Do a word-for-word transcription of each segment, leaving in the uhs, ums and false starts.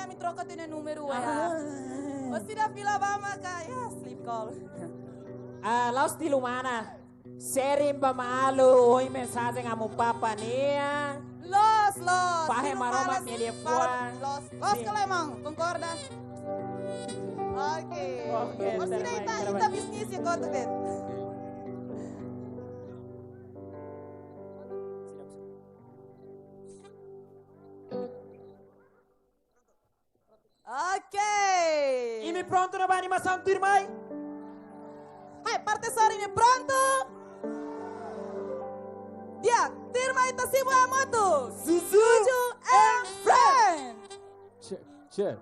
Ami troka tiha nia númeru ya. Ah. Ó sira fila ba maka, ya, sleep call. Ah, la'ós tilu mana. Sharing ba malu, ohin mensajen Amu Papa nian. Loos, loos. Fahe Maromak nia liafuan. Loos, loos. Sin. Kalau emang, konkorda. Oke. Oke, ó sira terbaik, ita, terbaik. Ita bisnis ya, kau tuh, Ben. Oke. Imi prontu ne'ebá animasaun tuirmai? Hai, parte sore imi prontu? Di'ak, tuirmai ita simu hamutuk. Zuzu. Zuzu and friend. Check, check.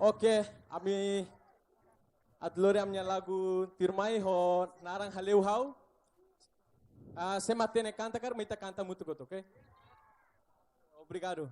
Oke, ami atu lori ami-nia lagu tuirmai ho naran Hale'u Ha'u. Ah, sé mak hatene kanta karik, mai ita kanta hamutuk hotu, oke? Obrigadu.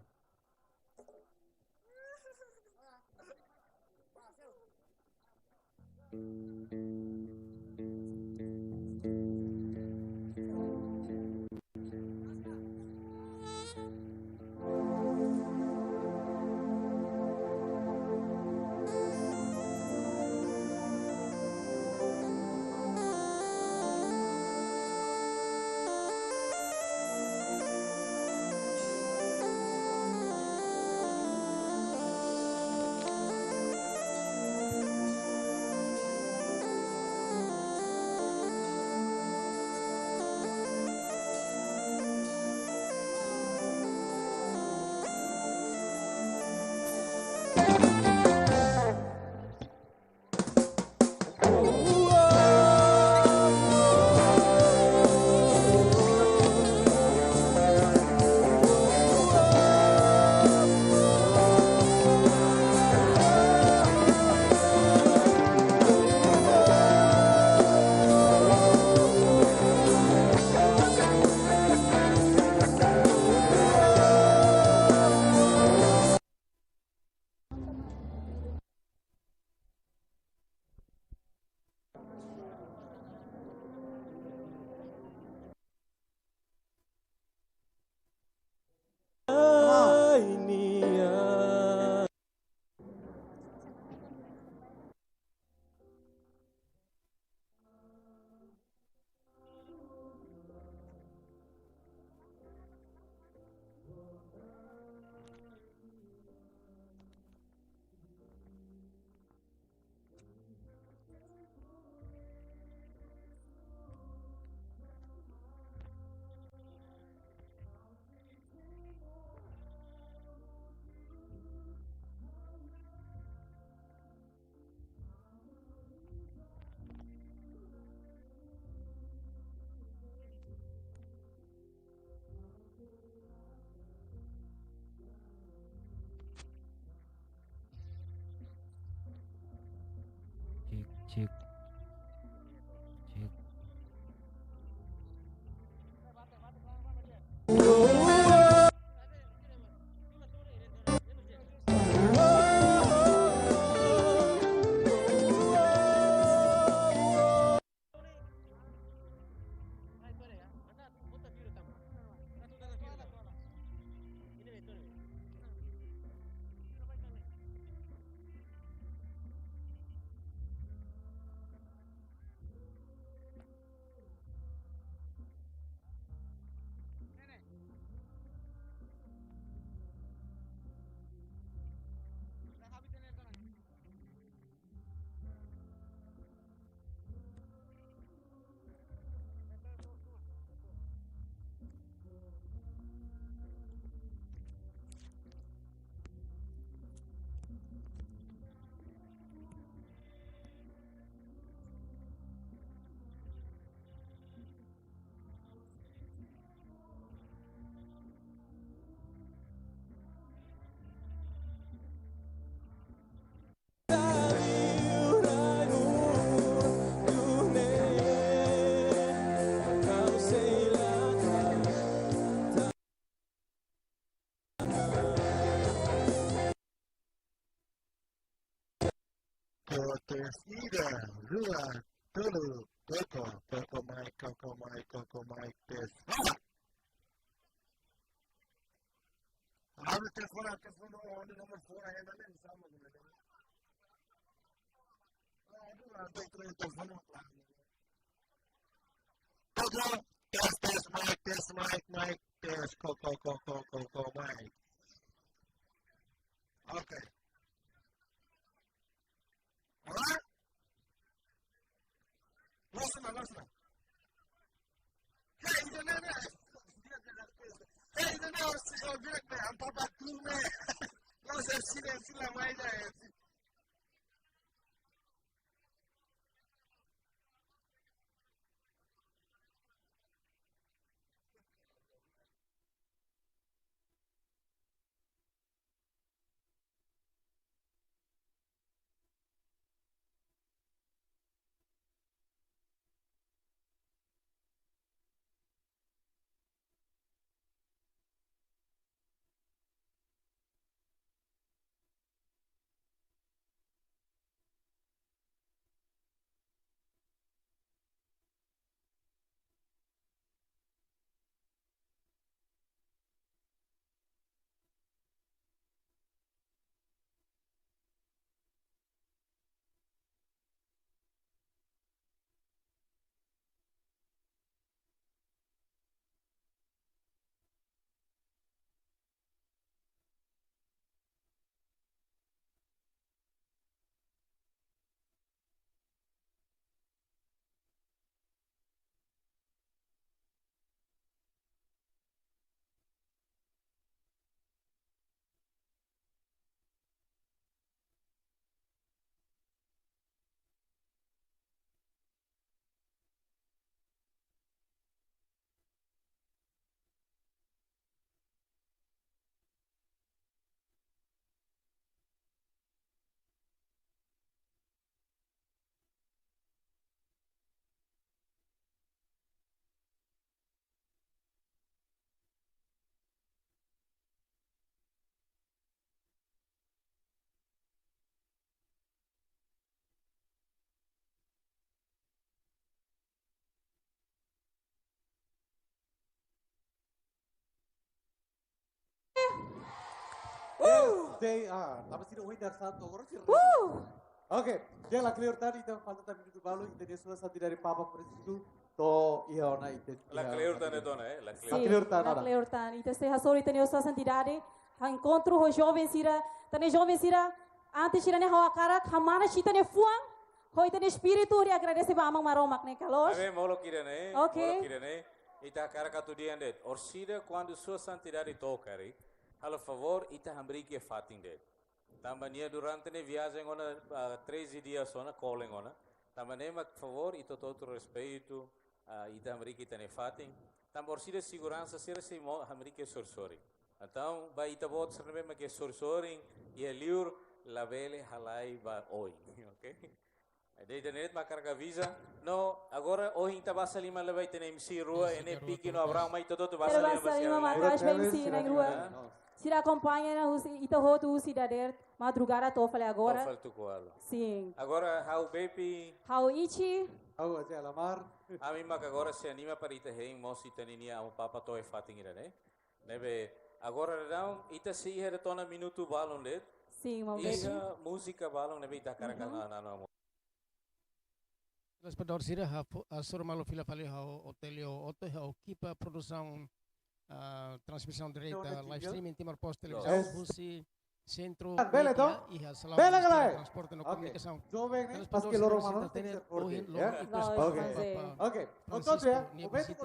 Cek, cek. Cek. Ko tes ida, rua, tolu, koko, koko mic, koko mic, koko mic, tes. Ah! Abre telefone, telefone, oh, ini nomor fora, ya, nanti sama. Ah, aduh, nanti itu telefone. Koko, tes, tes, mic, tes, mic, mic, tes, koko, koko, koko, mic. Oke. Hah? Langsung, langsung. Hei, itu nana. Hei, itu nana, harus bilang, "Apa, apa, tuh, nih?" Langsung, sila, sila, main, ya. Uh! J R, tanba sira ohin dadeer-saan to'o agora sira. Uh! Oke, ita la kleur tan, ita falta tan minutu balu, ita-nia Sua Santidade Papa Francisco to'o iha ona ita. La kleur tan de'it ona, eh? La kleur. Sin, la kleur tan, la kleur tan. Ita sei hasoru ita-nia Sua Santidade, ha'u enkontru ho joven sira, ita-nia joven sira, antes sira-ne'e ha'u hakarak, hamana sira-nia fuan, ho ita-nia espíritu, hodi agradese ba Aman Maromak ne'e, ka loos? Amen, molok ida-ne'e, oke. Molok ida-ne'e, ita hakarak atu dehan de'it, orsida kuandu Sua Santidade to'o karik, halo favór, ita hamriik iha fatin de'it. Tanba nia durante ne'e viajen ona, ah, treze dias ona, kolen ona. Tanba ne'e mak favór, ita hotu respeitu, ah, ita hamriik ita-nia fatin. Tanba orsida seguransa sira sei mós hamriik iha sorin-sorin. Entaun, ba ita-boot sira ne'ebé mak iha sorin-sorin, iha liur, labele halai ba oin, oke? Jadi, ita-nia de'it mak hakarak avisa. No, agora ohin ita basa liman lai ba ita-nia M C rua, ne'e Piki no Abraham, mai ita hotu basa liman ba sira. Ita basa liman maka'as ba M C na'in-rua. Ah. Sira akompaña ona husi, ita hotu husi dadeer, madrugada to'o fali agora. To'o fali tuku ualu. Sin. Agora, ha'u Bepi. Ha'u Ichi. Ha'u Aje Alamar. Ami mak agora sei anima para ita hein mós ita-nia Amu Papa to'o iha fatin ida-ne'e. Ne'ebé, agora daudaun, ita sei iha de'it ona minutu balun de'it. Sin, maun Bepi. Iha múzika balun ne'ebé ita hakarak, mhm, hanoin. Telespetadór sira, ha'u fó, ah, hasoru malu fila fali ha'u Otelio Otto, ha'u ekipa produsaun, ah, transmisaun direta, live streaming Timor Post Televizaun, husi Sentru Mídia iha Salaun, Ministériu Transporte no Komunikasaun. Telespetadór sira, ohin loron ita hatene, ohin loron ita hatene, oke. Oke. Francisco nia vizita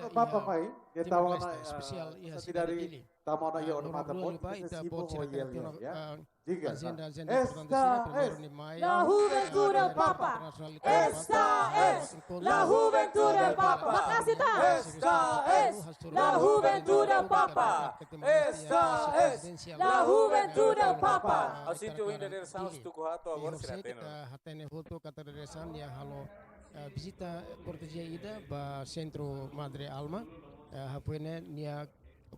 iha Timor-Leste, espesiál iha sidade Dili. Tama ona iha ona matan boot, ita-boot sira tenke hatene ona, ah, ajenda, ajenda importante sira, primeiru nia mai, La Juventude Papa. Esta es la Juventude Papa. Maka'as ita. Esta es la Juventude Papa. Esta es la Juventude Papa. Ha'u sente ohin dadeer-saan, tuku haat to'o agora sira hatene ona. Ita hatene hotu katak dadeer-saan nia halo, eh, vizita kortezia ida ba Sentru Madre Alma, eh, hafoin ne'e nia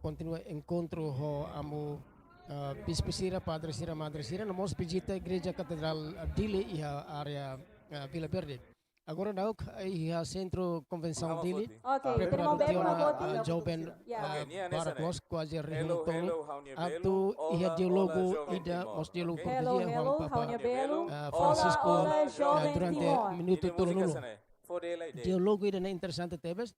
kontinua enkontru ho amu, ah, bispu sira, padre sira, madre sira, no mós vizita Igreja Katedrál, ah, Dili iha área, ah, Vila Verde. Agora daudaun iha Sentru Konvensaun Dili, oke, prepara tiha ona, ah, joven, ah, barak loos, kuaze rihun tolu, atu iha diálogu ida, mós diálogu kortezia ho Amu Papa, ah, Francisco, ah, durante minutu tolunulu. Diálogu ida-ne'e interesante tebes,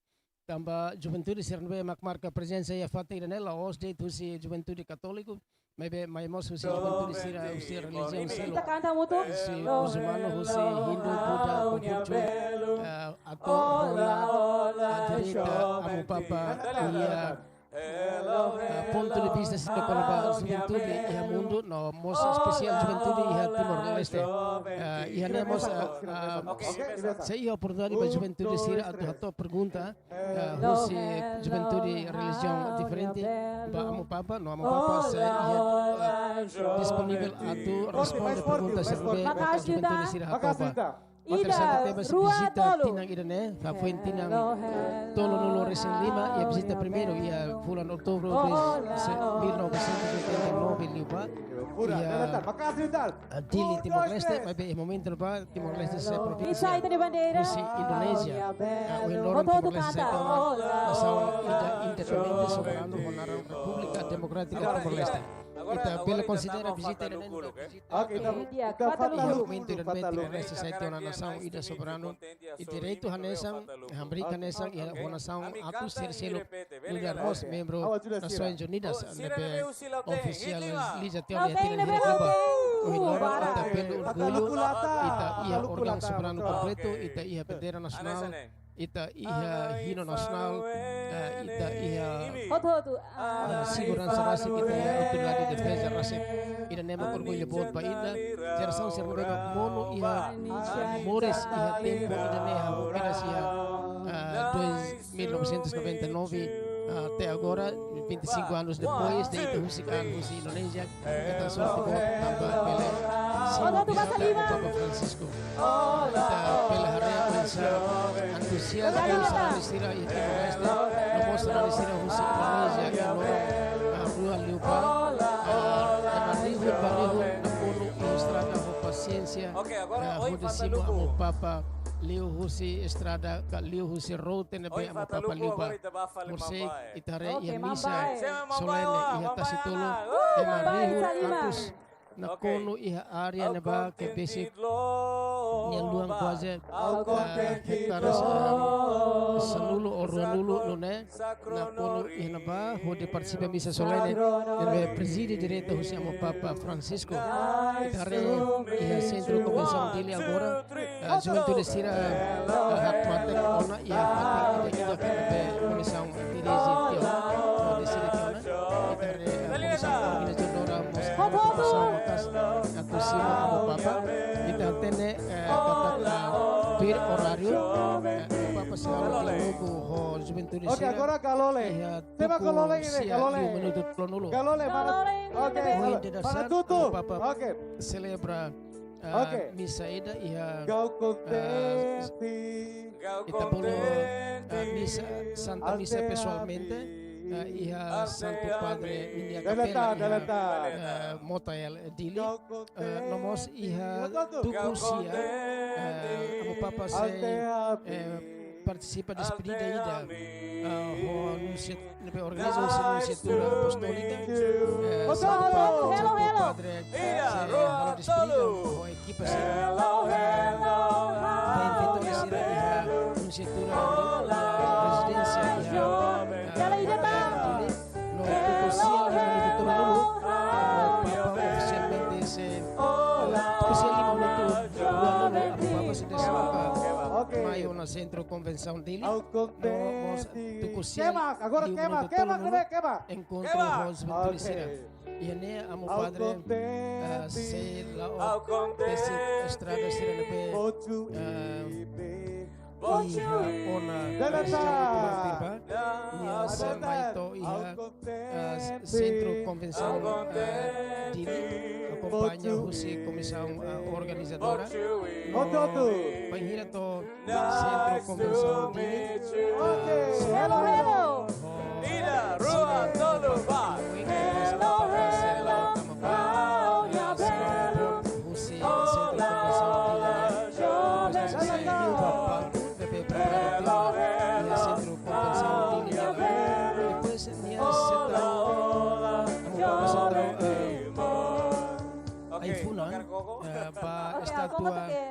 tanba juventude sira ne'ebé mak marka prezensa iha fatin ida-ne'e la'ós de'it husi juventude katóliku, maibé mai mós husi juventude sira husi relijiaun seluk. Ita kanta hamutuk. Husi muzulmanu, husi Hindu, Buda, Konfúsiu, eh, atu rona, ah, direta Amu Papa nia, eh, pontu de vista sira kona-ba juventude iha mundu, no mós espesiál juventude iha Timor-Leste. Eh, iha ne'e mós, ah, ah, sei iha oportunidade ba juventude sira atu hato'o pergunta, eh, husi juventude relijiaun diferente ba Amu Papa, no Amu Papa sei iha, eh, disponivel atu responde pergunta sira ne'ebé juventude sira hato'o ba. Ida, rua, tolu. Vizita tinan ida-ne'e, hafoin tinan tolunulu-resin-lima, iha vizita primeiru iha fulan Outubru de mil novecentos e oitenta e nove liubá, iha, ah, Dili, Timor-Leste, maibé iha momentu ne'ebá Timor-Leste sai provínsia husi Indonézia. Ah, ohin loron Timor-Leste sai to'o ona nasaun ida independente, soberanu, ho naran Repúblika Demokrátika Timor-Leste. Ita bele konsidera vizita ida-ne'e, oke, ita, ita fali iha momentu ida-ne'e Timor-Leste sai to'o ona nasaun ida soberanu, i direitu hanesan, hamriik hanesan, iha ho nasaun atu sira seluk nu'udar mós membru Nasoins Unidas, ne'ebé ofisializa tiha ona iha tinan hirak liubá. Ohin loron ita bele orgullu, ita iha órgaun soberanu kompletu, ita iha bandeira nasionál, ita iha hinu nasionál, eh, ita iha, hotu-hotu, ah, seguransa rasik, ita iha autoridade defeza rasik. Ida-ne'e mak orgullu boot ba ita, jerasaun sira ne'ebé monu iha, ah, moris iha tempu ida-ne'e, ha'u kedas iha, ah, dois mil novecentos e noventa e nove, ah, até agora, vinte e cinco anos depois de ita husik an husi Indonézia, ita sorte boot tanba bele simu vizita Papa Francisco. Ita bele haree oinsá antuziazmu sira iha Timor-Leste, no mós sira husi Indonézia, iha loron, ah, rua liubá, ah, ema rihun ba rihun nakonu iha estrada ho pasiénsia, ah, hodi simu Amu Papa, liuhusi estrada ka liuhusi route ne'ebé Amu Papa liu ba. Horisehik ita haree iha misa solene iha Tasitolu, ema rihun atus nakonu iha área ne'ebá ke besik nia luan kuaze, ah, hektare sa-, sanulu ou ruanulu nune'e, nakonu iha ne'ebá hodi partisipa misa solene ne'ebé prezide direta husi Amu Papa Francisco. Ita haree iha Sentru Konvensaun Dili agora, ah, juventude sira, ah, hakmatek ona iha fatin ida-idak ne'ebé komisaun dirije tiha ona, no deside tiha ona. Ita haree, ah, komisaun organizadora mós komisaun maka'as atu simu Amu Papa. Ita hatene, eh, katak, ah, tuir oráriu, eh, Amu Papa sei halo diálogu ho juventude sira. Oke, agora Kalole. Iha tuku sia liu minutu tolunulu. Kalole, mana? Oke, mana tutu? Amu Papa selebra, ah, misa ida iha, ah, ita bolu, ah, misa, Santa Misa pesoalmente, ah, iha Santu Padre ninia kapela iha, ah, Motael, eh, Dili. Eh, no mós iha tuku sia, eh, Amu Papa sei, eh, partisipa despedida ida, eh, ho nunsia-, ne'ebé organiza husi Nunciatura Apostólika, eh, Santu Pa-, Santu Padre sei halo despedida ho ekipa sira. Ita invita sira iha Nunciatura, eh, Rezidénsia iha, eh, Dili. No tuku sia liu minutu tolunulu, Amu Papa ofisialmente sei, tuku sia liu minutu ruanulu, Amu Papa sei desloka mai ona Sentru Konvensaun Dili. No mós tuku sia liu minutu tolunulu, agora kema, kema, kema, kema. Enkontru ho juventude sira. Iha ne'e Amu Padre, eh, sei la'o besik estrada sira ne'ebé, eh, iha ona Cristiano Tuan Tirba, nia sei mai to'o iha, eh, Sentru Konvensaun, eh, Dili, akompaña husi komisaun, eh, organizadora. No bainhira to'o Sentru Konvensaun Dili. Oke, hello, hello. Ida, rua, tolu, ba. Hello, hello. Husi Sentru Konvensaun Dili. Sentru Konvensaun Dili. Depois nia sei tau, Amu Papa sei tau, eh, ai-funan, eh, ba estátua de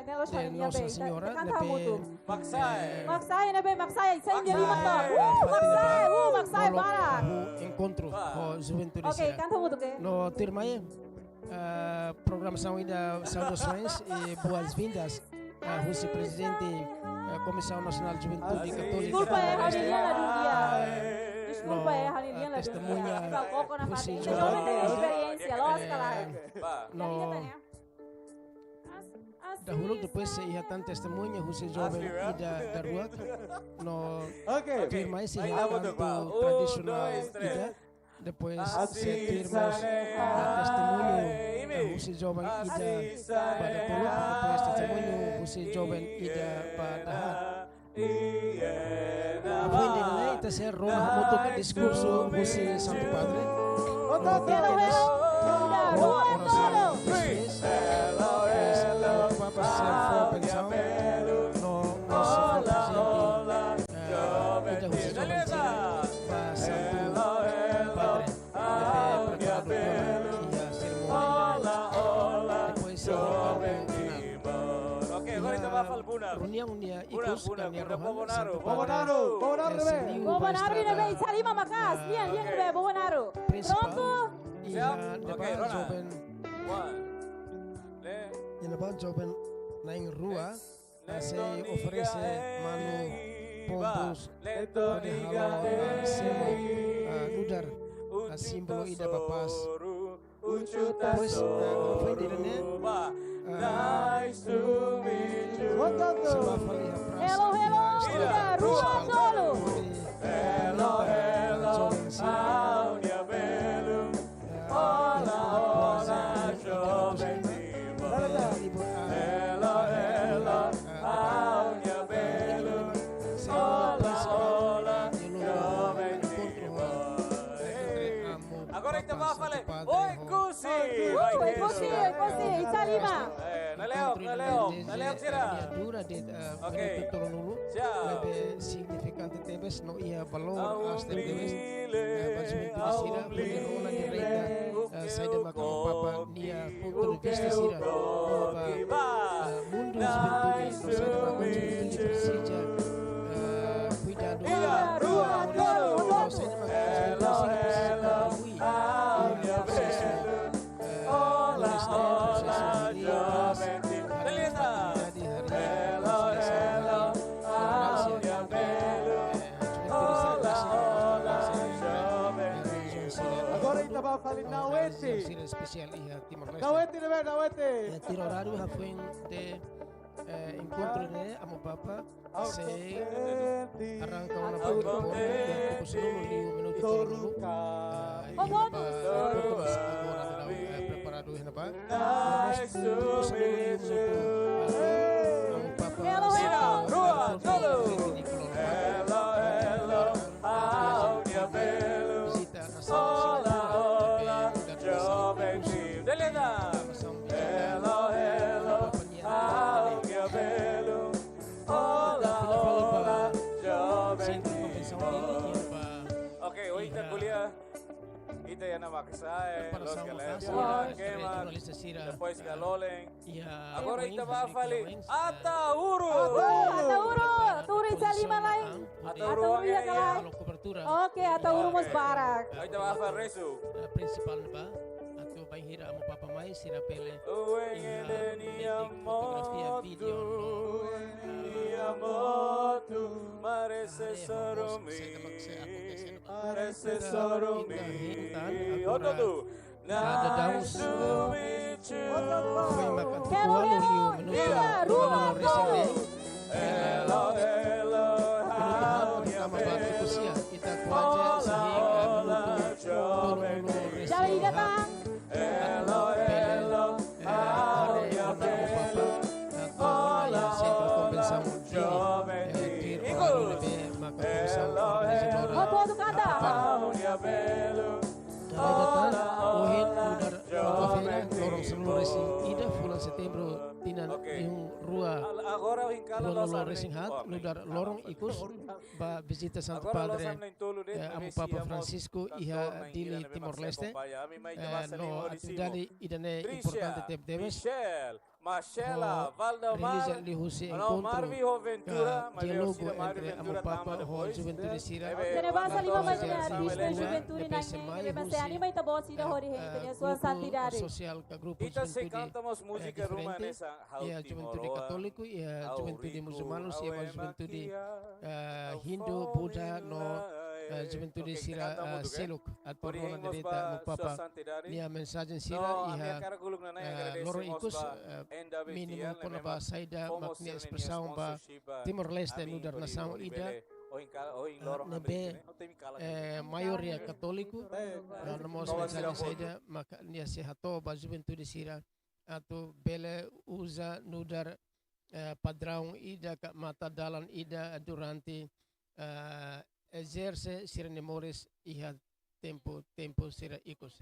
Nossa Senhora, ne'ebé, eh, Maksae ne'ebé, maksae, sai dari motor. Uh, maksae, uh, maksae barak. Enkontru ho juventude sira. Oke, kanta hamutuk, oke. No tuirmai, eh, programasaun ida saudasoens e boas-vindas, eh, husi prezidente, eh, Komisaun Nasionál Juventude Katólika Timor-Leste. Deskulpa, eh, ha'u-nia lian la dún di'ak. Deskulpa, eh, ha'u-nia lian la dún di'ak. Testemuña husi joven. Esperiénsia, loos ka lae. No, dahuluk, depois sei iha tan testemuña husi joven ida daruak. No tuirmai sei iha kantu tradisionál ida. Depois sei tuir mós testemuñu husi joven ida ba datoluk. Depois testemuñu husi joven ida ba dahaat. Foin ida-ne'e ita sei rona hamutuk diskursu husi Santu Padre. Oke, oke, oke. Orasaun, orasaun. Papa sei fó bensaun. No, no sei fó prezente, eh, ida husi joven sira ba Santu Padre. Ne'ebé preparadu ona iha serimónia ida-ne'e. Depois sei iha kantu final. Oke, agora ita ba fali bunar. Reuniaun nia ikus ka nia rohan, Santu Padre, Bobonaru, Bobonaru, eh, ne'ebé. Bobonaru ne'ebé, Salima maka'as, lian, lian ne'ebé, Bobonaru. Prinsipál, prontu. Iha ne'ebá joven, iha ne'ebá joven na'in rua, eh, sei oferese manu pombus hodi halo, eh, semo, eh, nu'udar, eh, símbolu ida ba pás. Depois, eh, foin ida-ne'e, eh, sei ba fali iha prasa, hello, hello, iha estrada ida, rua, prinsipál, tolu. Hodi, eh, joven sira, eh, iha kuaze, eh, ida atus lima, eh, libur, eh, eh, eh, sei ba prinsipál, eh, enkontru ho, eh, entre Amu Agora ita ba fali Oekusi. Uh, Oekusi, Oekusi, Salima. Eh, Naleok, enkontru ida naleok, naleok sira. Nia dura de'it, eh, oke, minutu tolunulu. Siap. Ne'ebé signifikante tebes no iha valór aas tebes. Eh, ba juventude sira, hodi rona direta, eh, saida maka Amu Papa nia pontu de vista sira kona-ba, eh, mundu juventude, no saida maka juventude presiza, eh, kuidadu. Ida, rua, tolu. No saida maka juventude sira presiza kontribui iha prosesu, eh, nulis ne'e, prosesu juventude sira presiza, eh, juventude sira presiza, eh, relijiaun sira. Agora ita bá fali, no, relijiaun sira espesiál iha Timor-Leste. Naweti, ne'ebé, naweti. Eh, tuir oráriu hafoin de, eh, enkontru ne'e, Amu Papa sei arranka ona ba pontu, iha tuku sanulu liu minutu tolunulu. Ah, iha ne'ebá, agora daudaun, eh, preparadu iha ne'ebá. Tuku sanulu liu minutu, ah, Amu Papa sei, hello, rua, tolu. Vizita nasaun sira, hola, hola, joven. Beleza. Hello, hello, how you feel? Hola, hola, joven. Oke, ohin ita ko'alia, ita iha ne'ebá, eh, preparasaun loos ka lae, munas, kema, jornalista sira, depois, ah, Galolen. Agora ita bá fali Ataúru. Ataúru, Ataúru, Ataúru iha lima lain. Ataúru iha ka lae? Oke, Ataúru mós barak. Ita bá fali resu. Eh, prinsipál ne'ebá, atu bainhira Amu Papa mai, sira bele iha meeting fotografia, vídeo no, eh, parese só mim. Ita hetan agora, kada daudaun, foin maka tuku ualu liu minutu tolunulu resin neen. Minutu haat tama ba tuku sia, ita kuaze sehingga minutu tolunulu resin haat. Atu bele, eh, haree ona Amu Papa, atu ona iha Sentru Konvensaun Dili, eh, tuir oráriu ne'ebé maka komisaun organizadora. Hotu-hotu kanta. Dala ida tan, ohin nu'udar kuarta-feira, loron sanulu resin ida fulan Setembru, tinan rihun rua, rua-nulu resin haat, nu'udar loron ikus ba vizita Santu Padre, eh, Amu Papa Francisco iha Dili, Timor-Leste. Eh, no atividade ida-ne'e importante tebetebes. Marcela, ho Valda, realiza liuhusi enkontru ka diálogu entre Amu Papa ho juventude sira. Ita-nia basa liman, mas ita-nia artista juventude ne'e, ne'ebé sei anima ita-boot sira hodi hein ita-nia Sua Santidade. Sosiál ka grupu juventude, eh, diferente. Iha juventude katóliku, iha juventude musulmanu, iha juventude, eh, Hindu, Buda, no, eh, juventude sira, eh, seluk. Atu rona direta Amu Papa nia mensajen sira iha, eh, loron ikus, eh, mínimu kona-ba saida mak nia espresaun ba Timor-Leste nu'udar nasaun ida, eh, ne'ebé, eh, maioria katóliku, eh, no mós mensajen saida mak nia sei hato'o ba juventude sira atu bele uza nu'udar, eh, padraun ida ka matadalan ida durante, eh, ezerse sira-nia moris iha tempu, tempu sira ikus.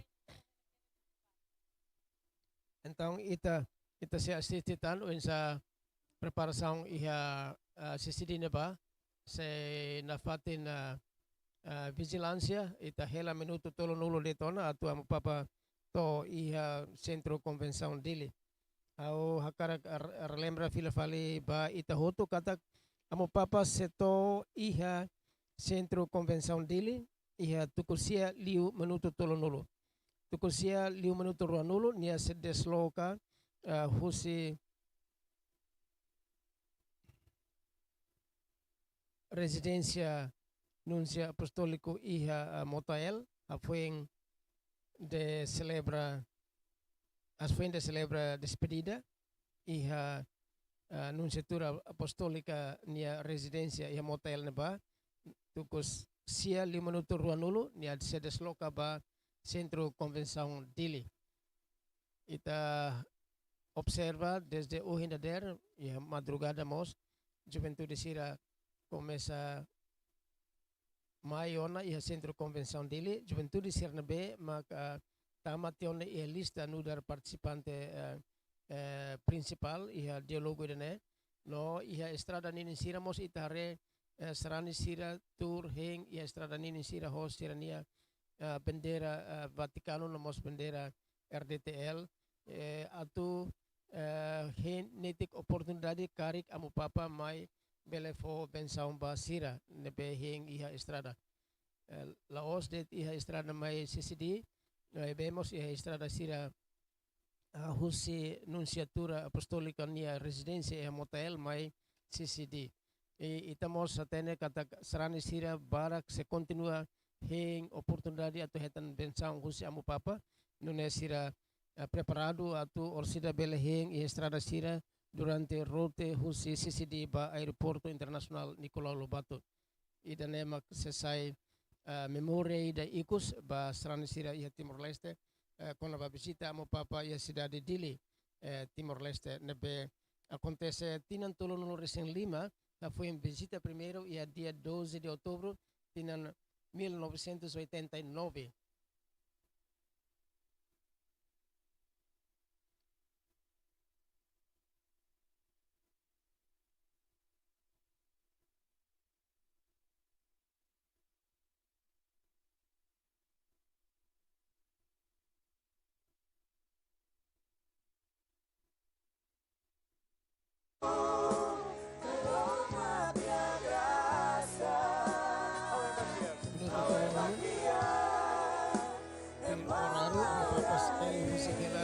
Entaun, ita, ita sei asiste tan oinsá preparasaun iha, eh, CCD ne'ebá, sei nafatin, eh, eh, vijilánsia, ita hela minutu tolunulu de'it ona atu Amu Papa to'o iha Sentru Konvensaun Dili. Ha'u hakarak re-, relembra fila fali ba ita hotu katak Amu Papa sei to'o iha Sentru Konvensaun Dili iha tuku sia liu minutu tolunulu. Tuku sia liu minutu ruanulu nia sei desloka, eh, husi rezidénsia Núnsiu Apostóliku iha, ah, Motael, hafoin de selebra, hafoin de selebra despedida iha, ah, Nunsiatura Apostólika nia rezidénsia iha Motael ne'ebá, tuku sia liu minutu ruanulu, nia sei desloka ba Sentru Konvensaun Dili. Ita observa dezde ohin dadeer, iha madrugada mós, juventude sira komesa mai ona iha Sentru Konvensaun Dili, juventude sira ne'ebé maka tama tiha ona iha lista nu'udar partisipante, eh, eh, prinsipál iha diálogu ida-ne'e. No iha estrada ninin sira mós ita haree, eh, sarani sira tuur hein iha estrada ninin sira ho sira-nia, eh, bandeira, eh, Vatikanu no mós bandeira R D T L, eh, atu, eh, hein netik oportunidade karik Amu Papa mai bele fó bensaun ba sira ne'ebé hein iha estrada. Eh, la'ós de'it iha estrada mai C C D, no ne'ebé mós iha estrada sira, ah, husi Nunsiatura Apostólika nia rezidénsia iha Motael mai C C D. I ita mós hatene katak sarani sira barak sei kontinua hein oportunidade atu hetan bensaun husi Amu Papa, nune'e sira, ah, preparadu atu orsida bele hein iha estrada sira durante rote husi C C D ba Aeroportu Internasionál Nicolau Lobato. Ida-ne'e mak sei sai, eh, memória ida ikus ba sarani sira iha Timor-Leste, eh, kona-ba vizita Amu Papa iha sidade Dili, eh, Timor-Leste, ne'ebé akontese tinan tolunulu-resin-lima, hafoin vizita primeiru iha dia doze de outubro, tinan mil novecentos e oitenta e nove.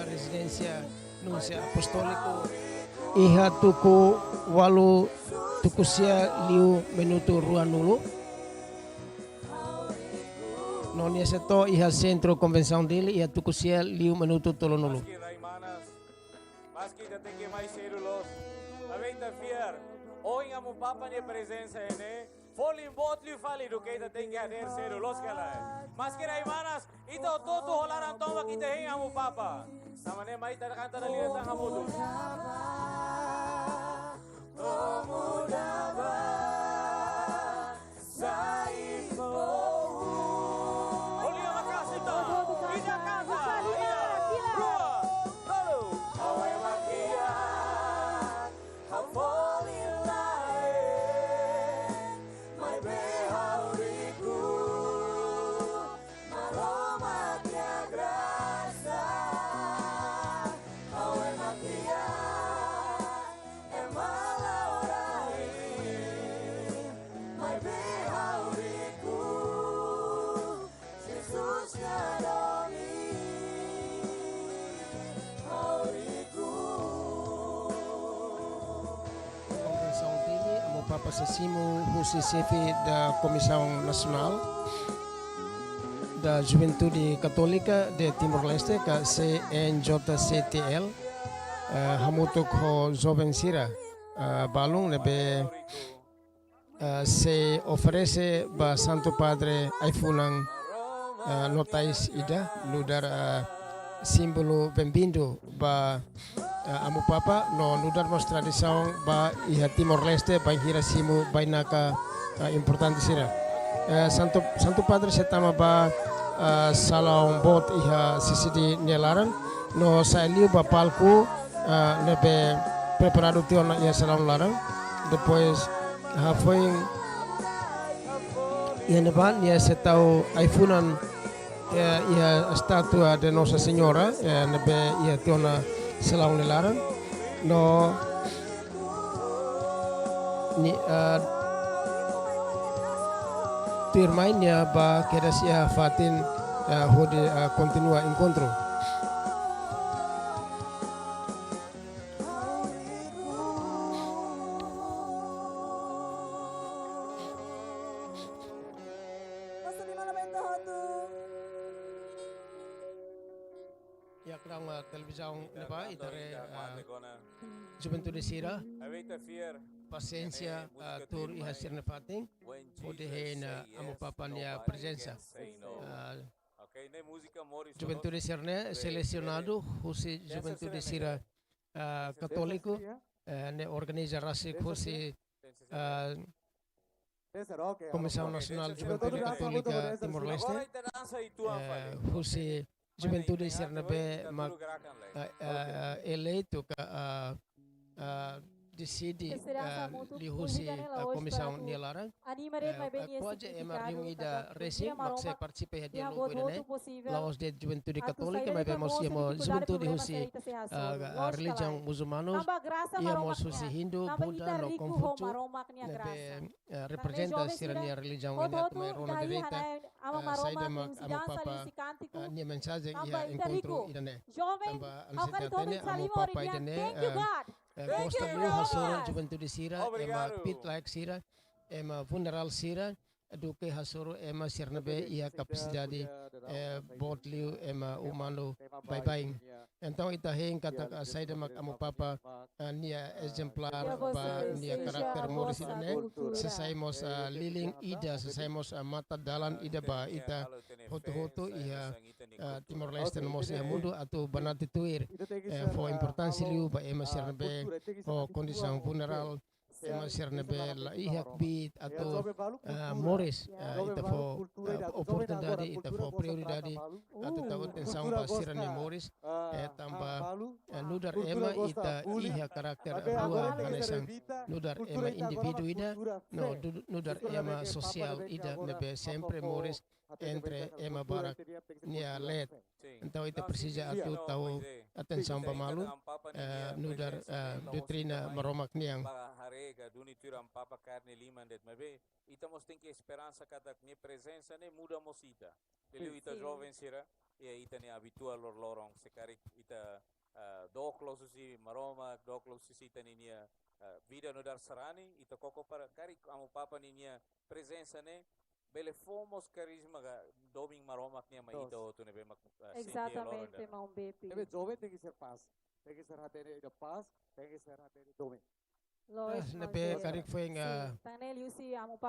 Rezidénsia Nunsia Apostóliku iha tuku ualu, tuku sia liu minutu ruanulu. No nia sei to'o iha Sentru Konvensaun Dili iha tuku sia liu minutu tolunulu. Maski ita tenke mai sedu loos, maibé ita fiar, ohin Amu Papa nia prezensa iha ne'e, folin boot liu fali duké ita tenke hadeer sedu loos ka lae. Maski rai manas, ita hotu-hotu ho laran tomak ita hein Amu Papa. Tanba ne'e mai ita kanta dala ida tan hamutuk. Sai foun. Olia makasi to. Ida kanta. Ida. Rua. Tolu. Awe makia. Ha'u folin lae. Maibé ha'u riku. Maromak nia grasa. Awe makia. Ema la'o rai, maibé ha'u riku, Jesus nia domin, ha'u riku. Konvensaun Dili, Amu Papa sei simu husi xefe da Komisaun Nasionál da Juventude Católica de Timor-Leste, ka C N J C T L, eh, hamutuk ho joven sira, eh, balun ne'ebé, eh, sei oferese ba Santu Padre ai-funan, eh, notais ida, nu'udar, eh, símbolu benvindu ba, eh, Amu Papa, no nu'udar mós tradisaun ba iha Timor-Leste, bainhira simu bainaka, eh, importante sira. Eh, Santu, Santu Padre sei tama ba, eh, salaun boot iha C C D nia laran, no sa'e liu ba palku, eh, ne'ebé preparadu tiha ona iha salaun laran. Depois, hafoin iha ne'ebá, nia sei tau ai-funan, eh, iha estátua de Nossa Senhora, eh, ne'ebé iha tiha ona salaun nia laran. No nia, eh, tuirmai nia bá kedas iha fatin, eh, hodi, eh, kontinua enkontru. Iha klaran, ah, televizaun ne'ebá, ita haree, ah, juventude sira pasiénsia, ah, tuur iha sira-nia fatin, hodi hein, ah, Amu Papa nia prezensa. Ah, juventude sira-ne'e selesionadu husi juventude sira, ah, katóliku, eh, ne'e organiza rasik husi, ah, Komisaun Nasionál Juventude Katólika Timor-Leste, eh, husi juventude sira ne'ebé mak, eh, eh, eleitu ka, eh, eh, deside, eh, liuhusi, eh, komisaun nia laran. Eh, eh, kuaze ema rihun ida resin mak sei partisipa iha diálogu ida-ne'e. La'ós de'it juventude katólika, maibé mós iha mós juventude husi, eh, eh, relijiaun muzulmanu, iha mós husi Hindu, Buda no Konfúsiu, ne'ebé, eh, reprezenta sira-nia relijiaun ida-ne'e. Atu mai rona direta, eh, saida mak Amu Papa, eh, nia mensajen iha enkontru ida-ne'e. Tanba ami sei hatene Amu Papa ida-ne'e, eh, eh, gosta liu hasoru juventude sira, ema kbiit-laek sira, ema vulnerável sira, duké hasoru ema sira ne'ebé iha kapasidade, eh, boot liu, ema umanu baibain. Entaun ita hein katak, ah, saida mak Amu Papa, ah, nia ezemplár ba nia karakter moris ida-ne'e, sei sai mós, ah, lilin ida, sei sai mós, ah, mata-dalan ida ba ita hotu-hotu iha, ah, Timor-Leste no mós iha mundu atu banati tuir, eh, fó importánsia liu ba ema sira ne'ebé ho kondisaun vulnerável, ema sira ne'ebé la iha kbiit atu, ah, moris, ah, ita fó, ah, oportunidade, ita fó prioridade atu tau atensaun ba sira-nia moris, eh, tanba, eh, nu'udar ema ita iha karakter rua hanesan nu'udar ema indivíduu ida, no du-, nu'udar ema sosiál ida ne'ebé sempre moris entre ema barak nia leet. Entaun ita presiza atu tau atensaun ba malu, eh, nu'udar, eh, doutrina Maromak nian. Ba haree ka duni tuir Amu Papa karne liman de'it, maibé ita mós tenke esperansa katak nia prezensa ne'e muda mós ita. Liuliu ita joven sira, iha ita-nia abituál loroloron, se karik ita, eh, dook loos husi Maromak, dook loos husi ita-nia, eh, vida nu'udar sarani, ita koko para karik Amu Papa ninia prezensa ne'e bele fó mós karizma ka domin Maromak nian mai ita hotu ne'ebé mak, eh, sente iha loron ida-ne'e. Maun Bepi. Ne'ebé joven tenke ser pás, tenke ser hatene ida pás, tenke ser hatene domin. Loos, ne'ebé karik foin, ah,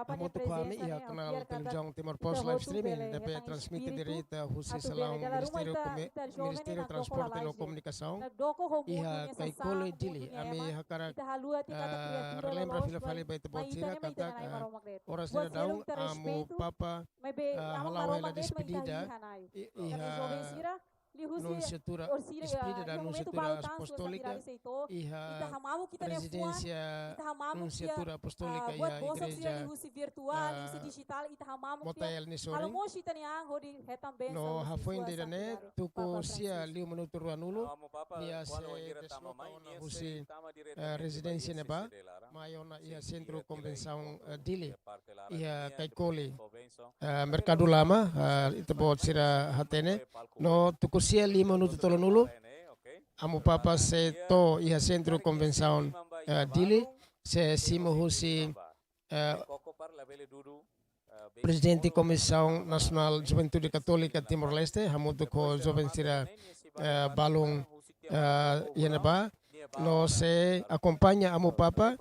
hamutuk ho ami iha kanál televizaun Timor Post live streaming, ne'ebé transmite direta husi salaun Ministériu Komi-, Ministériu Transporte no Komunikasaun, iha Caicoli, Dili. Ami hakarak, ah, relembra fila fali ba ita-boot sira katak, ah, oras ne'e daudaun Amu Papa, ah, hala'o hela despedida, i-, iha Nunsiatura, despedida da Nunsiatura Apostólika, iha rezidénsia Nunsiatura Apostólika, iha igreja, ah, Motael nia sorin. No hafoin ida-ne'e, tuku sia liu minutu ruanulu, nia sei desloka ona husi, eh, rezidénsia ne'ebá, mai ona iha Sentru Konvensaun, eh, Dili, iha Caicoli, eh, Merkadu Lama, eh, ita-boot sira hatene. No tuku sia lima minutu tolunulu, Amu Papa sei to'o iha Sentru Konvensaun, eh, Dili, sei simu husi, eh, Prezidente Komisaun Nasionál Juventude Katólika Timor-Leste, hamutuk ho joven sira, eh, balun, eh, iha ne'ebá, no sei akompaña Amu Papa,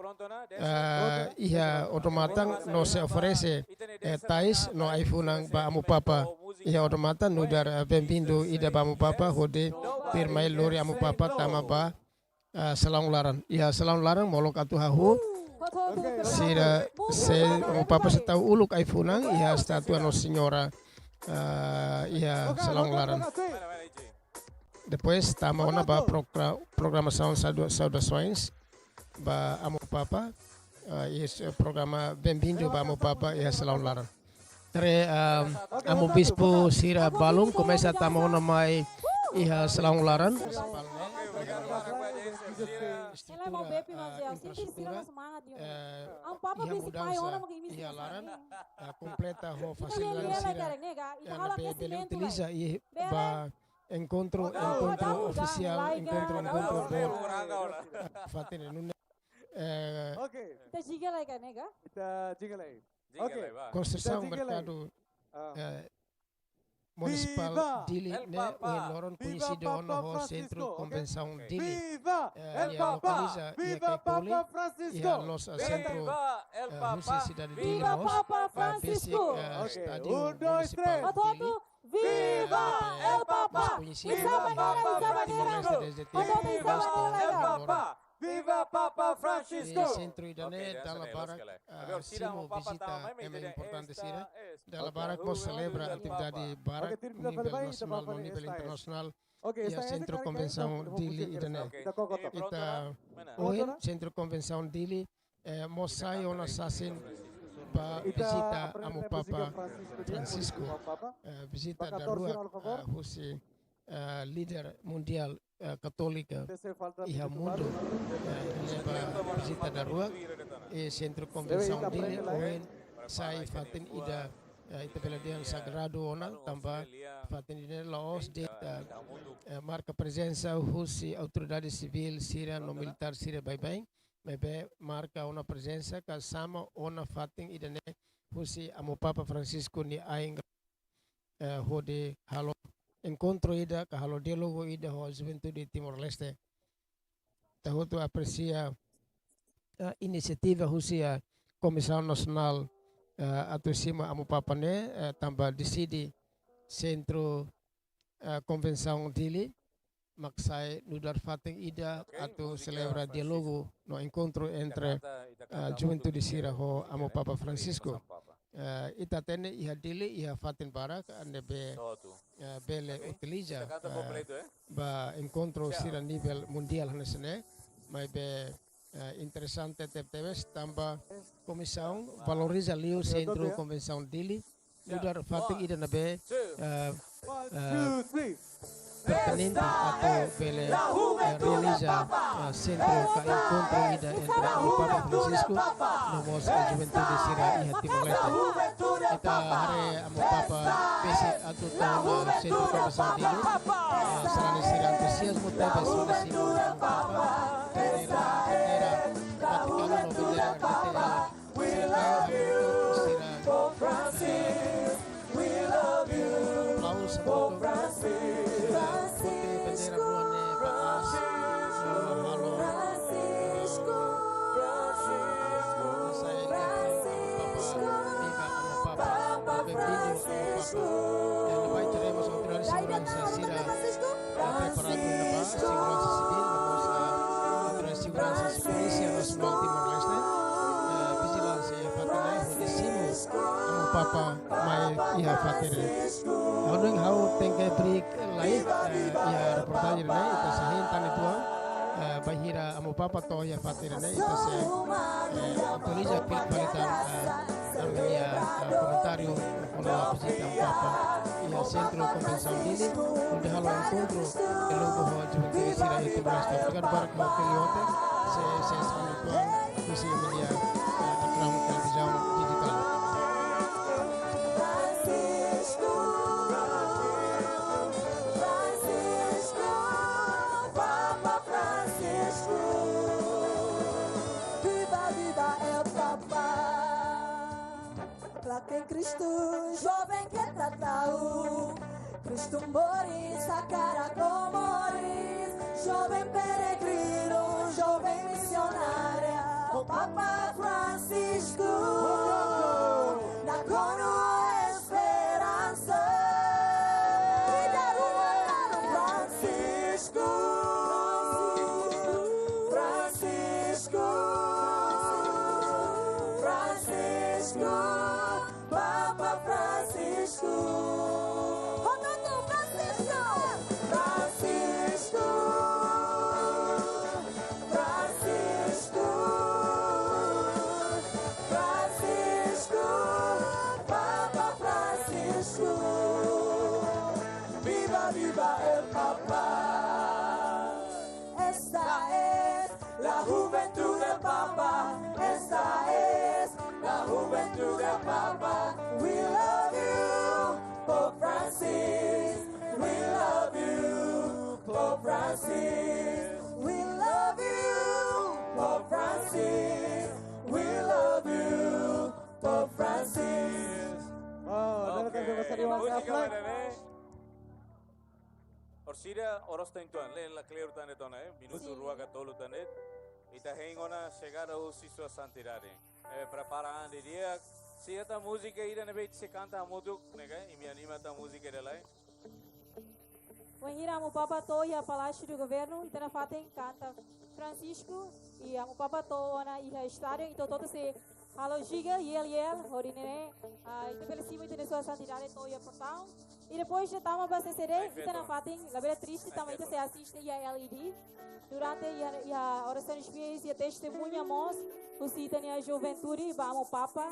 eh, iha odamatan, no sei oferese, eh, tais no ai-funan ba Amu Papa iha odamatan, nu'udar, eh, benvindu ida ba Amu Papa, hodi tuirmai lori Amu Papa tama ba, eh, salaun laran. Iha salaun laran, molok atu hahú, sira sei, Amu Papa sei tau uluk ai-funan iha estátua Nossa Senhora, eh, iha salaun laran. Depois tama ona ba progra-, programasaun sauda-, saudasoens ba Amu Papa, ah, i es-, programa benvindu ba Amu Papa iha salaun laran. Haree, ah, Amu Bispu sira balun komesa tama ona mai iha salaun laran. Estrutura, ah, infraestrutura, eh, iha mudansa iha laran, ah, kompleta ho fasilidade sira, eh, ne'ebé bele utiliza iha ba enkontru, enkontru ofisiál, enkontru, enkontru boot, ah, fatin ne'e. Eh, ita diga lai ka, nega? Ita diga lai. Oke. Konstrusaun merkadu, eh, munisipál Dili ne'e ohin loron koñesidu ona ho Sentru Konvensaun Dili. Eh, nia lokaliza iha Caicoli, iha loos, eh, sentru, eh, husi sidade Dili mós, eh, besik, eh, estádiu munisipál Dili. Viva el Papa! Mós koñesidu iha Timor-Leste dezde tempu. Viva el Papa! Viva Papa Francisco! E sentru ida-ne'e dala barak, ah, simu vizita ema importante sira. Dala barak mós selebra atividade barak, nivel nasionál no nivel internasionál. Iha Sentru Konvensaun Dili ida-ne'e. Ita ohin Sentru Konvensaun Dili, eh, mós sai ona sasin ba vizita Amu Papa Francisco. Eh, vizita daruak, eh, husi, eh, líder mundiál, eh, katólika iha mundu, eh, leba vizita daruak. E Sentru Konvensaun Dili ohin sai fatin ida, eh, ita bele dehan sagradu ona, tanba fatin ida-ne'e la'ós de'it, eh, marka prezensa husi autoridade sivíl sira no militár sira baibain, maibé marka ona prezensa ka sama ona fatin ida-ne'e husi Amu Papa Francisco nia ain, eh, hodi halo enkontru ida ka halo diálogu ida ho juventude Timor-Leste. Ita hotu apresia, eh, inisiativa husi, eh, Komisaun Nasionál, eh, atu simu Amu Papa ne'e, eh, tanba deside Sentru, eh, Konvensaun Dili mak sai nu'udar fatin ida atu selebra diálogu no enkontru entre, eh, juventude sira ho Amu Papa Francisco. Eh, ita hatene iha Dili iha fatin barak ne'ebé, eh, bele utiliza, eh, ba enkontru sira nivel mundiál hanesan ne'e, maibé, eh, interesante tebetebes tanba komisaun valoriza liu Sentru Konvensaun Dili nu'udar fatin ida ne'ebé, eh, eh, pertinente atu bele, eh, realiza, eh, sentru ka enkontru ida entre Amu Papa Francisco no mós, eh, juventude sira iha Timor-Leste. Ita haree Amu Papa besik atu tama Sentru Konvensaun Dili, eh, sarani sira antuziazmu tebes ona simu Amu Papa, bandeira, bandeira Vatikanu no bandeira R D T L. We love you, Pope Francis. We love you, Pope Francis. Francisco, Francisco, Francisco, Francisco, Papa Francisco. Ita haree mós autoridade seguransa sira preparadu ona ba seguransa sivíl, no mós, eh, autoridade seguransa polísia nasionál Timor-Leste, eh, vijilánsia iha fatin ne'e, hodi simu Amu Papa mai iha fatin ne'e. Ha'u hanoin ha'u tenke break lai, eh, iha reportajen ne'e, ita sei hein tan uitoan, eh, bainhira Amu Papa to'o iha fatin ne'e, ita sei, eh, atualiza kembali tan, eh, ami-nia, eh, komentáriu kona-ba vizita Amu Papa iha Sentru Konvensaun Dili, hodi halo enkontru diálogu ho juventude sira iha Timor-Leste. Obrigadu barak ba Keliote, C S S Monitor, husi mídia, eh, Akram Televizaun Dijitál. Francisco, Francisco, Papa Francisco. Viva, viva el Papa. Klaken Kristu, joven ke ta tau. Kristu moris, hakarak ó moris. Joven peregrinu, joven misionária. Ó Papa Francisco, nakonu esperansa. Francisco, Francisco, Francisco. Papa Francisco. Francisco. Francisco. Francisco. Francisco. Papa Francisco. Viva, viva el Papa. Esta es la juventud del Papa, esta es la juventud del Papa. We love you, Pope Francis. We love you, Pope Francis. We love you, Pope Francis. We love you, Pope Francis. Wow, dale tantu besar di Mas Aflek. Orsida, oras tan uitoan, le la kleur tan de'it ona, eh, minutu rua ka tolu tan de'it. Ita hein ona xegada husi Sua Santidade. Eh, prepara an didi'ak, sei iha tan múzika ida ne'ebé ita sei kanta hamutuk, ne'e ka, imi anima tan múzika ida lai. Wainhira Amu Papa to'o iha Palácio do Governo, ita nafatin kanta Francisco, i Amu Papa to'o ona iha estádiu, entaun hotu-hotu sei halo giga, yel, yel, hodi nune'e, ah, ita bele simu ita-nia Sua Santidade to'o iha portaun. I depois ita tama ba C C D, ita nafatin, labele triste, tanba ita sei asiste iha L E D. Durante iha, iha orasaun espesiál, iha testemuña mós, husi ita-nia juventude, ba Amu Papa.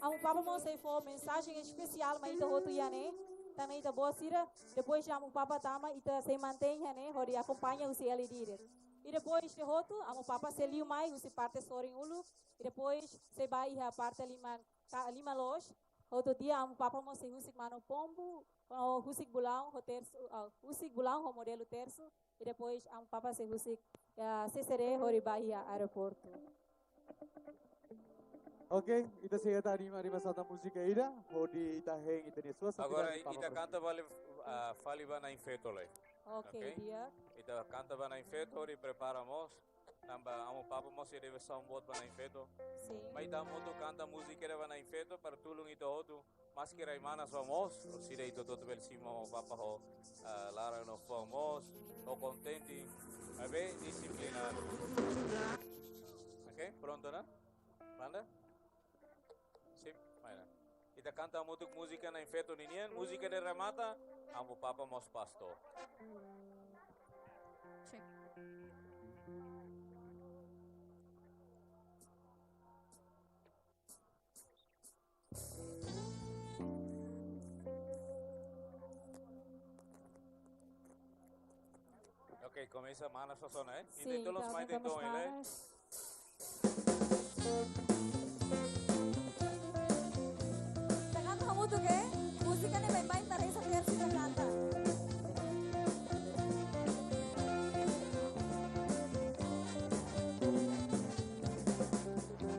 Amu Papa mós sei fó mensajen espesiál mai ita hotu iha ne'e, tanba ita-boot sira, depois de Amu Papa tama, ita sei mantein iha ne'e, hodi akompaña husi L E D de'it. I depois de hotu, Amu Papa sei liu mai husi parte sorin uluk, i depois sei ba iha parte liman, ka-, liman loos, hotu tiha Amu Papa mós sei husik manu pombu, ou husik bulaun ho tersu, ah, husik bulaun ho modelu tersu, i depois Amu Papa sei husik, ah, C C D hodi ba iha aeroportu. Oke, ita sei atu anima, anima santa múzika ida, hodi ita hein ita-nia Sua Santidade. Agora Papa ita Francisco. Kanta fali, ah, fali ba Na'in Feto lai. Oke, oke? Di'ak. Ita kanta ba Na'in Feto, hodi prepara mós. Tanba Amu Papa mós sei deve sound boot ba Na'in Feto. Sin. Mai ita hotu kanta múzika ida ba Na'in Feto, para tulun ita hotu. Maski rai manas ba mós, orsida ita hotu-hotu bele simu Amu Papa ho, ah, laran no fó mós, ho kontente, maibé dixiplina. Oke, prontu ona? Banda? Sin, mai ona. Ita kanta hamutuk múzika Na'in Feto ninian, múzika ida remata, Amu Papa mós pastór. Check. Oke, komesa manas sasona, eh? Sin, ita loos mai tenke manas. Ita kanta hamutuk, eh? Múzika ne'e baibain, ita reza tersu ita kanta.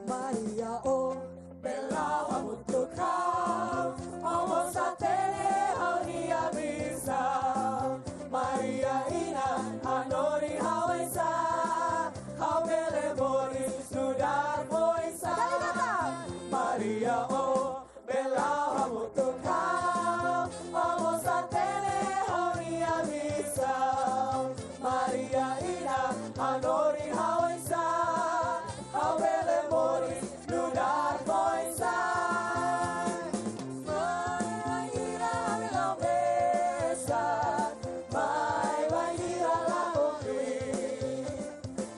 Maria ó, bele la'o hamutuk ha'u, ó mós hatene ha'u-nia misaun. Maria inan, hanorin ha'u oinsá ha'u bele moris nu'udar foin-sa'e. Maria ó, bele la'o hamutuk ha'u, ó mós hatene ha'u-nia misaun. Maria inan, hanorin ha'u oinsá ha'u bele moris nu'udar foin-sa'e. Mai bainhira ami la'o mesak, mai bainhira la'o tuir,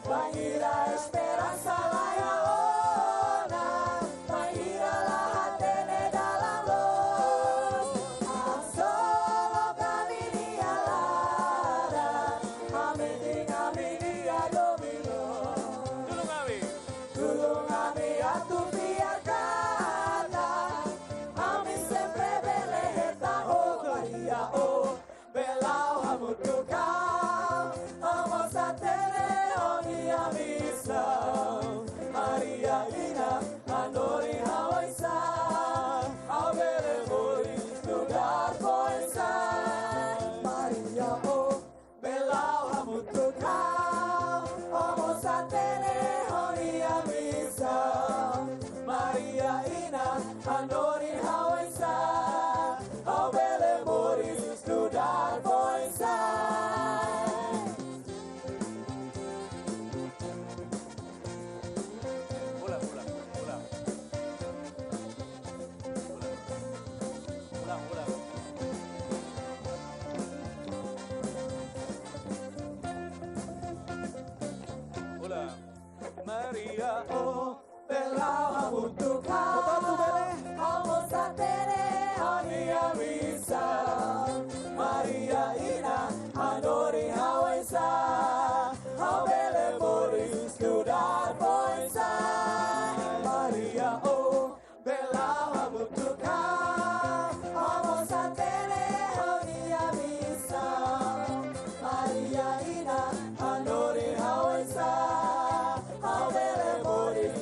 bainhira esperansa la iha ona, bainhira la hatene dalan loos. Hasoru ami-nia laran, hametin ami-nia domin. Tulun ami. Tulun ami atu fiar katak ami sempre bele hetan ho Maria ó. Bele la'o hamutuk ha'u, ó mós hatene ha'u-nia misaun. Maria inan, hanorin ha'u oinsá ha'u bele moris nu'udar foin-sa'e. Maria ó, bele la'o hamutuk ha'u, ó mós hatene ha'u-nia misaun. Maria inan, hanorin ha'u oinsá ha'u bele moris nu'udar foin-sa'e. Ulang, ulang, ulang. Ulang, ulang. Ulang. Maria ó, bele la'o hamutuk ha'u, ó mós hatene ha'u-nia misaun. Maria inan, hanorin ha'u oinsá ha'u bele moris nu'udar foin-sa'e. Maria ó, bele la'o hamutuk ha'u, ó mós hatene ha'u-nia misaun. Maria inan, hanorin ha'u oinsá ha'u bele moris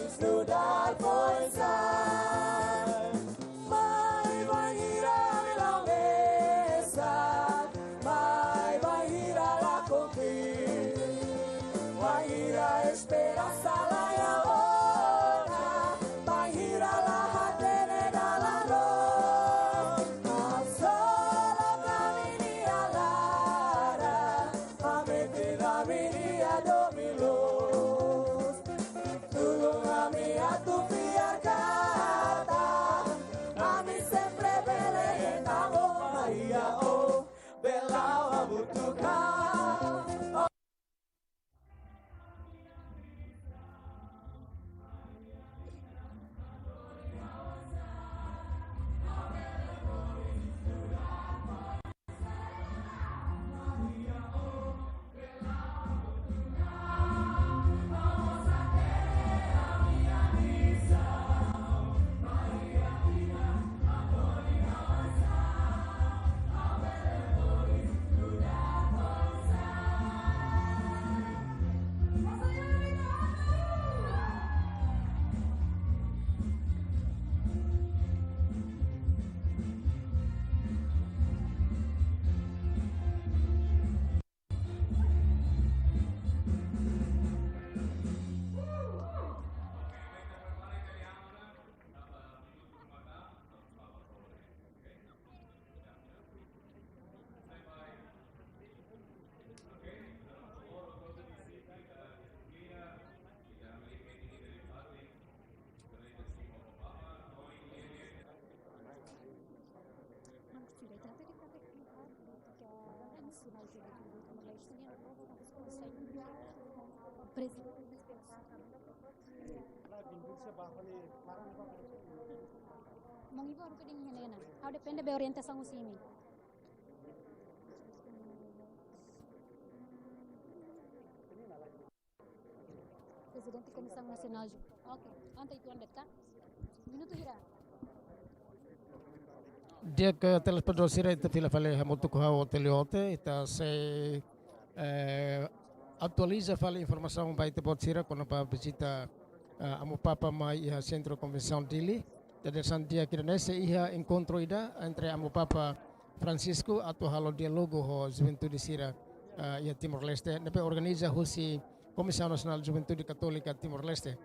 Maun Ivo, haruka dehan iha ne'e ona. Ha'u depende ba orientasaun husi imi. Prezidente Komisaun Nasionál. Oke, entaun ita-nia de'it ka? Minutu hira. Di'ak, telespetadór sira, ita fila fali hamutuk ho ha'u Otelio Ote, ita sei, eh, atualiza fali informasaun ba ita-boot sira kona-ba vizita, eh, Amu Papa mai iha Sentru Konvensaun Dili. Dadeer-saan di'ak ida-ne'e sei iha enkontru ida entre Amu Papa Francisco atu halo diálogu ho juventude sira, eh, iha Timor-Leste, ne'ebé organiza husi Komisaun Nasionál Juventude Katólika Timor-Leste.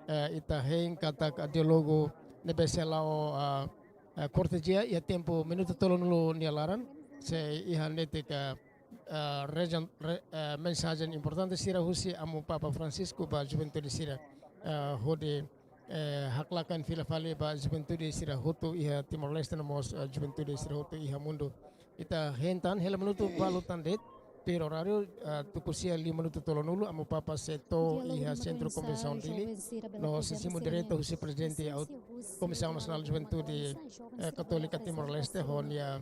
Eh, ita hein katak diálogu ne'ebé sei la'o, ah, ah, kortejia iha tempu minutu tolunulu nia laran, sei iha netik, ah, ah, rejen-, re-, ah, mensajen importante sira husi Amu Papa Francisco ba juventude sira, ah, hodi, eh, haklaken fila fali ba juventude sira hotu iha Timor-Leste no mós, ah, juventude sira hotu iha mundu. Ita hein tan hela minutu balu tan de'it, tuir oráriu, ah, tuku sia liu minutu tolunulu, Amu Papa sei to'o iha Sentru Konvensaun Dili, no sei simu direta husi Prezidente aut-, Komisaun Nasionál Juventude, eh, Katólika Timor-Leste, ho nia,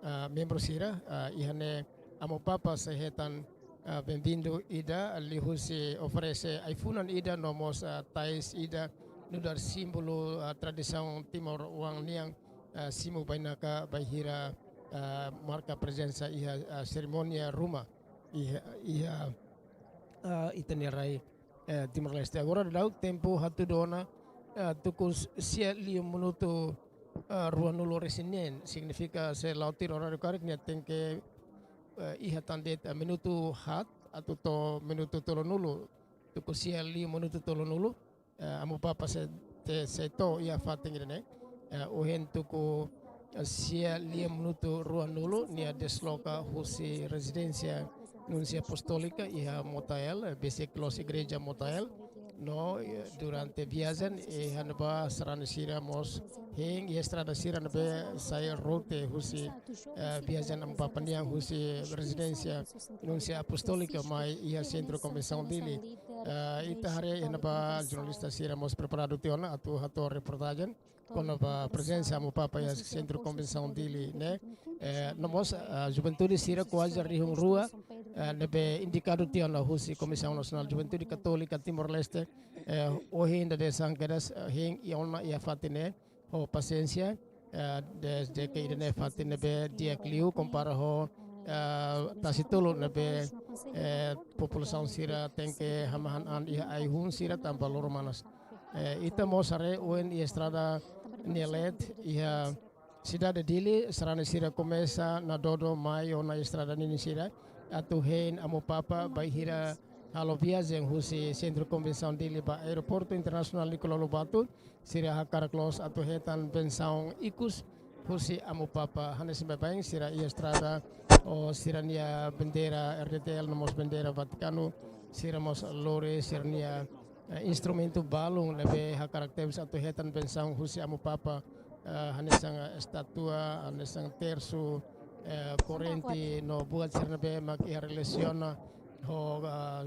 ah, membru sira, ah, iha ne'e Amu Papa sei hetan, ah, benvindu ida, liuhusi oferese ai-funan ida, no mós, ah, tais ida, nu'udar símbolu, ah, tradisaun Timor oan nian, ah, simu bainaka bainhira, ah, marka prezensa iha, ah, serimónia ruma iha, iha, ah, ita-nia rai, eh, Timor-Leste. Agora daudaun tempu hatudu ona, ah, tuku sia liu minutu, ah, ruanulu resin neen, signifika se la'o tuir oráriu karik nia tenke, eh, iha tan de'it, ah, minutu haat atu to'o minutu tolunulu, tuku sia liu minutu tolunulu, eh, Amu Papa sei, te-, sei to'o iha fatin ida-ne'e. Eh, ohin tuku, eh, sia liu minutu ruanulu nia desloka husi rezidénsia Nunsia Apostólika iha Motael, eh, besik loos igreja Motael. No, eh, durante viajen, eh, iha ne'ebá sarani sira mós hein iha estrada sira ne'ebé sai rute husi, eh, viajen Amu Papa nian husi rezidénsia Nunsia Apostólika mai iha Sentru Konvensaun Dili. Eh, ita haree iha ne'ebá jornalista sira mós preparadu tiha ona atu hato'o reportajen kona-ba prezensa Amu Papa iha Sentru Konvensaun Dili ne'e. Eh, no mós, eh, juventude sira kuaze rihun rua, eh, ne'ebé indikadu tiha ona husi Komisaun Nasionál Juventude Katólika Timor-Leste, eh, ohin dadeer-saan kedas, eh, hein ona iha fatin ne'e, ho pasiénsia, eh, dezde ke ida-ne'e fatin ne'ebé di'ak liu kompara ho, eh, tasi-tulun ne'ebé, eh, populasaun sira tenke hamahan an iha ai-hun sira tanba loron manas. Eh, ita mós haree ohin iha estrada nia leet iha sidade Dili, sarani sira komesa nadodo mai ona estrada ninin sira atu hein Amu Papa bainhira halo viajen husi Sentru Konvensaun Dili ba Aeroportu Internasionál Nicolau Lobato, sira hakarak loos atu hetan bensaun ikus husi Amu Papa. Hanesan baibain sira iha estrada ho sira-nia bandeira R D T L no mós bandeira Vatikanu, sira mós lori sira-nia, eh, instrumentu balun ne'ebé hakarak tebes atu hetan bensaun husi Amu Papa, eh, hanesan, eh, estátua, hanesan tersu, eh, korrente no buat sira ne'ebé mak iha relasiona ho, ah,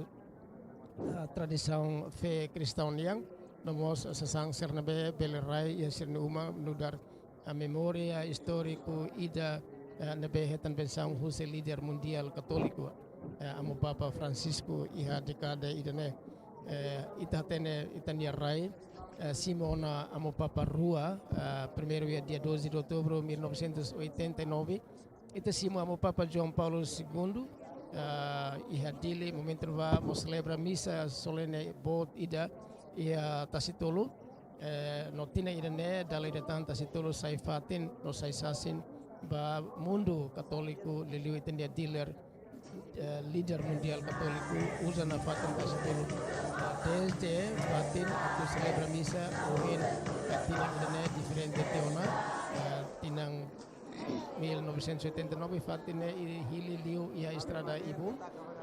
ah, tradisaun fé kristaun nian, no mós sasán sira ne'ebé bele rai iha sira-nia uma nu'udar, ah, memória istóriku ida, eh, ne'ebé hetan bensaun husi líder mundiál katóliku, eh, Amu Papa Francisco iha dékada ida-ne'e. Eh, ita hatene ita-nia rai, eh, simu ona Amu Papa rua, eh, primeiru iha dia doze de outubro mil novecentos e oitenta e nove. Ita simu Amu Papa João Paulo Segundo, eh, iha Dili, momentu ne'ebá mós selebra misa solene boot ida iha Tasitolu. Eh, no tinan ida-ne'e, dala ida tan Tasitolu sai fatin, no sai sasin ba mundu katóliku, liuliu ita-nia líder, eh, líder mundiál katóliku, uza nafatin Tasitolu. Eh, dezde fatin atu selebra misa, ohin, eh, tinan ida-ne'e diferente tiha ona, eh, tinan mil novecentos e oitenta e nove fatin ne'e hili liu iha estrada Ibun.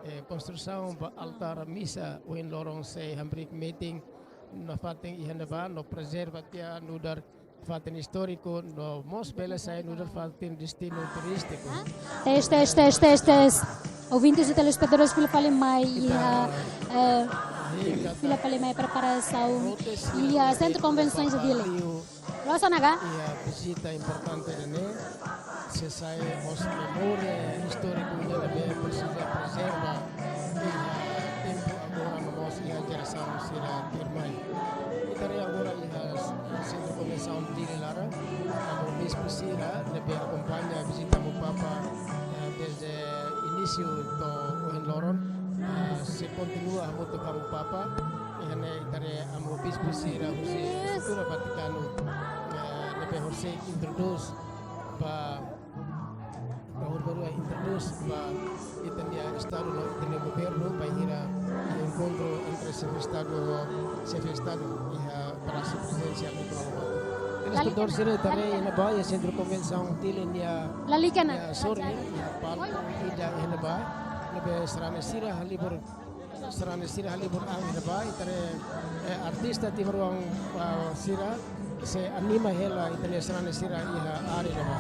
Eh, konstrusaun ba altár misa ohin loron sei hamriik metin nafatin iha ne'ebá no prezerva tiha nu'udar fatin istóriku no mós bele sai nu'udar fatin destinu turístiku. Teste, teste, teste, teste. Ouvintes e telespectadores, fila fali mai iha, eh, fila fali mai preparasaun iha Centro Convenções de Dili. Losa naga? Iha vizita importante ne'e, sei sai mós memória istóriku ida ne'ebé presiza prezerva iha tempu agora no mós iha jerasaun sira tuirmai. Ita haree agora iha Centro Convenções Dili laran, Amu Bispu sira ne'ebé akompaña vizita Amu Papa, eh, dezde inísiu to'o ohin loron, eh, sei kontinua hamutuk ho Amu Papa. Iha ne'e ita haree Amu Bispu sira husi estrutura Vatikanu, eh, ne'ebé horiseik introdús ba, ba horibainrua introdús ba ita-nia Estadu no ita-nia Governu, bainhira enkontru entre Xefe Estadu ho Xefe Estadu iha Palásiu Prezidensiál Nicolau Lobato. Telespetadór sira, ita haree iha ne'ebá iha Sentru Konvensaun Dili nia, lalika ona, nia sorin, iha palku ida iha ne'ebá, ne'ebé sarani sira halibur, sarani sira halibur an iha ne'ebá, ita haree, eh, artista timoroan, ah, sira sei anima hela ita-nia sarani sira iha área ne'ebá.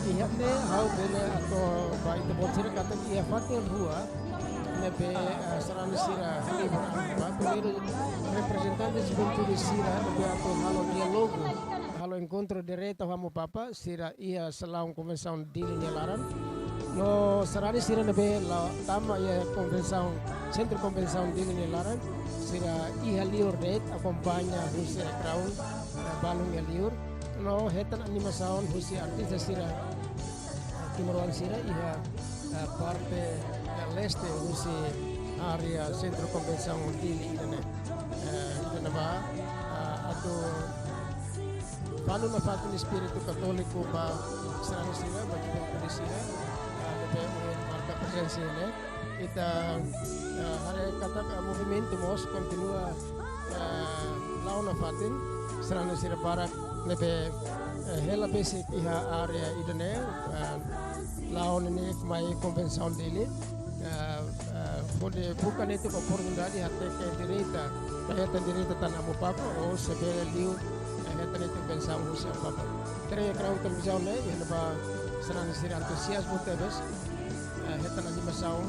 Iha ne'e ha'u bele hato'o ba ita-boot sira katak iha fatin rua ne'ebé, eh, sarani sira halibur an iha ne'ebá. Primeiru, reprezentante juventude sira ne'ebé atu halo diálogu, halo enkontru direta ho Amu Papa, sira iha salaun Konvensaun Dili nia laran. No sarani sira ne'ebé la tama iha konvensaun, Sentru Konvensaun Dili nia laran, sira iha liur de'it akompaña husi ekraun, eh, balun iha liur. No hetan animasaun husi artista sira, eh, timoroan sira iha, eh, parte, eh, leste husi área Sentru Konvensaun Dili ida-ne'e. Eh, ida-ne'ebá, eh, atu fanu nafatin espíritu katóliku ba sarani sira, ba juventude sira, ah, ne'ebé marka prezensa ne'e. Ita, ah, haree katak, ah, movimentu mós kontinua, ah, la'o nafatin, sarani sira barak ne'ebé, eh, hela besik iha área ida-ne'e, ah, la'o neineik mai Konvensaun Dili. Eh, eh, hodi buka netik oportunidade hateke direta, ba hetan direta tan Amu Papa, ou se bele liu, eh, hetan netik bensaun husi Amu Papa. Ita haree ekraun televizaun ne'e, iha ne'ebá sarani sira entuziazmu tebes, eh, hetan animasaun,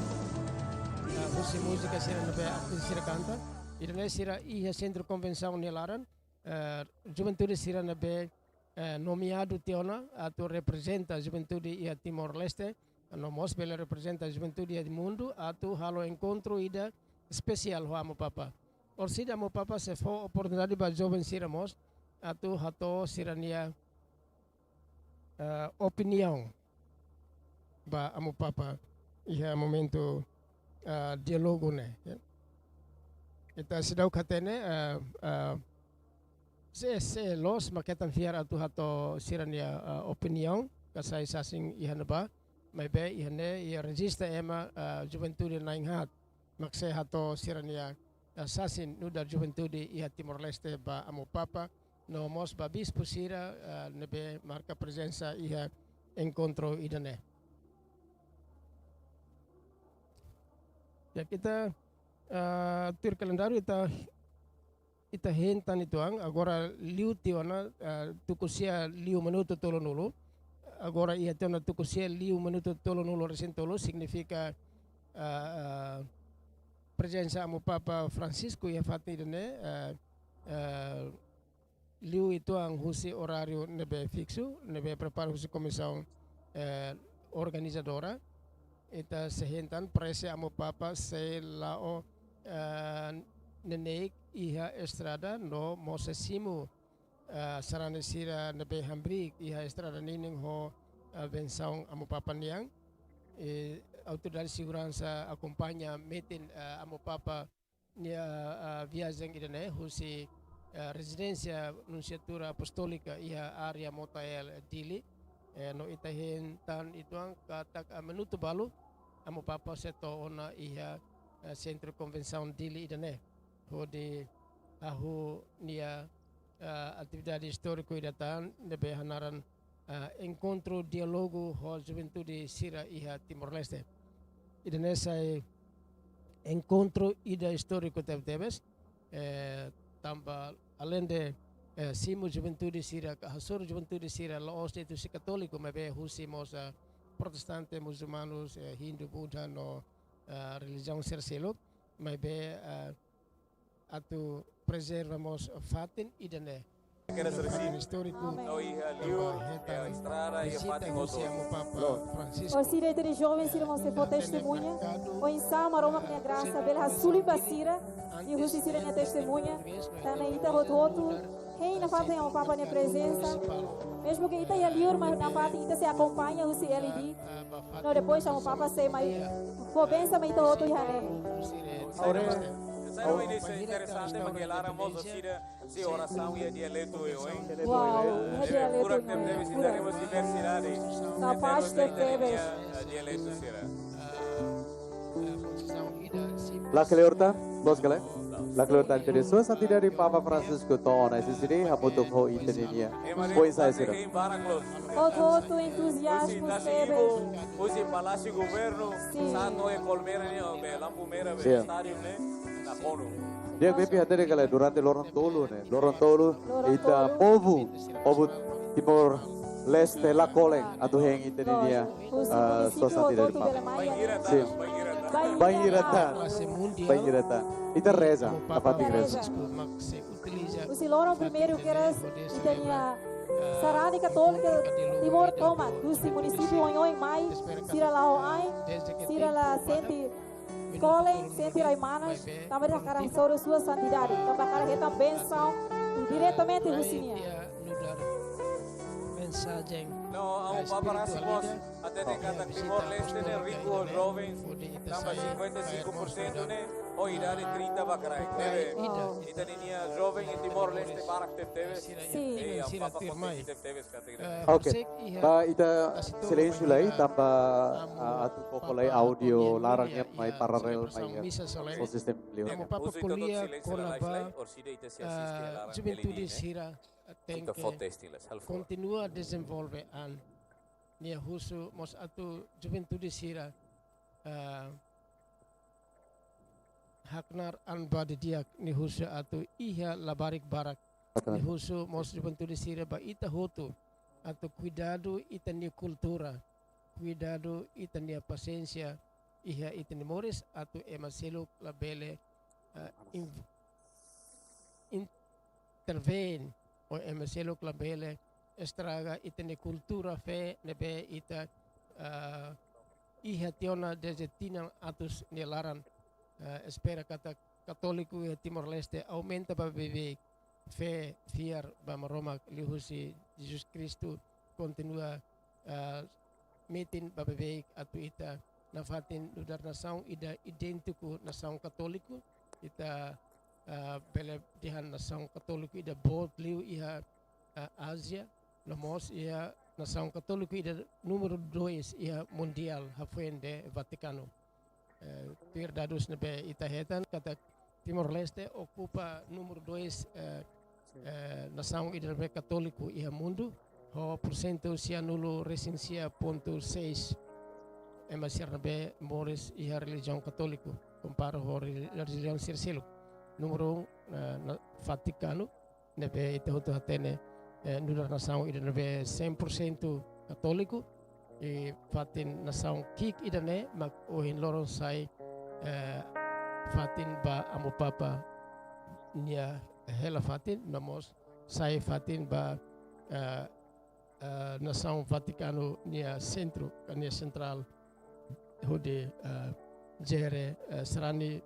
eh, husi múzika sira ne'ebé artista sira kanta. Ida-ne'e sira iha Sentru Konvensaun nia laran, eh, juventude sira ne'ebé, eh, nomeadu tiha ona atu reprezenta juventude iha Timor-Leste, no mós bele reprezenta juventude iha mundu atu halo enkontru ida espesiál ho Amu Papa. Orsida Amu Papa sei fó oportunidade ba joven sira mós atu hato'o sira-nia, eh, opiniaun ba Amu Papa iha momentu, eh, diálogu ne'e, ya. Ita seidauk hatene, eh, eh, sé, sé loos mak hetan fiar atu hato'o sira-nia, eh, opiniaun, ka sai sasin iha ne'ebá, maibé iha ne'e, iha rejista ema, eh, juventude na'in-haat mak sei hato'o sira-nia, eh, sasin nu'udar juventude iha Timor-Leste ba Amu Papa, no mós ba bispu sira, eh, ne'ebé marka prezensa iha enkontru ida-ne'e. Ya, ita, eh, tuir kalendáriu ita, ita hein tan uitoan, agora liu tiha ona, eh, tuku sia liu minutu tolunulu. agora iha tiha ona tuku sia liu minutu tolunulu resin tolu, signifika, ah, ah, prezensa Amu Papa Francisco iha fatin ida-ne'e, ah, ah, liu uitoan husi oráriu ne'ebé fiksu, ne'ebé prepara husi komisaun, eh, organizadora. Ita sei hein tan, parese Amu Papa sei la'o, eh, neineik iha estrada no mós sei simu, eh, sarani sira ne'ebé hamriik iha estrada ninin ho, eh, bensaun Amu Papa nian. I autoridade seguransa akompaña metin, eh, Amu Papa nia, ah, viajen ida-ne'e husi, ah, rezidénsia Nunsiatura Apostólika iha área Motael, Dili. Eh, no ita hein tan uitoan katak, ah, minutu balu, Amu Papa sei to'o ona iha, ah, Sentru Konvensaun Dili ida-ne'e, hodi hahú nia, ah, atividade istóriku ida tan ne'ebé hanaran, ah, enkontru diálogu ho juventude sira iha Timor-Leste. Ida-ne'e sai enkontru ida istóriku tebetebes, eh, tanba aleinde, eh, simu juventude sira, ka hasoru juventude sira la'ós de'it husi katóliku, maibé husi mós, ah, protestante, musulmanus, eh, Hindu, Buda no, ah, relijiaun sira seluk, maibé, ah, atu prezerva mós fatin ida-ne'e. Kera sira fatin sin istóriku. Amen. No iha liur, tanba hetan iha estrada, iha vizita fatin husi hotu. Amu Papa Francisco. Orsida ita-nia joven sira mós sei fó testemuña. Oinsá Maromak nia grasa bele hasoru ba sira, i husi sira-nia testemuña, tanba ita hotu-hotu hein nafatin Amu Papa nia prezensa. Mezmu ke ita iha liur, mas nafatin ita sei akompaña husi L E D. No depois Amu Papa sei mai fó bensaun mai ita hotu iha ne'e. Ora, sai uma início interesante, porque lá Ramos orsida, se orasaun iha dialetu, hein? Uau, iha dialetu, pura, pura. Temos diversidade. Kapás tebetebes. Dialetu sira. Lakleur tan, bos kale. Lakleur tan, jadi Sua Santidade Papa Francisco to'o ona S S D, hamutuk ho ita-nia. Pois sai sira. Hotu-hotu entuziazmu tebes. Husi Palásiu Governu, sin, sa'e to'o iha Kolmera ne'e, be lampu merah, be, sin, estádiu ne'e, nakonu. Di'ak, Pepi, hatene katak durante loron tolu ne'e. Loron tolu, loron tolu, ita povu, povu Timor-Leste la kolen atu hein ita-nia, lójiku, husi, ah, munisípiu Sua Santidade hotu-hotu Papa. Bele mai iha ne'e. Sin. Bainhira tan. Bainhira tan. Bainhira tan. Ita reza, nafatin reza. Reza. Husi loron primeiru kedas ita-nia sarani katólika Timor tomak, husi munisípiu oioin mai, sira la'o ain, sira la sente kolen, sente rai manas, tanba ita hakarak hasoru Sua Santidade, tanba hakarak hetan bensaun diretamente husi nia. Mensajen. No, Amu Papa rasik mós hateten katak Timor-Leste ne'e riku ho joven, tanba cinquenta e cinco por cento ne'e ho idade trinta ba kraik. Ne'ebé ita-nia joven iha Timor-Leste barak tebetebes. Sin. Eh, Amu Papa kontente tebetebes katak ida. Ok. Ba ita silénsiu lai, tanba, ah, atu koko lai áudiu laran nian mai paralel mai, eh, ho sistema liur. Amu Papa ko'alia kona-ba, ah, juventude sira tenke kontinua dezenvolve an. Nia husu mós atu juventude sira, ah, haknaar an ba didi'ak, nia husu atu iha labarik barak. Nia husu mós juventude sira ba ita hotu atu kuidadu ita-nia kultura, kuidadu ita-nia pasiénsia iha ita-nia moris atu ema seluk labele, ah, in-, intervene, ou ema seluk labele estraga ita-nia kultura fé ne'ebé ita, ah, iha tiha ona dezde tinan atus nia laran. Ah, espera katak katóliku iha Timor-Leste aumenta ba beibeik fé fiar ba Maromak liuhusi Jesus Kristu, kontinua, ah, metin ba beibeik atu ita nafatin nu'udar nasaun ida idéntiku nasaun katóliku, ita, ah, bele dehan nasaun katóliku ida boot liu iha, ah, Ázia, no mós iha nasaun katóliku ida númeru dois iha mundiál, hafoin de'it Vatikanu. Eh, tuir dadus ne'ebé ita hetan katak Timor-Leste okupa númeru dois, eh, eh, nasaun ida ne'ebé katóliku iha mundu, ho porsentu sianulu resin sia pontu seis ema sira ne'ebé moris iha relijiaun katóliku, kompara ho reli-, relijiaun sira seluk. Númeru un, eh, na-, Vatikanu, ne'ebé ita hotu hatene, eh, nu'udar nasaun ida ne'ebé cem por cento Katóliku, i fatin nasaun ki'ik ida-ne'e mak ohin loron sai, eh, fatin ba Amu Papa nia hela fatin, no mós sai fatin ba, eh, eh, nasaun Vatikanu nia sentru, ka nia sentrál, hodi, eh, jere, eh, sarani,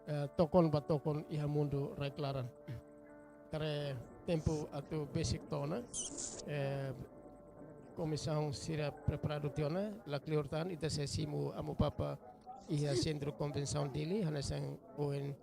eh, tokon ba tokon iha mundu rai-klaran. Haree tempu atu besik tiha ona, eh, komisaun sira preparadu tiha ona, la kleur tan ita sei simu Amu Papa iha Sentru Konvensaun Dili, hanesan ohin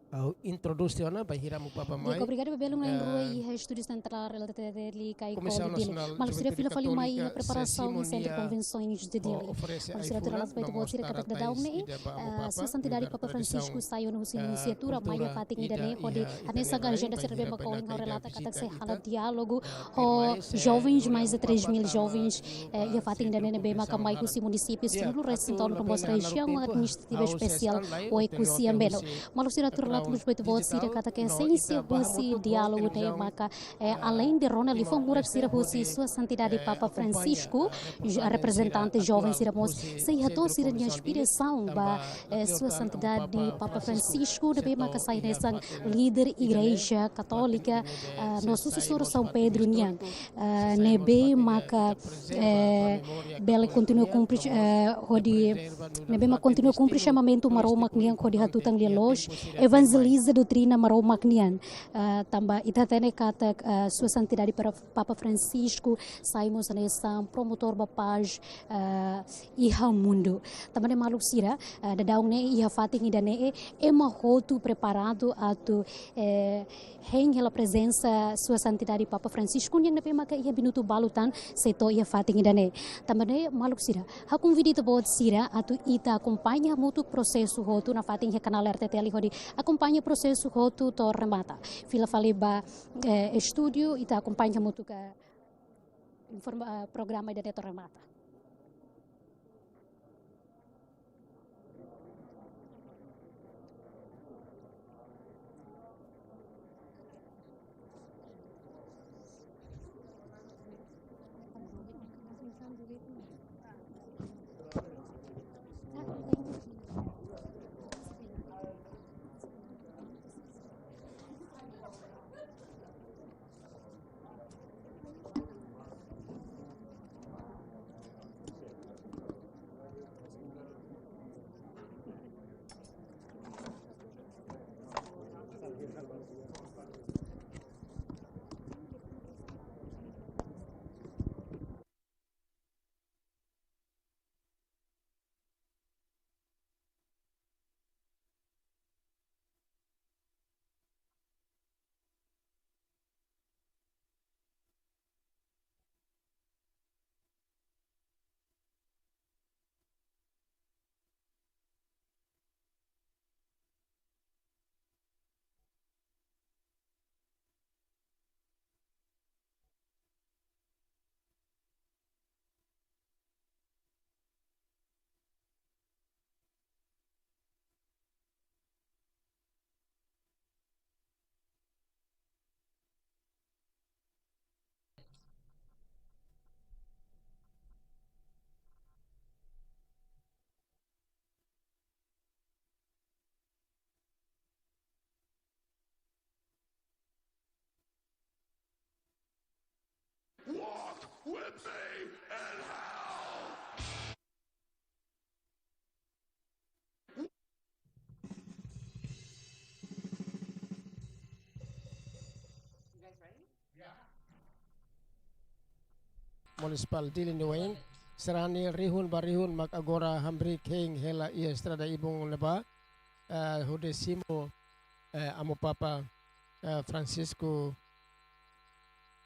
ha'u introdús tiha ona, bainhira Amu Papa mai. Di'ak, obrigadu ba belun na'in-rua, eh, iha Estúdiu Sentrál R T T L Kaiko Komisaun Dili. Nasionál Maluk sira, Juventude fila fali mai Katólika, iha preparasaun sei simu Sentru nia Konvensoins de Dili. Maluk sira, atu lalais ba ita-boot sira katak daudaun ne'e, eh, Sua Santidade Papa Francisco sai ona husi, eh, nusiatura mai iha fatin ida-ne'e, hodi hanesan agenda sira ne'ebé maka ohin ha'u relata katak sei halo diálogu ho jovens, mais de três mil jovens, eh, iha fatin ida-ne'e ne'ebé maka mai husi munisípiu sanulu-resin-tolu no mós rejiaun administrativa espesiál Oekusi Ambeno. Maluk sira, atu relata mós ba ita-boot sira katak esénsia husi diálogu ne'e maka, eh, aleinde rona liafuan murak sira husi Sua Santidade Papa Francisco, jo-, reprezentante joven sira mós sei hato'o sira-nia inspirasaun ba, eh, Sua Santidade Papa Francisco, ne'ebé maka sai hanesan líder Igreja Katólika, eh, no susesór São Pedro nian, eh, ne'ebé maka, eh, bele kontinua kumpre, eh, hodi, ne'ebé maka kontinua kumpre xamamentu Maromak nian hodi hatutan lia-loos, evanjeliza doutrina Maromak nian. Eh, tanba ita hatene katak, eh, Sua Santidade para Papa Francisco sai mós hanesan promotór ba pás, eh, iha mundu. Tanba ne'e, maluk sira, eh, daudaun ne'e iha fatin ida-ne'e, ema hotu preparadu atu, eh, hein hela prezensa Sua Santidade Papa Francisco nian, ne'ebé maka iha minutu balu tan sei to'o iha fatin ida-ne'e. Tanba ne'e, maluk sira, ha'u konvida ita-boot sira atu ita akompaña hamutuk prosesu hotu nafatin iha kanál R T T L hodi akompaña prosesu hotu to'o remata. Fila fali ba, eh, estúdiu, ita akompaña hamutuk, eh, informa-, eh, programa ida-ne'e to'o remata. Walk with me in hell. Munisipál Dili nia wain, sarani rihun ba rihun mak agora hamriik hein hela iha estrada ibun ne'ebá, eh, hodi simu, eh, Amu Papa, eh, Francisco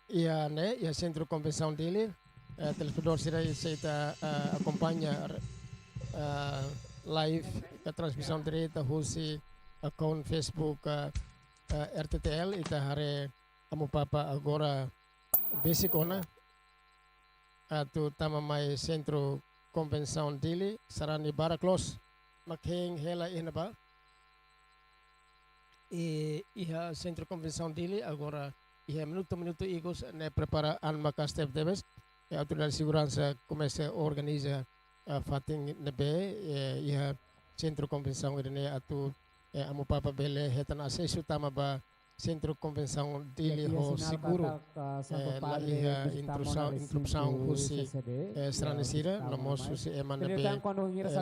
iha ne'e, iha Sentru Konvensaun Dili, eh, telespetadór sira, se ita, eh, akompaña, eh, live, ka transmisaun direta husi akaun Facebook, eh, eh, R T T L, ita haree Amu Papa agora besik ona atu tama mai Sentru Konvensaun Dili, sarani barak loos mak hein hela iha ne'ebá. I iha Sentru Konvensaun Dili agora iha minutu-minutu ikus ne'e prepara an maka'as tebetebes. eh, autoridade seguransa komesa organiza, eh, fatin ne'ebé, eh, iha sentru konvensaun ida-ne'e atu, eh, Amu Papa bele hetan asesu tama ba sentru konvensaun Dili ho seguru. Eh, la iha interrupsaun, interrupsaun husi, eh, sarani sira, no mós husi ema ne'ebé, eh,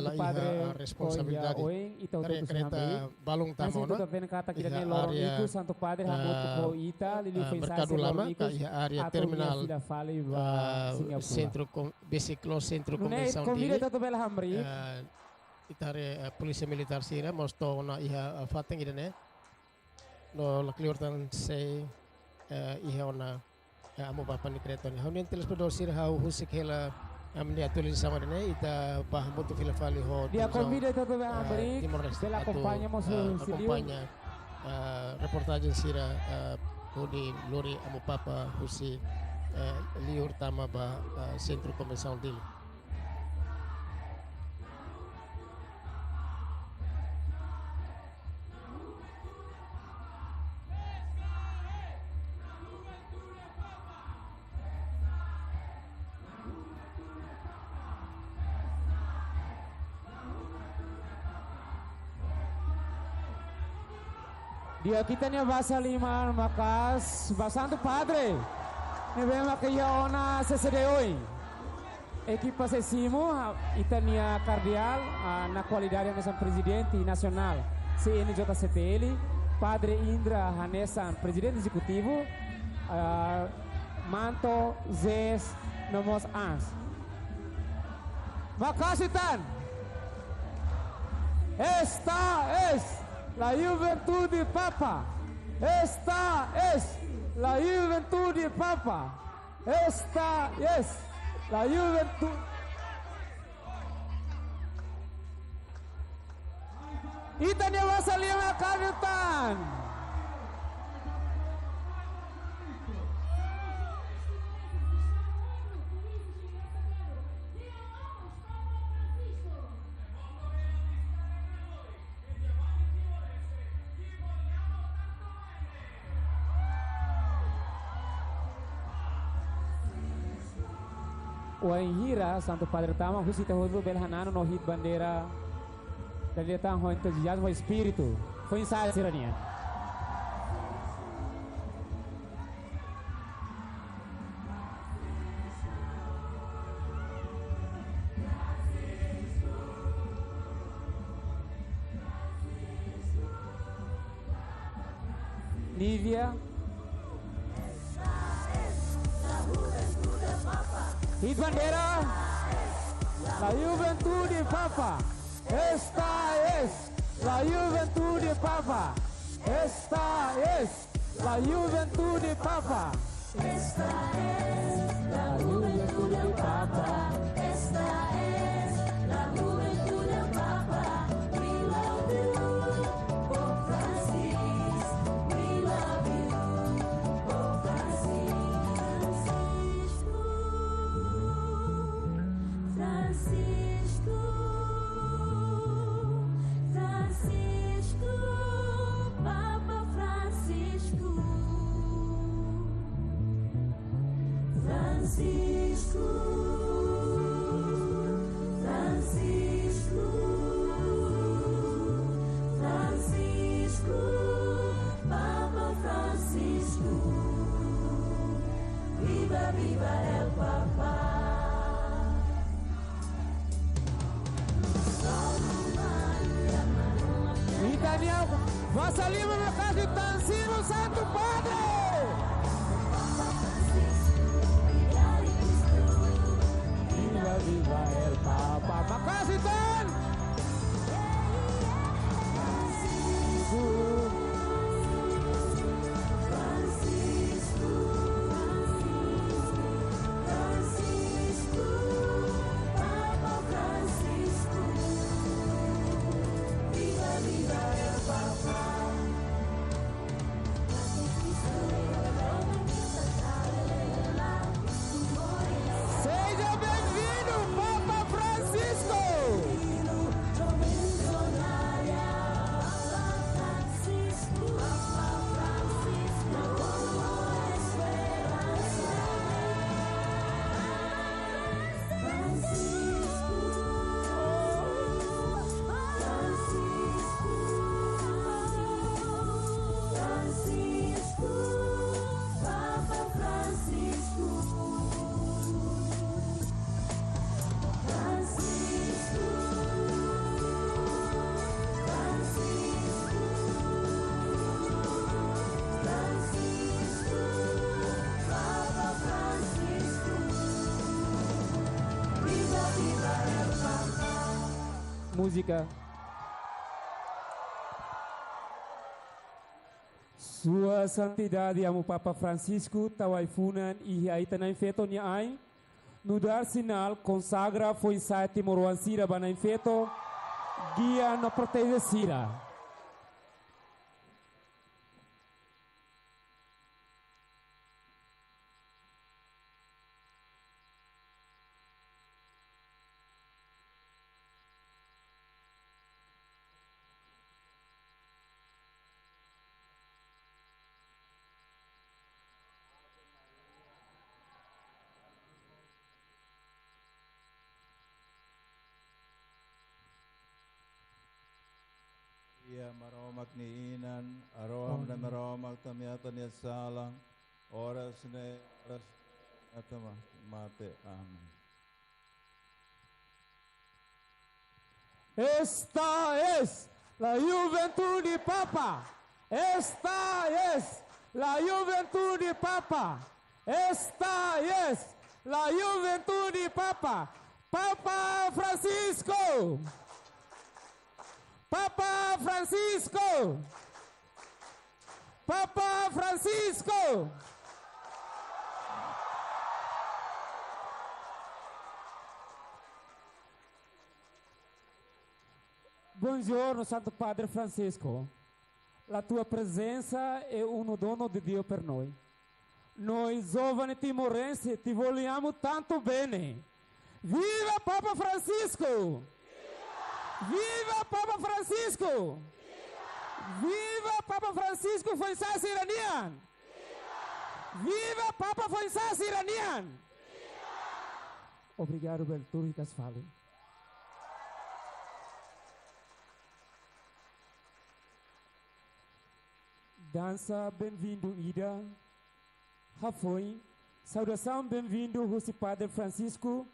la iha, ah, responsabilidade. Haree kareta balun tama ona iha área, ah, Merkadu Lama, ka iha área terminál, ah, sentru kon-, besik loos sentru konvensaun Dili. Ah, ita haree, ah, polísia militár sira mós to'o ona iha, ah, fatin ida-ne'e. No la kleur tan sé, eh, iha ona, eh, Amu Papa nia kareta ne'e. Ha'u-nia telespetadór sira, ha'u husik hela ami-nia atualizasaun ida-ne'e, ita bá hamutuk fila fali ho televizaun, eh, Timor-Leste atu, eh, akompaña, eh, reportajen sira, eh, hodi lori Amu Papa husi, eh, liur tama ba, eh, sentru konvensaun Dili. Di'ak, ita-nia basa liman maka'as ba Santu Padre ne'ebé mak iha ona sesede oin. Ekipa sei simu, ah, ita-nia kardeál, ah, na kualidade hanesan prezidente nasionál C N J C T L, Padre Indra hanesan prezidente ezekutivu, ah, manto, zes, no mós ans. Maka'as ita-nia. Esta es la juventud de Papa. Esta es la juventud de Papa. Esta es la juventud. Ita-nia basa liman maka'as ita-nia. Wainhira Santu Padre tama, husi ita hotu bele hananu no hi'it bandeira. Dala ida tan ho entuziazmu, ho espíritu. Foin-sa'e sira-nian. Nívia. Hi'it bandeira. La juventud de Papa. Esta es la juventud de Papa. Esta es la juventud de Papa. Esta es la juventud de Papa. Esta es la juventud de Papa. We love you, Pope Francis. We love you, Pope Francis. Francisco, Francisco, Papa Francisco. Francisco, Francisco, Francisco, Papa Francisco. Viva, viva el Papa. Ita-nia basa liman maka'as ita-nia simu Santu Padre. Viva, viva el Papa. Maka'as ita-nia. música. Sua Santidade Amu Papa Francisco tau ai-funan iha ita na'in feto nia ain, nu'udar sinál konsagra foin-sa'e timoroan sira ba na'in feto, gia no proteje sira. Iha Maromak nia inan, Aroha Maromak, tau ami-atan nia sala, oras ne'e, oras ita ma-, mate. Amen. Esta es la juventud de Papa. Esta es la juventud de Papa. Esta es la juventud de Papa. Papa Francisco. Papa Francisco. Papa Francisco. Bongiorno, Santu Padre Francisco. La tua presenza è un dono di Dio per noi. Noi giovani timorensi ti vogliamo tanto bene. Viva Papa Francisco! Viva Papa Francisco! Viva Papa Francisco foin-sa'e sira-nian! Viva Papa foin-sa'e sira-nian! Obrigadu, bel turki kasfali. Dansa benvindu ida. Hafoin, saudasaun benvindu husi Padre Francisco,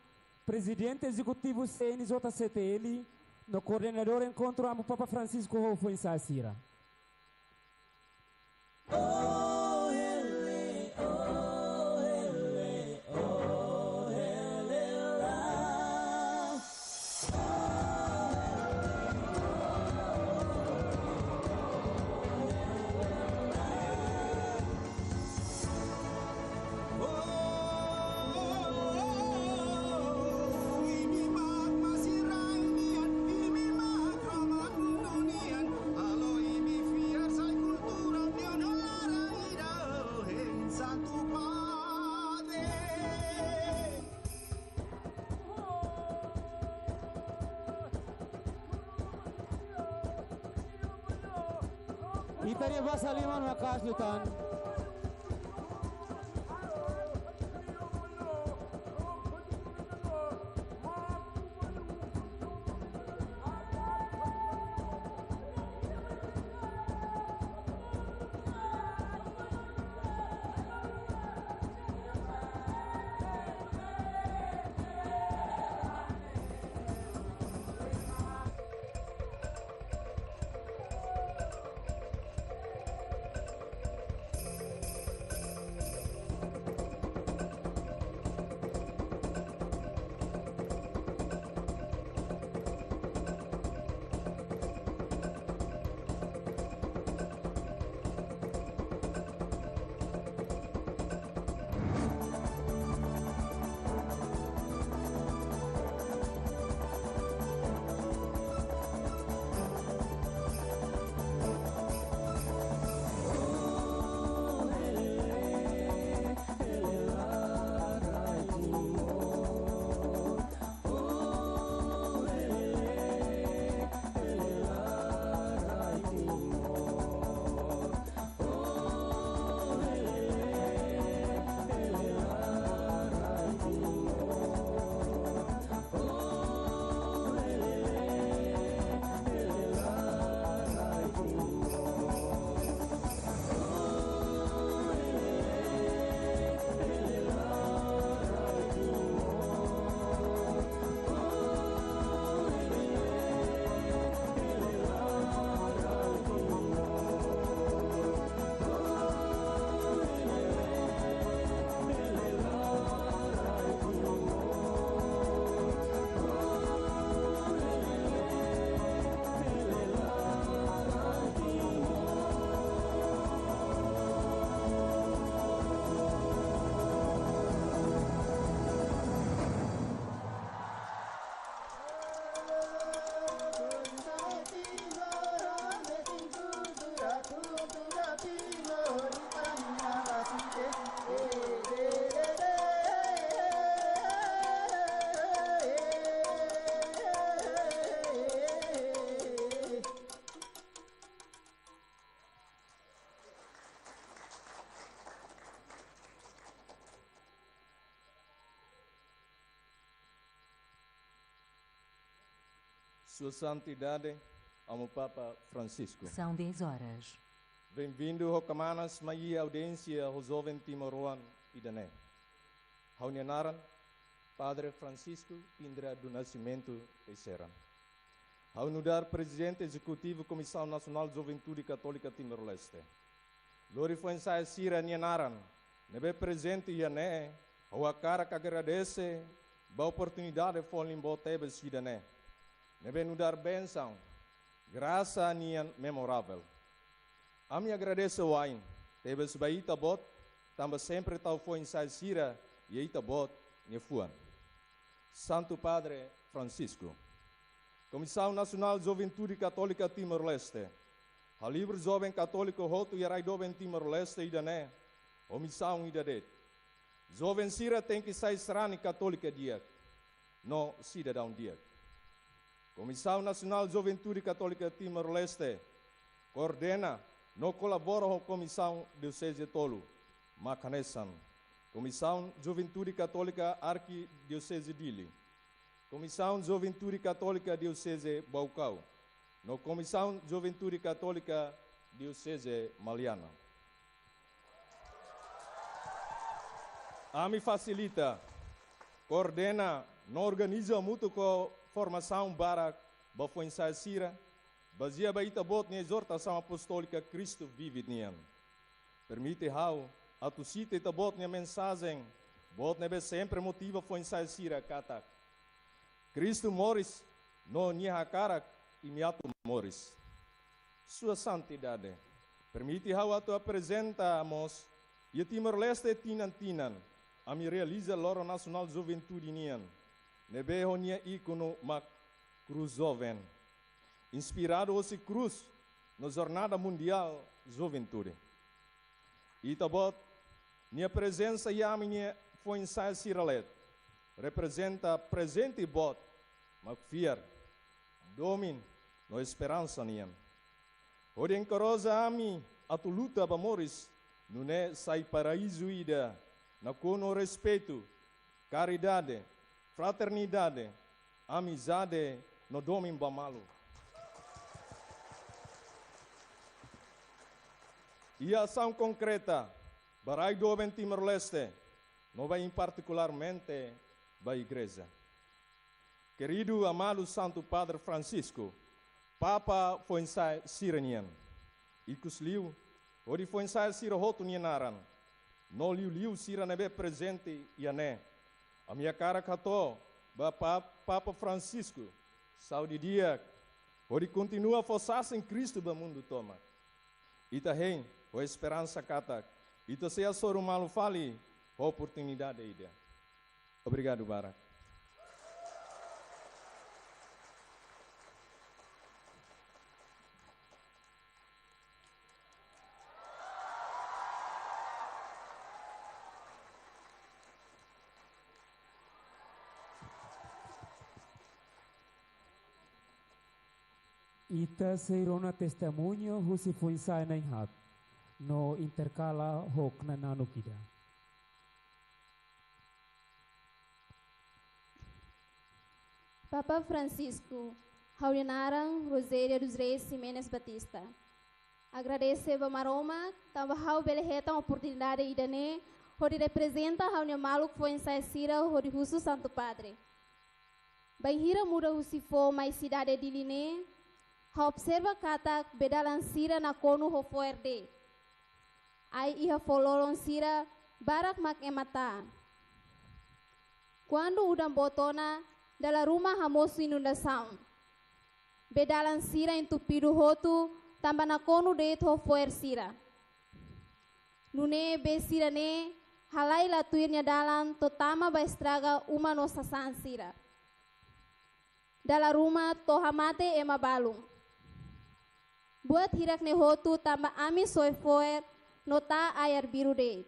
Prezidente Ezekutivu C N J C T L, no koordenadór Enkontru Amu Papa Francisco ho foin-sa'e sira. Ita-nia basa liman maka'as liután. Sua Santidade, Amu Papa Francisco. São dez horas. Bem-vindo ho kmanas mai iha audiénsia ho joven timoroan ida-ne'e. Ha'u-nia naran Padre Francisco Indra do Nascimento Teixeira. Ha'u nu'udar Prezidente Ezekutivu Komisaun Nasionál Juventude Katólika Timor-Leste. Lori foin-sa'e sira-nia naran ne'ebé prezente iha ne'e, ha'u hakarak agradese ba oportunidade folin boot tebes ida-ne'e, ne'ebé nu'udar bensaun, grasa nian memoravel. Ami agradese wa'in tebes ba Ita-Boot, tanba sempre tau foin-sa'e sira iha Ita-Boot nia fuan. Santu Padre Francisco. Komisaun Nasionál Juventude Katólika Timor-Leste halibur joven katóliku hotu iha rai doben Timor-Leste ida-ne'e ho misaun ida de'it. Joven sira tenke sai sarani katólika di'ak no sidadaun di'ak. Komisaun Nasionál Juventude Katólika Timor-Leste koordena no kolabora ho Komisaun Dioseze tolu, mak hanesan Komisaun Juventude Katólika Arkidioseze Dili, Komisaun Juventude Katólika Dioseze Baucau, no Komisaun Juventude Katólika Dioseze Maliana. Ami fasilita, koordena no organiza hamutuk ho formasaun barak ba foin-sa'e sira, bazeia ba Ita-Boot nia ezortasaun apostólika Cristo Vivit nian. Permite ha'u atu sita Ita-Boot nia mensajen boot ne'ebé sempre motiva foin-sa'e sira katak: Kristu moris, no Nia hakarak imi atu moris. Sua Santidade, permite ha'u atu aprezenta mós iha Timor-Leste tinan-tinan ami realiza Loron Nasionál Juventude nian, ne'ebé ho nia íkonu mak Krús Joven, inspiradu hosi Krús no Jornada Mundiál Juventude. Ita-Boot nia prezensa iha ami-nia foin-sa'e sira leet reprezenta prezente boot, mak fiar, domin no esperansa nian, hodi enkoraja ami atu luta ba moris nune'e sai paraízu ida nakonu ho respeitu, karidade, fraternidade, amizade no domin ba malu. Iha asaun konkreta ba rai doben Timor-Leste, no ba, em particularmente, ba Igreja. Keridu amadu Santu Padre Francisco, Papa foin-sa'e sira-nian, ikusliu hodi foin-sa'e sira hotu nia naran, no liuliu sira ne'ebé prezente iha ne'e, ami hakarak hato'o ba Pa-, Papa Francisco saúde di'ak, hodi kontinua fó sasin Kristu ba mundu tomak. Ita hein ho esperansa katak ita sei hasoru malu fali ho oportunidade ida. Obrigadu barak. Ita sei rona testemuñu husi foin-sa'e na'in-haat, no interkala ho knananu kida. Papa Francisco, ha'u-nia naran Rosélia dos Reis Ximenes Batista. Agradese ba Maromak, tanba ha'u bele hetan oportunidade ida-ne'e, hodi reprezenta ha'u-nia maluk foin-sa'e sira hodi husu Santu Padre. Bainhira muda husi foho mai sidade Dili ne'e, ha'u observa katak bee-dalan sira nakonu ho fo'er de'it. Ai iha foho-lolon sira barak mak ema taa. Kuandu udan boot ona, dala ruma hamosu inundasaun. Bee-dalan sira entupidu hotu, tanba nakonu de'it ho fo'er sira. Nune'e bee sira-ne'e halai la tuir nia dalan to'o tama ba estraga uma no sasán sira. Dala ruma to'o hamate ema balun. Buat hirak-ne'e hotu tanba ami soe fo'er no taa ai arbiru de'it.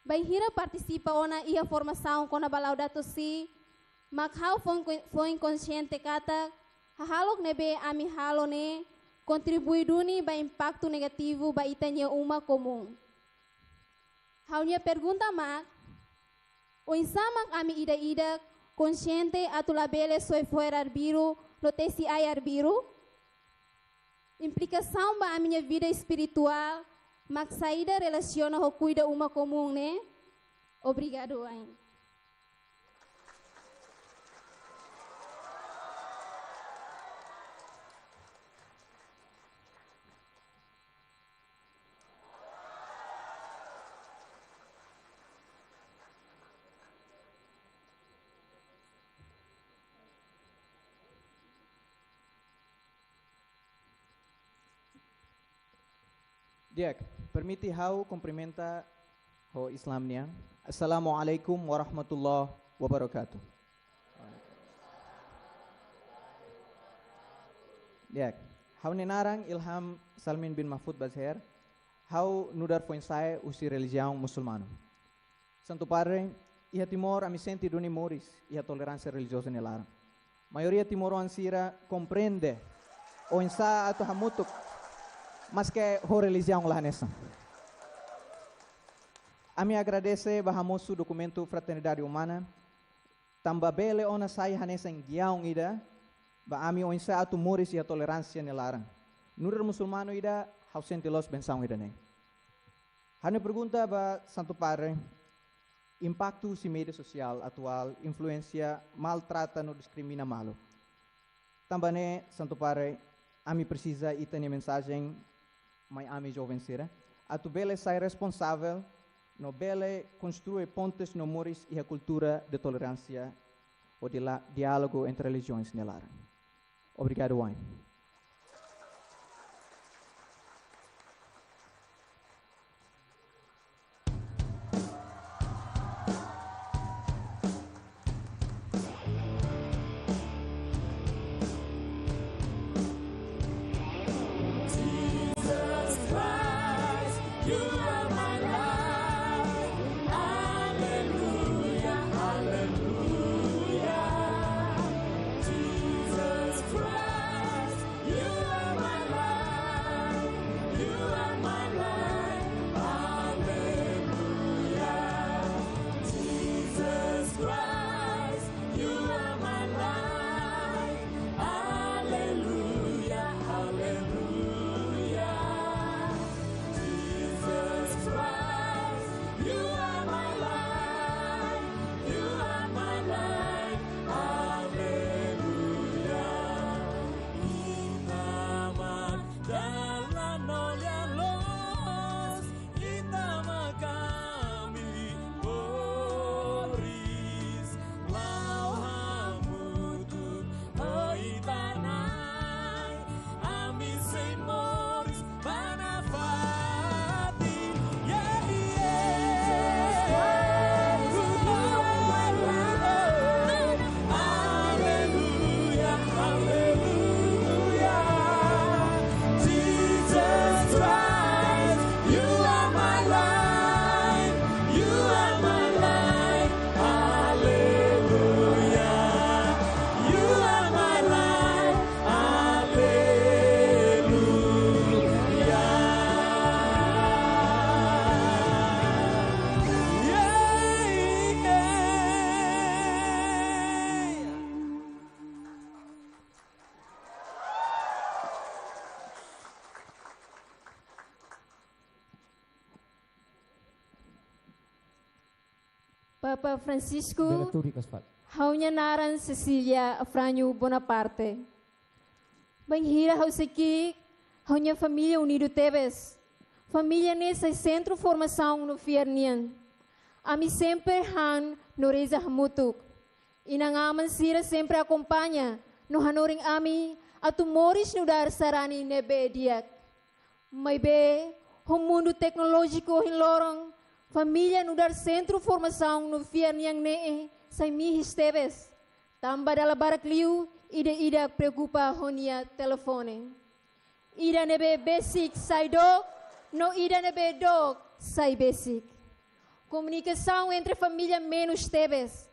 Bainhira partisipa ona iha formasaun kona-ba Laudato Si, mak ha'u foin, foin konxiente katak hahalok ne'ebé ami halo ne'e kontribui duni ba impaktu negativu ba ita-nia uma komún. Ha'u-nia pergunta mak, oinsá mak ami ida-idak Konxiente atu labele soe fo'er arbiru no tesi ai arbiru? Implikasaun ba ami-nia vida espirituál mak saida relasiona ho kuida uma komún ne'e? Obrigadu wa'in. Di'ak, permite ha'u kumprimenta ho Islam nian. Assalamualaikum warahmatullahi wabarakatuh. Di'ak, ha'u-nia naran Ilham Salmin bin Mahfud Bazher. Ha'u nu'udar foin-sa'e husi relijiaun musulmanu. Santu Padre, iha Timor ami sente duni moris iha toleránsia relijioza nia laran. Maioria timoroan sira komprende oinsá atu hamutuk, maske ho relijiaun la hanesan. Ami agradese ba hamosu dokumentu Fraternidade Umana, tanba bele ona sai hanesan giaun ida ba ami oinsá atu moris iha toleránsia nia laran. Nu'udar musulmanu ida, ha'u sente loos bensaun ida-ne'e. Ha'u-nia pergunta ba Santu Padre, impaktu husi média sosiál atuál influensia maltrata no diskrimina malu. Tanba ne'e, Santu Padre, ami presiza ita-nia mensajen mai ami joven sira, atu bele sai responsavel no bele konstrui pontes no moris iha kultura de toleránsia hodi la-, diálogu entre relijiões nia laran. Obrigadu wa'in. Jesus Christ, you are my life. Hallelujah, hallelujah. Jesus Christ, you are my life. You are my life. Hallelujah. Jesus Christ, you are my life. Hallelujah, hallelujah. Jesus Christ, you are my life. You are my life. Hallelujah. Ita mak dalan no lia-loos, ita mak ami moris, la'o hamutuk ho ita-nia Na'i, ami sei moris ba nafatin. Yeah, yeah. Hallelujah, hallelujah. Jesus Christ, you are my life, you are my life. Hallelujah, you are my life. Hallelujah. Yeah, yeah. Papa Francisco, bele tuur ikas fali. Ha'u-nia naran Cecília Afrânio Bonaparte. Bainhira ha'u sei ki'ik, ha'u-nia família unidu tebes. Família ne'e sai sentru formasaun no fiar nian. Ami sempre han no reza hamutuk. Inan-aman sira sempre akompaña no hanorin ami atu moris nu'udar sarani ne'ebé di'ak. Maibé, ho mundu teknolójiku ohin loron, família nu'udar sentru formasaun no fiar nian ne'e sai mihis tebes. Tanba dala barak liu, ida-idak preokupa ho nia telefone. Ida ne'ebé besik sai dook, no ida ne'ebé dook sai besik. Komunikasaun entre família menus tebes.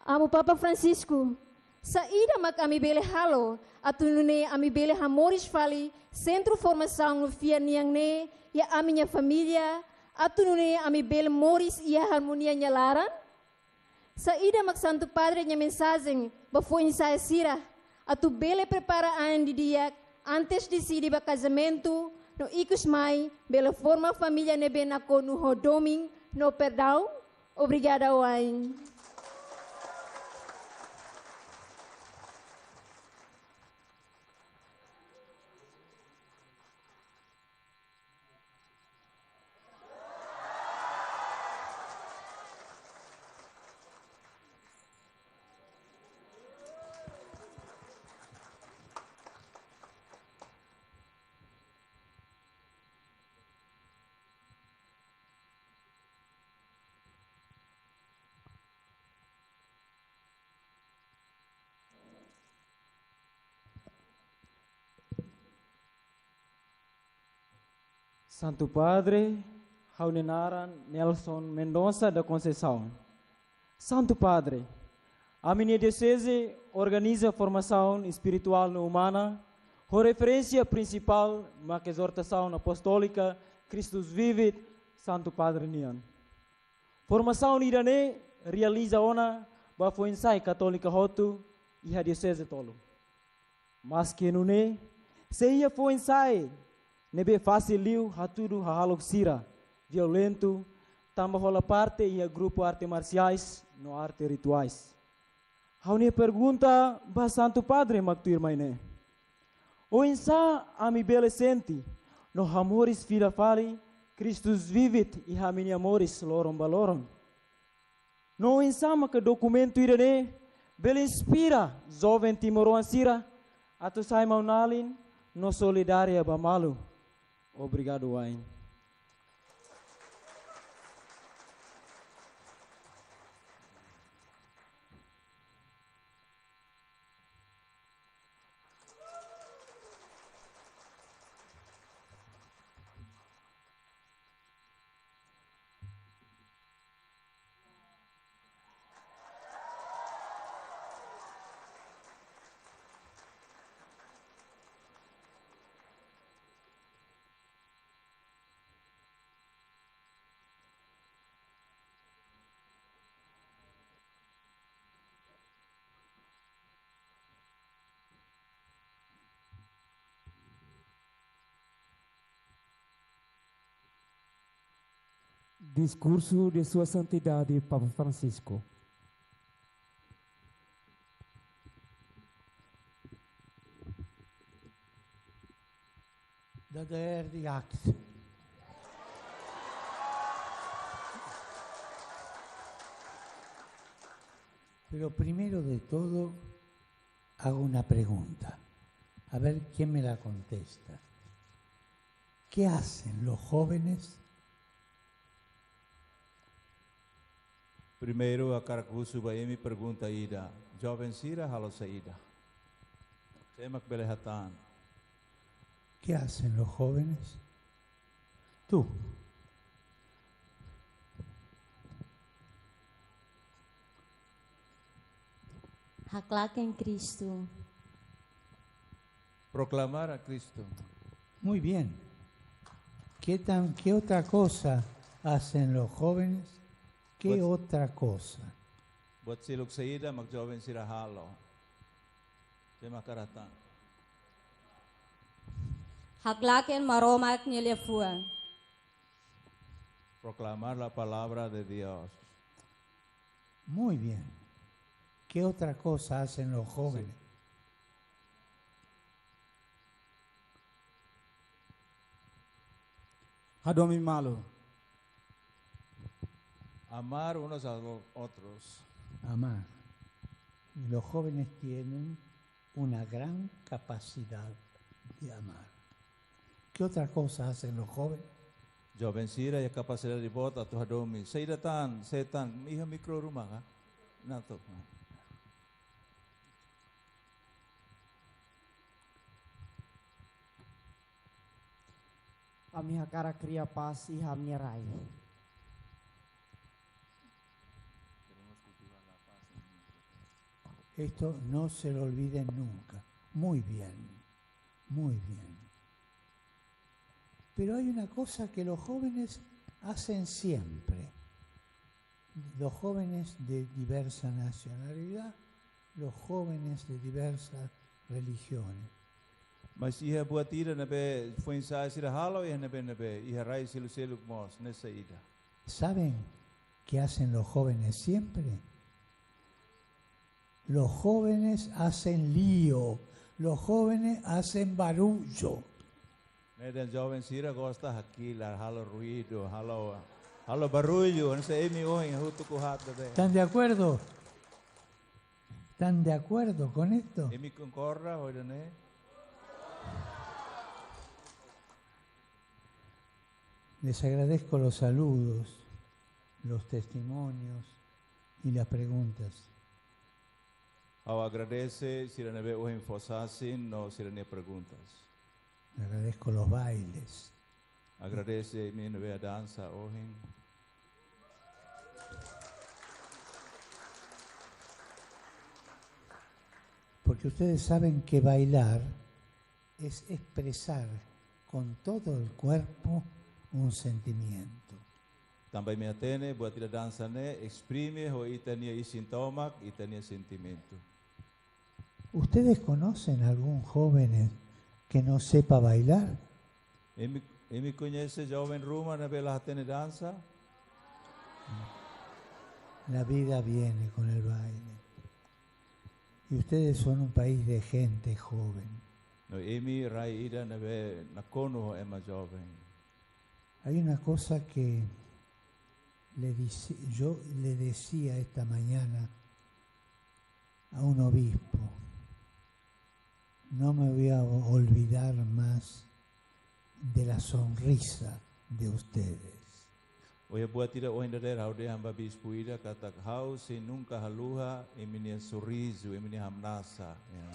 Amu Papa Francisco, saida mak ami bele halo atu nune'e ami bele hamoris fali sentru formasaun no fiar nian ne'e iha ami-nia família, atu nune'e ami bele moris iha armonia nia laran? Saida mak Santu Padre nia mensajen ba foin-sa'e sira, atu bele prepara an didi'ak antes deside ba kazamentu, no ikus mai bele forma família ne'ebé nakonu ho domin no perdaun? Obrigada wa'in. Santu Padre, ha'u-nia naran Nelson Mendonça da Conceição. Santu Padre, ami-nia dioseze organiza formasaun espirituál no umana, ho referénsia prinsipál mak ezortasaun apostólika Christus Vivit, Santu Padre nian. Formasaun ida-ne'e realiza ona ba foin-sa'e katólika hotu iha dioseze tolu. Maske nune'e, sei iha foin-sa'e ne'ebé fasil liu hatudu hahalok sira violentu, tanba hola parte iha grupu arte marsiais no arte rituais. Ha'u-nia pergunta ba Santu Padre mak tuirmai ne'e: oinsá ami bele sente no hamoris fila fali Christus Vivit iha ami-nia moris loron ba loron? No oinsá maka dokumentu ida-ne'e bele inspira joven timoroan sira atu sai maun-alin no solidária ba malu? Obrigadu wa'in. Discurso de Sua Santidade Papa Francisco. Dadaer di'ak. Pero primero de todo, hago una pregunta. A ver quién me la contesta. ¿Qué hacen los jóvenes? Primeiru, hakarak husu ba imi pergunta ida. Joven sira halo saida? Sé mak bele hatán? ¿Qué hacen los jóvenes? Tú. Haklaken Kristu. Proklamar a Cristo. Muy bien. ¿Qué tan, qué otra cosa hacen los jóvenes? ¿Qué Buat otra cosa? Buat seluk saida mak joven sira halo? Sé mak hakarak hatán? Haklaken Maromak nia liafuan. Proklamar la palabra de Dios. Muy bien. ¿Qué otra cosa hacen los jóvenes? Hadomi malu. Amar unos a los otros. Amar. Y los jóvenes tienen una gran capacidad de amar. ¿Qué otra cosa hacen los jóvenes? Joven sira iha kapasidade boot atu hadomi. Saida tan, sé tan, iha mikro ruma ka? Nato. Ami hakarak kria pás iha ami-nia rai. Esto no se lo olviden nunca. Muy bien, muy bien. Pero hay una cosa que los jóvenes hacen siempre. Los jóvenes de diversa nacionalidad, los jóvenes de diversas religiones. Mas iha buat ida ne'ebé foin-sa'e sira halo, iha ne'ebé, ne'ebé iha rai seluseluk mós, ne'e saida? ¿Saben qué hacen los jóvenes siempre? Los jóvenes hacen lío, los jóvenes hacen barullo. Ne'e dehan joven sira gosta hakilar, halo ruidu, halo, halo barullu, hanesan imi ohin hahutuk ho haat de'it. ¿Están de acuerdo? ¿Están de acuerdo con esto? Imi konkorda ho ida-ne'e? Les agradezco los saludos, los testimonios y las preguntas. Ha'u agradese sira ne'ebé ohin fó sasin no sira-nia perguntas. Agradezco los bailes. Agradese imi ne'ebé dansa ohin. Porque ustedes saben que bailar es expresar con todo el cuerpo un sentimiento. Tanba imi hatene, buat ida dansa ne'e esprime ho ita-nia isin tomak, ita-nia sentimentu. ¿Ustedes conocen algún joven que no sepa bailar? Imi, imi koñese joven ruma ne'ebé la hatene dansa? La vida viene con el baile. Y ustedes son un país de gente joven. No imi rai ida ne'ebé nakonu ho ema joven. Hay una cosa que le dice, yo le decía esta mañana a un obispo, no me voy a olvidar más de la sonrisa de ustedes. Ohin buat ida ohin dadeer ha'u dehan ba bispu ida katak ha'u sei nunka haluha imi-nia sorrizu, imi-nia hamnasa. Ya.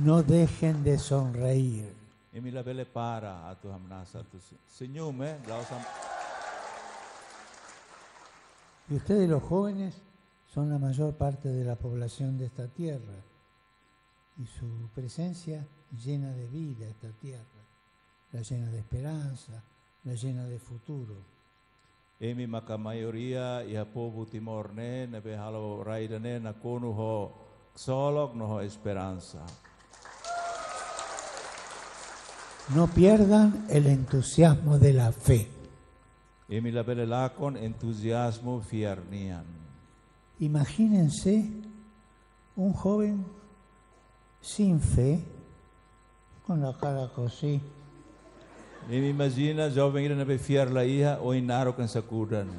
No dejen de sonreír. Imi labele para atu hamnasa, atu se-, senyum, eh, la'ós ham- Y ustedes los jóvenes son la mayor parte de la población de esta tierra. Y su presencia llena de vida esta tierra. La llena de esperanza, la llena de futuro. Imi maka maioria iha povu Timor ne'e, ne'ebé halo rai ida-ne'e nakonu ho ksolok no ho esperansa. No pierdan el entusiasmo de la fe. Imi labele lakon entuziazmu fiar nian. Imagínense un joven sin fe, con la cara así. Imi imajina joven ida ne'ebé fiar la iha, oin naruk hanesan kudan.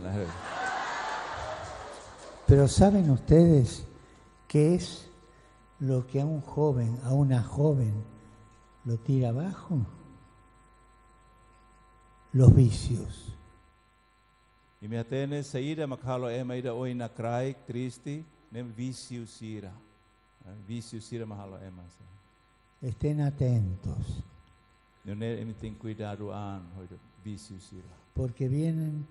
Pero ¿saben ustedes qué es lo que a un joven, a una joven lo tira abajo? Los vicios. Imi hatene saida mak halo ema ida oin nakraik, triste, ne'e vísiu sira. Eh, vísiu sira mak halo ema sa. Estén atentos. Nune'e imi tenke kuidadu an ho vísiu sira. Porque vienen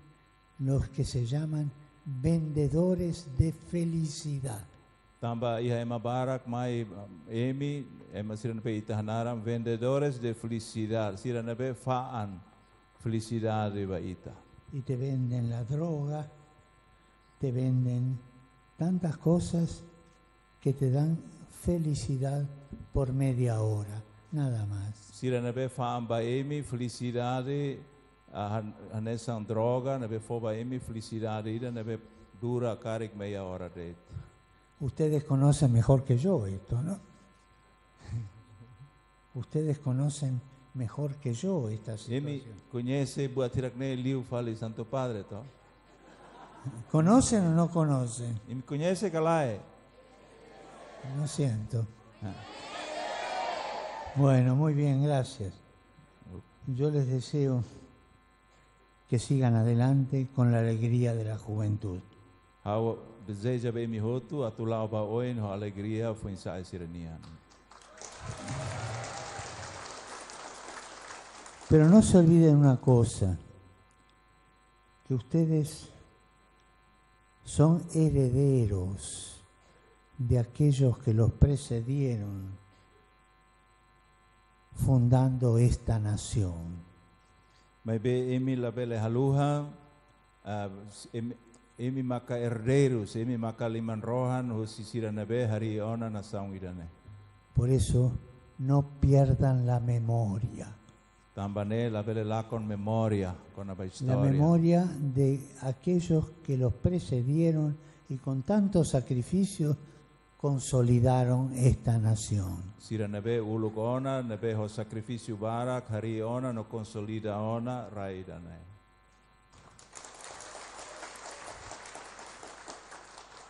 los que se llaman vendedores de felicidad. Tanba iha ema barak mai, um, imi, ema sira ne'ebé ita hanaran vendedores de felicidad, sira ne'ebé fa'an felicidade ba ita. Y te venden la droga, te venden tantas cosas que te dan felicidad por media hora, nada más. Sira ne'ebé fa'an ba imi felicidade, ah, han-, hanesan droga, ne'ebé fó ba imi felicidade ida ne'ebé dura karik meia hora de'it. Ustedes conocen mejor que yo esto, ¿no? Ustedes conocen mejor que yo esta situación. Imi koñese buat hirak-ne'e liu fali Santo Padre, to? ¿Conocen o no conocen? Imi koñese ka lae? No siento. Ah. Bueno, muy bien, gracias. Yo les deseo que sigan adelante con la alegría de la juventud. Ha'u dezeja ba imi hotu atu la'o ba oin ho alegria foin-sa'e sira-nian. Pero no se olviden una cosa, que ustedes son herederos de aquellos que los precedieron fundando esta nación. Maibé imi labele haluha, ah, imi, imi maka herdeirus, imi maka liman-rohan husi sira ne'ebé harii ona nasaun ida-ne'e. Por eso, no pierdan la memoria. Tanba ne'e labele lakon memória kona-ba istória. La memoria de aquellos que los precedieron y con tanto sacrificio consolidaron esta nación. Sira ne'ebé uluk ona, ne'ebé ho sakrifísiu barak harii ona no konsolida ona rai ida-ne'e.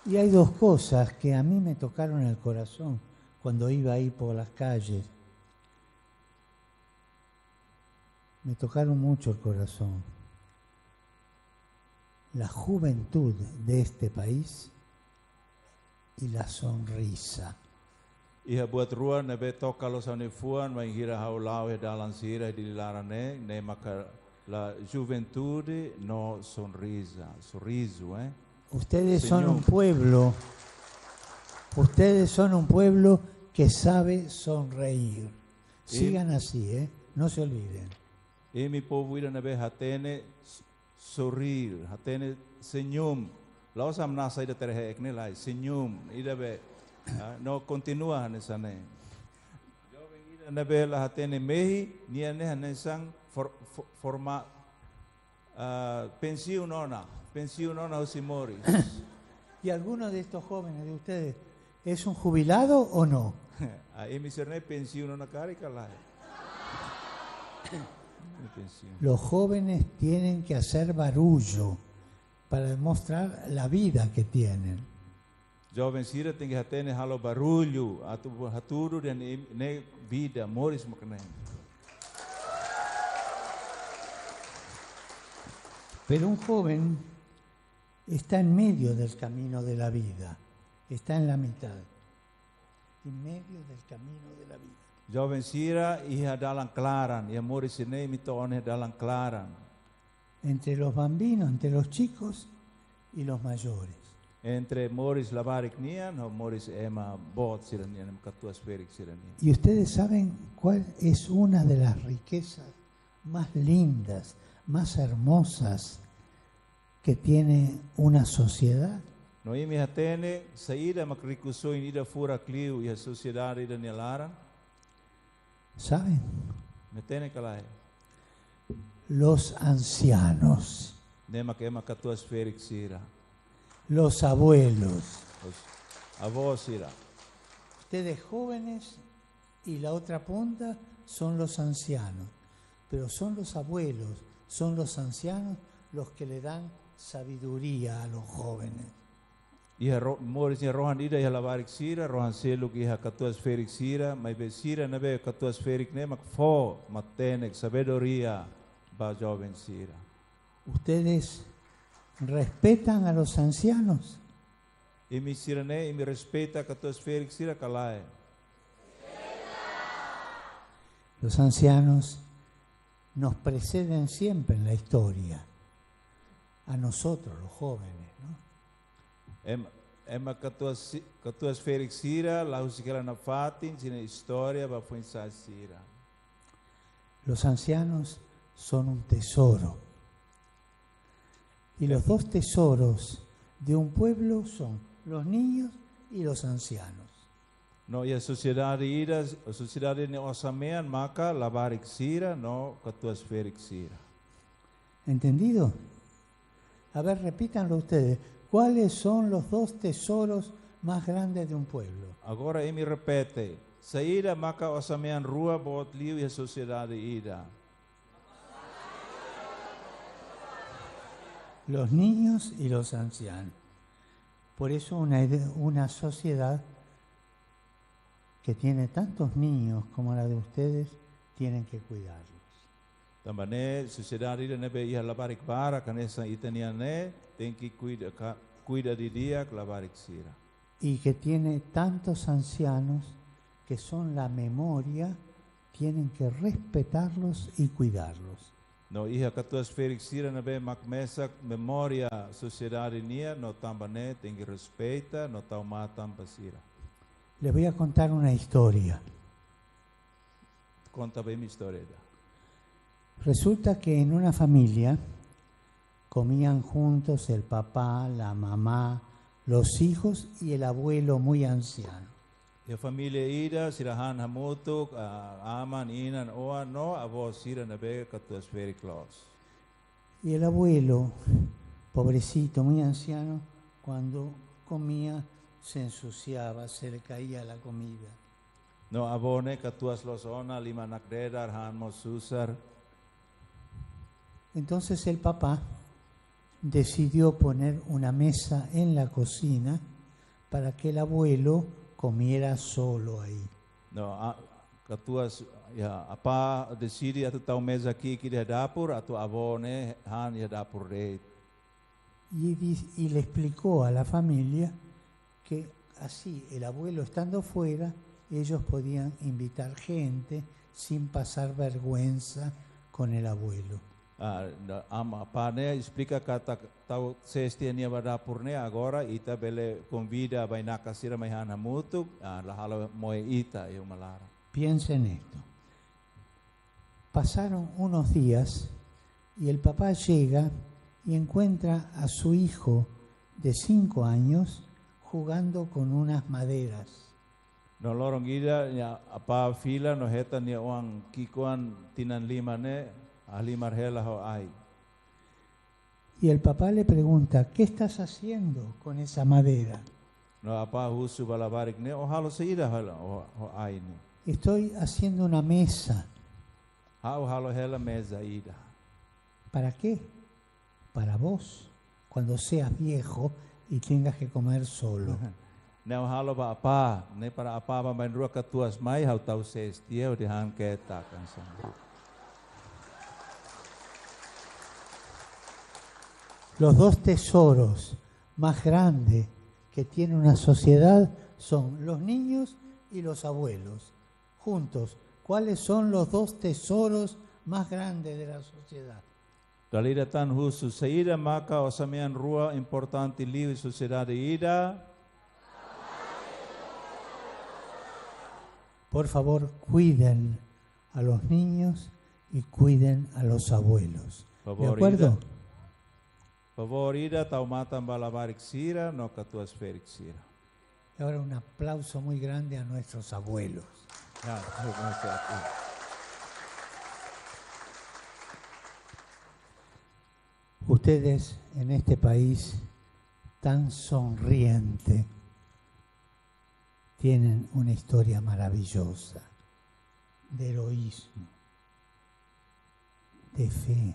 Y hay dos cosas que a mí me tocaron el corazón cuando iba ahí por las calles. Me tocaron mucho el corazón. La juventud de este país y la sonrisa. Iha buat rua ne'ebé toka loos ha'u-nia fuan, bainhira ha'u la'o iha dalan sira iha Dili laran ne'e, ne'e maka la juventude no sonrisa, sorriso, eh? Ustedes son un pueblo, ustedes son un pueblo que sabe sonreír. Sigan así, eh? No se olviden. Imi povu ida ne'ebé hatene s-, sorrir, hatene senyum. La'ós hamnasa ida tere heek ne'e lae, senyum, ida be, ah, no kontinua hanesan ne'e. Joven ida ne'ebé la hatene mehi, nia ne'e hanesan for-, for-, forma-, ah, pensiun ona, pensiun ona husi moris. ¿Y alguno de estos jóvenes de ustedes es un jubilado o no? Ah, imi sira-ne'e pensiun ona karik ka lae? Pensiun. Los jóvenes tienen que hacer barullo para demostrar la vida que tienen. Joven sira tenke hatene halo barullu, atu hatudu dehan ne'e vida, moris mak ne'e. Pero un joven está en medio del camino de la vida, está en la mitad, en medio del camino de la vida. Joven sira iha dalan klaran, iha moris ne'e imi to'o ona iha dalan klaran. Entre los bambinos, entre los chicos y los mayores. Entre moris labarik nian ho moris ema boot sira-nian, ema katuas-ferik sira-nian. Y ustedes saben cuál es una de las riquezas más lindas, más hermosas que tiene una sociedad. No imi hatene saida mak rikusoin ida furak liu iha sosiedade ida nia laran? ¿Saben? Imi hatene ka lae? Los ancianos. Ne'e mak ema katuas-ferik sira. Los abuelos. Los avós sira. Ustedes jóvenes y la otra punta son los ancianos. Pero son los abuelos, son los ancianos los que le dan sabiduría a los jóvenes. Iha ro-, moris nia rohan ida iha labarik sira, rohan seluk iha katuas-ferik sira, maibé sira ne'ebé katuas-ferik ne'e mak fó matenek sabedoria ba joven sira. ¿Ustedes respetan a los ancianos? Imi sira-ne'e, imi respeita katuas-ferik sira ka lae? Los ancianos nos preceden siempre en la historia, a nosotros los jóvenes, ¿no? Em-, ema katuas si-, katuas-ferik sira, la husik hela nafatin, sira-nia istória ba foin-sa'e sira. Los ancianos son un tesoro. Y los dos tesoros de un pueblo son los niños y los ancianos. No iha sosiedade ida, sosiedade nia osan-mean maka labarik sira no katuas-ferik sira. ¿Entendido? A ver, repítanlo ustedes. ¿Cuáles son los dos tesoros más grandes de un pueblo? Agora imi repete. Saida maka osan-mean rua boot liu iha sosiedade ida? Los niños y los ancianos. Por eso una ide-, una sociedad que tiene tantos niños como la de ustedes, tienen que cuidarlos. Tanba ne'e, sosiedade ida ne'ebé iha labarik barak hanesan ita-nian ne'e, tenke kuida ka-, kuida didi'ak labarik sira. Y que tiene tantos ancianos que son la memoria, tienen que respetarlos y cuidarlos. No iha katuas-ferik sira ne'ebé mak mesak memória sosiedade nian, no tanba ne'e tenke respeita, no tau matan ba sira. Les voy a contar una historia. Konta ba imi istória ida. Resulta que en una familia comían juntos el papá, la mamá, los hijos y el abuelo muy anciano. Iha família ida, sira han hamutuk, ah, aman, inan, oan, no avó sira ne'ebé katuas ferik loos. Y el abuelo, pobrecito, muy anciano, cuando comía, se ensuciaba, se le caía la comida. No avó ne'e katuas loos ona, liman nakdedar, han mós susar. Entonces el papá decidió poner una mesa en la cocina para que el abuelo comiera solo ahí. No, a, katuas, ya, apá deside atu tau meza ki'ik iha dapur, atu avó ne'e han iha dapur de'it. Y dis-, y le explicó a la familia que así, el abuelo estando fuera, ellos podían invitar gente sin pasar vergüenza con el abuelo. Ah, no, am-, apá ne'e esplika katak tau sesti nia ba dapur ne'e, agora ita bele konvida bainaka sira mai han hamutuk, ah, la halo moe ita iha uma laran. Piensa en esto. Pasaron unos días y el papá llega y encuentra a su hijo de cinco años jugando con unas maderas. No loron ida, nia apá fila no hetan nia oan ki'ikoan tinan lima ne'e, halimar hela ho ai. Y el papá le pregunta: "¿Qué estás haciendo con esa madera?". No apá husu ba labarik ne'e: "Ó halo saida hela ho, ho ai ne'e?". "Estoy haciendo una mesa". "Ha'u halo hela meza ida". "¿Para qué?". "Para vos, cuando seas viejo y tengas que comer solo". "Ne'e ha'u halo ba apá, ne'e para apá baibain rua katuas mai, ha'u tau sesti, hodi han ketak hanesan." Los dos tesoros más grandes que tiene una sociedad son los niños y los abuelos. Juntos, ¿cuáles son los dos tesoros más grandes de la sociedad? Dala ida tan husu, saida maka osan mean rua importante liu iha sosiedade ida? Por favor, cuiden a los niños y cuiden a los abuelos. ¿De acuerdo? Favor ida, favor ida, tau matan ba labarik sira no katuas ferik sira. Y ahora un aplauso muy grande a nuestros abuelos. Ya, ya, ya, ya. Ustedes en este país tan sonriente tienen una historia maravillosa de heroísmo, de fe,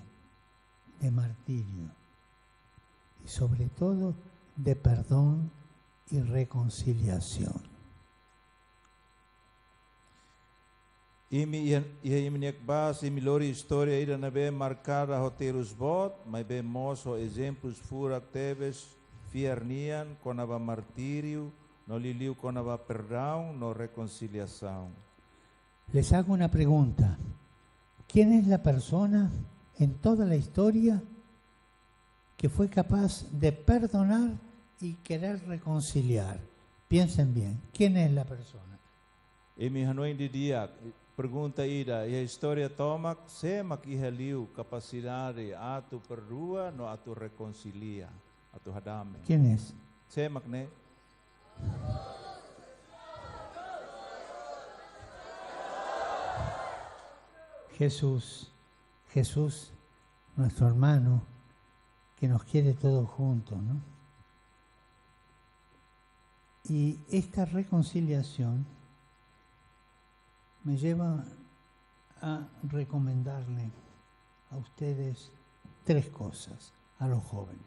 de martirio y sobre todo de perdón y reconciliación. Imi iha, iha imi-nia kbiit, imi lori istória ida ne'ebé marka ho terus boot, maibé mós ho ezemplus furak tebes, fiar nian kona-ba martíriu, no liuliu kona-ba perdaun no rekonsiliasaun. Les hago una pregunta. ¿Quién es la persona en toda la historia que fue capaz de perdonar y querer reconciliar? Piensen bien, ¿quién es la persona? Imi hanoin didi'ak, pergunta ida, iha istória tomak, sé mak iha liu kapasidade atu perdua no atu rekonsilia, atu hadame? ¿Quién es? Sé mak ne'e? Jesús, Jesús, nuestro hermano, que nos quiere todos juntos, ¿no? Y esta reconciliación me lleva a recomendarle a ustedes tres cosas, a los jóvenes.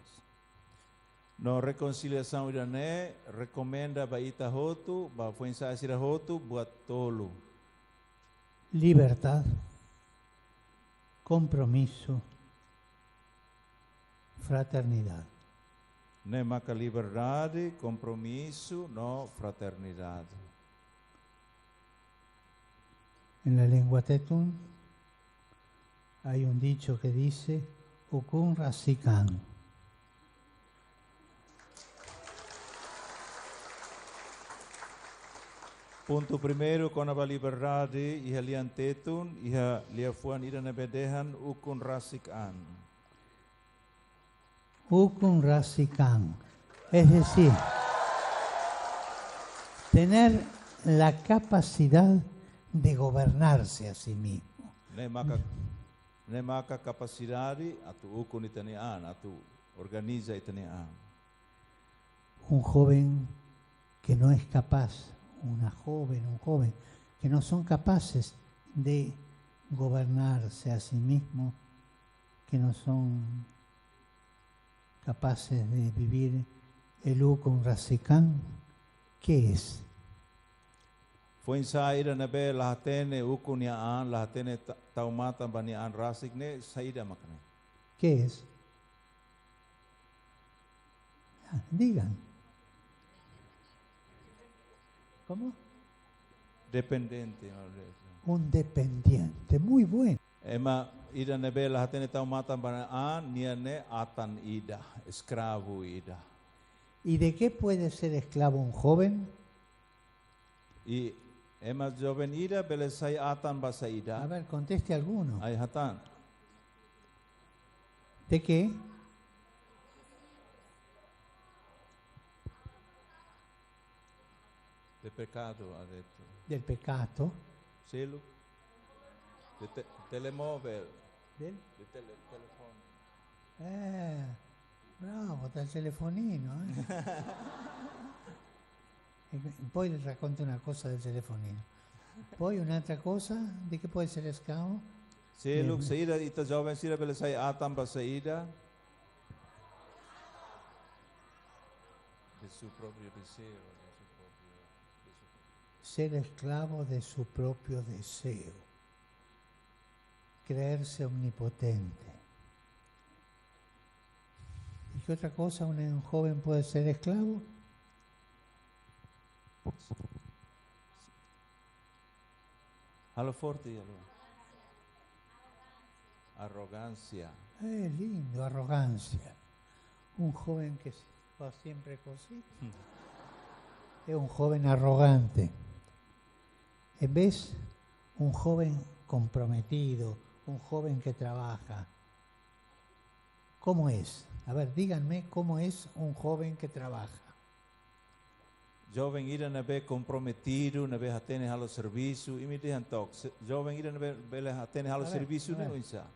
No rekonsiliasaun ida-ne'e rekomenda ba ita hotu, ba foin-sa'e sira hotu, buat tolu. Libertad, compromiso, fraternidad. Ne'e maka liberdade, kompromisu no fraternidade. En la lengua tetun hay un dicho que dice: "Ukun rasik an." Pontu primeiru, kona-ba liberdade, iha lian Tetun, iha liafuan ida ne'ebé dehan ukun rasik an. Ukun rasik an. Es decir, tener la capacidad de gobernarse a sí mismo. Ne'e maka, ne'e maka kapasidade atu ukun ita-nia an, atu organiza ita-nia an. Un joven que no es capaz, una joven, un joven que no son capaces de gobernarse a sí mismo, que no son capaces de vivir el ukun rasik an, ¿qué es? Foin-sa'e ida ne'ebé la hatene ukun nia an, la hatene ta-, tau matan ba nia an rasik ne'e, saida mak ne'e? ¿Qué es? Ah, digan. ¿Cómo? Dependente, no, de- Un dependiente, muy bueno. Ema ida ne'ebé la hatene tau matan ba nia an, nia ne'e atan ida, esklavu ida. ¿Y de qué puede ser esclavo un joven? I ema joven ida bele sai atan ba saida? A ver, conteste alguno. Ai, hatán. ¿De qué? De pecado, ha dicho. Del pecado. Seluk. De te-, telemóvel. Del? De tele-, teléfono. Eh, bravo, del telefonino, eh. Eh, poi le racconto una cosa del telefonino. Poi un'altra cosa, ¿de qué puede ser esclavo? Seluk, eh, saida, ita joven sira bele sai atan ba saida? De su propio deseo, de su propio, de su... Ser esclavo de su propio deseo. Creerse omnipotente. ¿Y qué otra cosa un, un joven puede ser esclavo? Halo forte, halo. Arrogancia. Eh, lindo, arrogancia. Un joven que se va siempre cosita. Mm. Es un joven arrogante. En vez, un joven comprometido, un joven que trabaja. ¿Cómo es? A ver, díganme cómo es un joven que trabaja. Joven ida ne'ebé komprometidu, ne'ebé hatene halo servisu, imi dehan took. Se-, joven ida ne'ebé bele hatene halo servisu ne'e oinsá?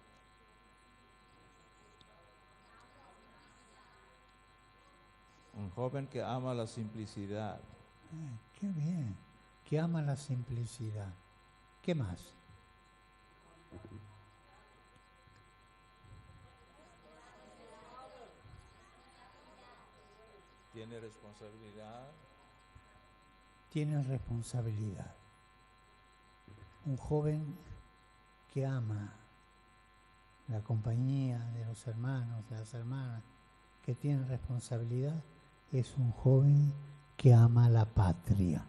Un joven que ama la simplicidad. Eh, qué bien. Que ama la simplicidad. ¿Qué más? Tiene responsabilidad. Tiene responsabilidad. Un joven que ama la compañía de los hermanos, de las hermanas, que tiene responsabilidad, es un joven que ama la patria.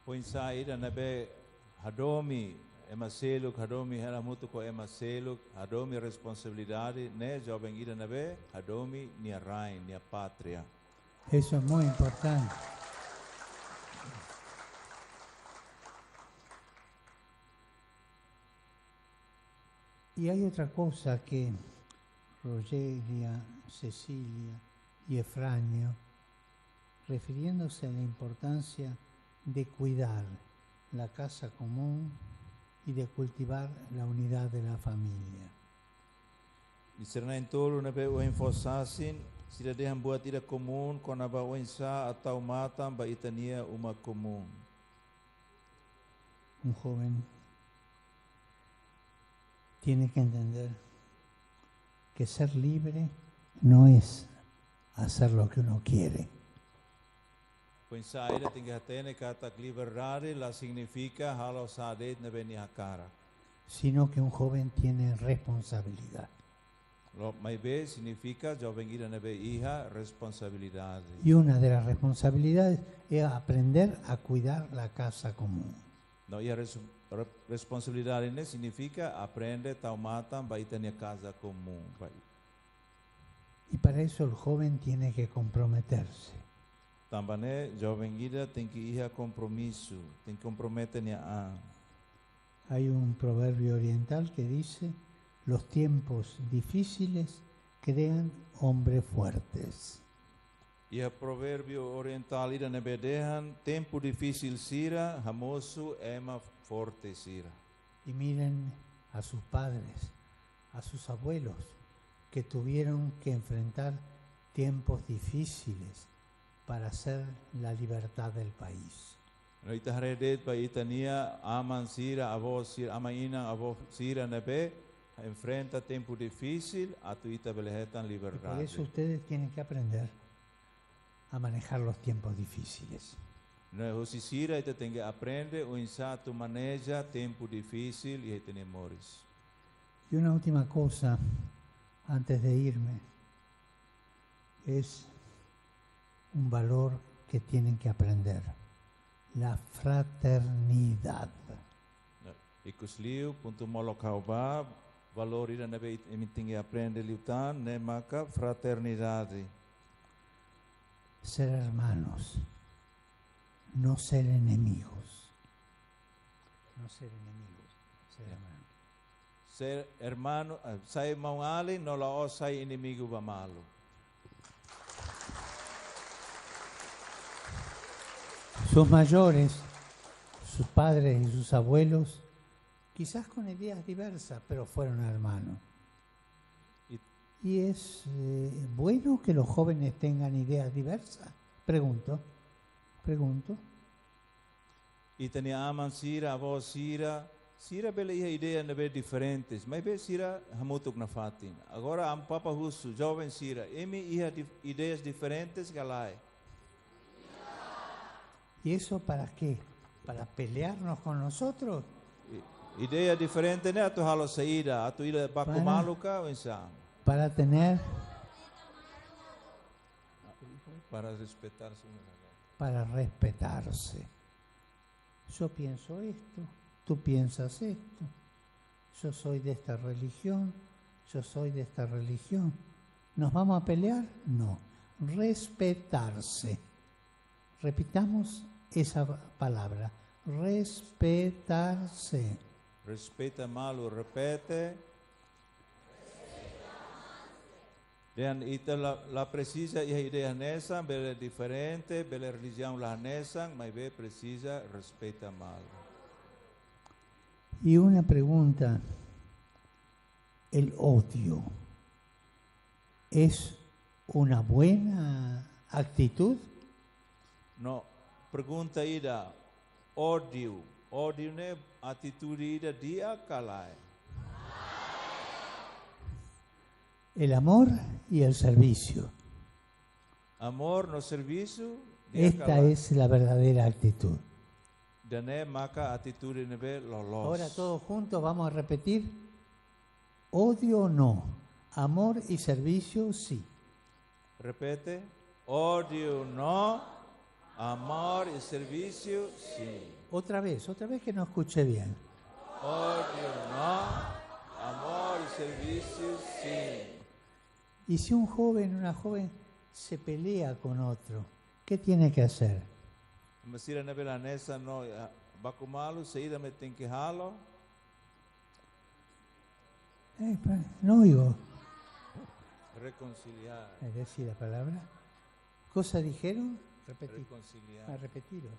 Foin-sa'e ida ne'ebé hadomi ema seluk, hadomi hela hamutuk ho ema seluk, hadomi responsabilidade, ne'e joven ida ne'ebé hadomi nia rain, nia pátria. Eso es muy importante. Y hay otra cosa que Rogelia, Cecilia y Efraño, refiriéndose a la importancia de cuidar la casa común y de cultivar la unidad de la familia. Sira na'in-tolu ne'ebé ohin fó sasin, sira dehan buat ida komún kona-ba oinsá atu tau matan ba ita-nia uma komún. Un joven tiene que entender que ser libre no es hacer lo que uno quiere. Foin-sa'e ida tenke hatene katak liberdade la signifika halo sá de'it ne'ebé nia hakarak. Sino que un joven tiene responsabilidad. Lo, maibé signifika joven ida ne'ebé iha responsabilidade. Y una de las responsabilidades es aprender a cuidar la casa común. No, iha res-, re-, responsabilidade ne'e signifika aprende tau matan ba ita-nia kaza komún, ba. Y para eso el joven tiene que comprometerse. Tanba ne'e, joven ida tenke iha kompromisu, tenke kompromete nia an. Hay un proverbio oriental que dice: "Los tiempos difíciles crean hombres fuertes". Iha provérbiu orientál ida ne'ebé dehan, tempu difisil sira hamosu ema forte sira. Y miren a sus padres, a sus abuelos, que tuvieron que enfrentar tiempos difíciles para hacer la libertad del país. No ita haree de'it ba ita-nia aman sira, avó sira, aman-inan, avó sira ne'ebé enfrenta tempu difisil atu ita bele hetan liberdade. Y por eso ustedes tienen que aprender a manejar los tiempos difíciles. No husi sira ita tenke aprende oinsá atu maneja tempu difisil iha ita-nia moris. Y una última cosa, antes de irme, es un valor que tienen que aprender, la fraternidad. Ikusliu, pontu molok ha'u ba, valór ida ne'ebé imi tenke aprende liután, ne'e maka fraternidade. Ser hermanos, no ser enemigos. No ser enemigos, ser hermanos. Ser hermano, eh, sai maun-alin, no la'ós sai inimigu ba malu. Sus mayores, sus padres y sus abuelos, quizás con ideas diversas, pero fueron hermanos. Y, y es, eh, bueno que los jóvenes tengan ideas diversas. Pregunto, pregunto. Ita-nia aman sira, avó sira, sira bele iha ideia ne'ebé diferentes, maibé sira hamutuk nafatin. Agora, Amu Papa husu, joven sira, imi iha dif-, ideias diferentes ka lae? ¿Y eso para qué? ¿Para pelearnos con nosotros? I-, ideia diferente ne'e atu halo saida, atu ita baku malu ka oinsá? Para tener... Para respeitar-se um ao outro. Para respetarse. Yo pienso esto, tú piensas esto. Yo soy de esta religión, yo soy de esta religión. ¿Nos vamos a pelear? No. Respetarse. Repitamos esa palabra. Respetarse. Respeita malu, repete. Dehan ita la, la presiza iha ideia hanesan, bele diferente, bele relijiaun la hanesan, maibé presiza respeita malu. Y una pregunta, ¿el odio es una buena actitud? No, pergunta ida, ódiu, ódiu ne'e atitude ida di'ak ka lae? El amor y el servicio. Amor no servisu, di'ak ka lae? Esta es la verdadera actitud. Ida-ne'e maka atitude ne'ebé loloos. Ahora todos juntos vamos a repetir. Odio no, amor y servicio sí. Repete. Ódiu no, amor e servisu sim. Otra vez, otra vez que no escuché bien. Ódiu no, amor e servisu sim. Y si un joven, una joven se pelea con otro, ¿qué tiene que hacer? Ema sira ne'ebé la hanesan no, ah, baku malu, saida mak tenke halo? Eh, pa-, no oigo. Reconciliar. Eh, decí la palabra. ¿Cosa dijeron? Repetí. Reconciliar. Ah, repetilo.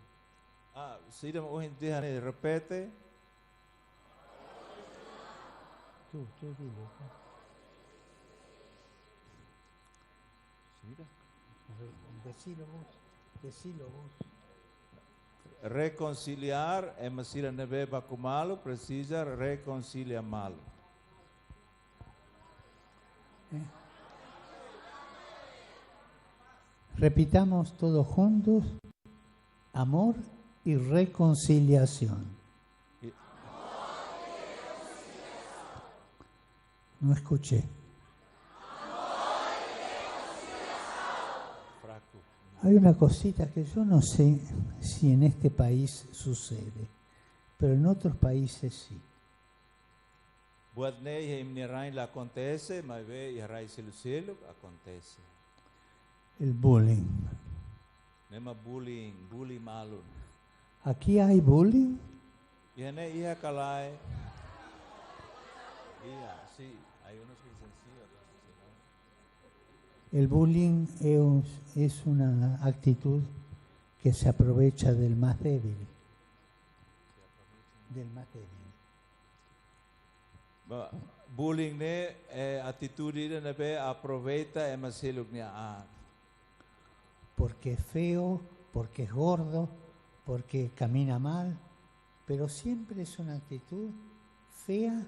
Ah, saida mak ohin dehan ne'e, repete. Tú, tú dilo. Saida? Decilo vos, decilo vos. Reconciliar, ema sira ne'ebé baku malu, presiza rekonsilia malu. Eh. Repitamos todos juntos: amor y reconciliación. I- No escuché. Fraco. Hay una cosita que yo no sé si en este país sucede, pero en otros países sí. Buat ne'e iha imi-nia rain la akontese, maibé iha rai seluk-seluk akontese. El bullying. Ne'e mak bullying, bully malu. Aquí hay bullying. Iha ne'e iha ka lae? Iha, sí. Hay unos que dicen sí, otros dicen no. El bullying es, es una actitud que se aprovecha del más débil. Del más débil. Ba, bullying ne'e, eh, atitude ida ne'ebé aproveita ema seluk nia aat. Porque es feo, porque es gordo, porque camina mal, pero siempre es una actitud fea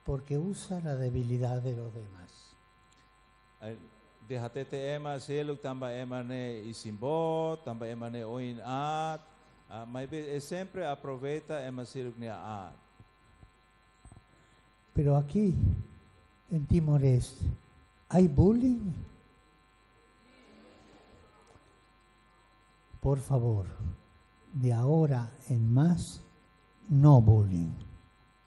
porque usa la debilidad de los demás. Ai, ita hatete ema seluk tanba ema ne'e isin boot, tanba ema ne'e oin aat, ah, maibé e sempre aproveita ema seluk nia aat. Pero aquí, en Timor-Este, ¿hay bullying? Por favor, de ahora en más, no bullying.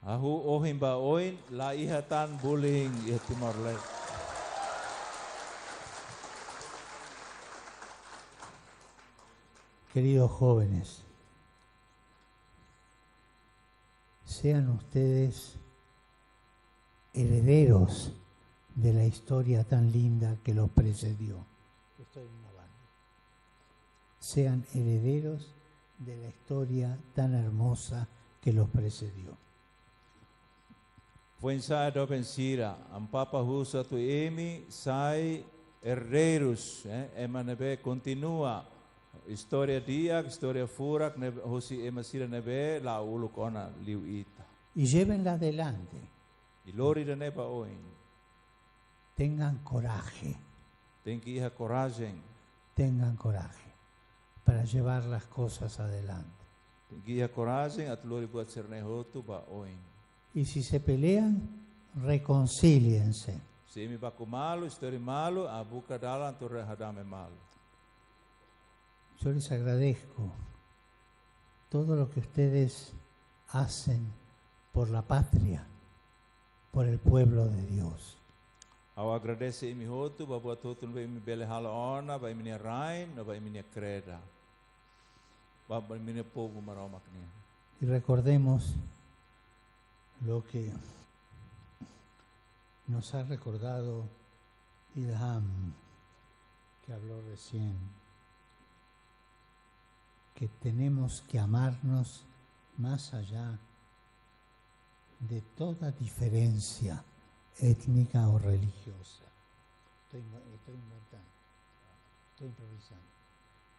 Hahú ohin ba oin, la iha tan bullying iha Timor-Leste. Queridos jóvenes, sean ustedes herederos de la historia tan linda que los precedió. Estoy innovando. Sean herederos de la historia tan hermosa que los precedió. Foin-sa'e doben sira, Amu Papa husu atu imi sai herdeirus, eh, ema ne'ebé kontinua istória di'ak, istória furak ne'ebé hosi ema sira ne'ebé la'o uluk ona liu ita. Y llévenla adelante. I lori ida-ne'e ba oin. Tengan coraje. Tenke iha korajen. Tengan coraje para llevar las cosas adelante. Tenke iha korajen atu lori buat sira-ne'e hotu ba oin. Y si se pelean, reconcíliense. Se imi baku malu, istori malu, ah, buka dalan atu re-, hadame malu. Yo les agradezco todo lo que ustedes hacen por la patria, por el pueblo de Dios. Ha'u agradese imi hotu ba buat hotu ne'ebé imi bele halo ona ba imi-nia rain, no ba imi-nia kreda. Ba, ba imi-nia povu Maromak nian. Y recordemos lo que nos ha recordado Ilham, que habló recién, que tenemos que amarnos más allá de toda diferencia étnica o religiosa. Estoy invo-, estoy inventando, estoy improvisando.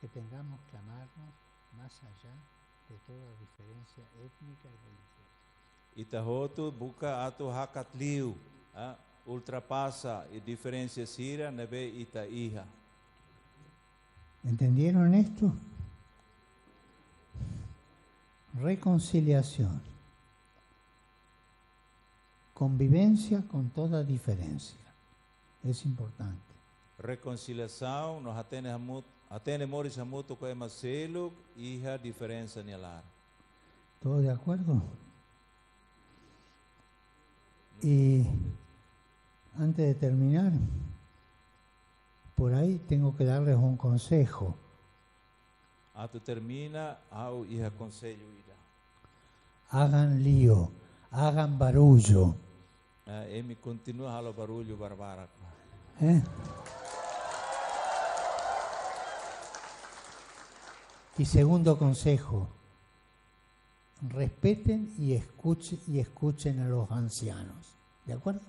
Que tengamos que amarnos más allá de toda diferencia étnica y religiosa. Ita hotu buka atu hakat liu, ah, ultrapasa i diferensa sira ne'ebé ita iha. ¿Entendieron esto? Reconciliación. Convivencia con toda diferencia. Es importante. Rekonsiliasaun no hatene hamut-, hatene moris hamutuk ho ema seluk iha diferensa nia laran. ¿Todos de acuerdo? Y antes de terminar, por ahí tengo que darles un consejo. Atu termina, ha'u iha konsellu ida. Hagan lío, hagan barullo. Eh, imi kontinua halo barullu barbarak. ¿Eh? Y segundo consejo, respeten y escuche-, y escuchen a los ancianos. ¿De acuerdo?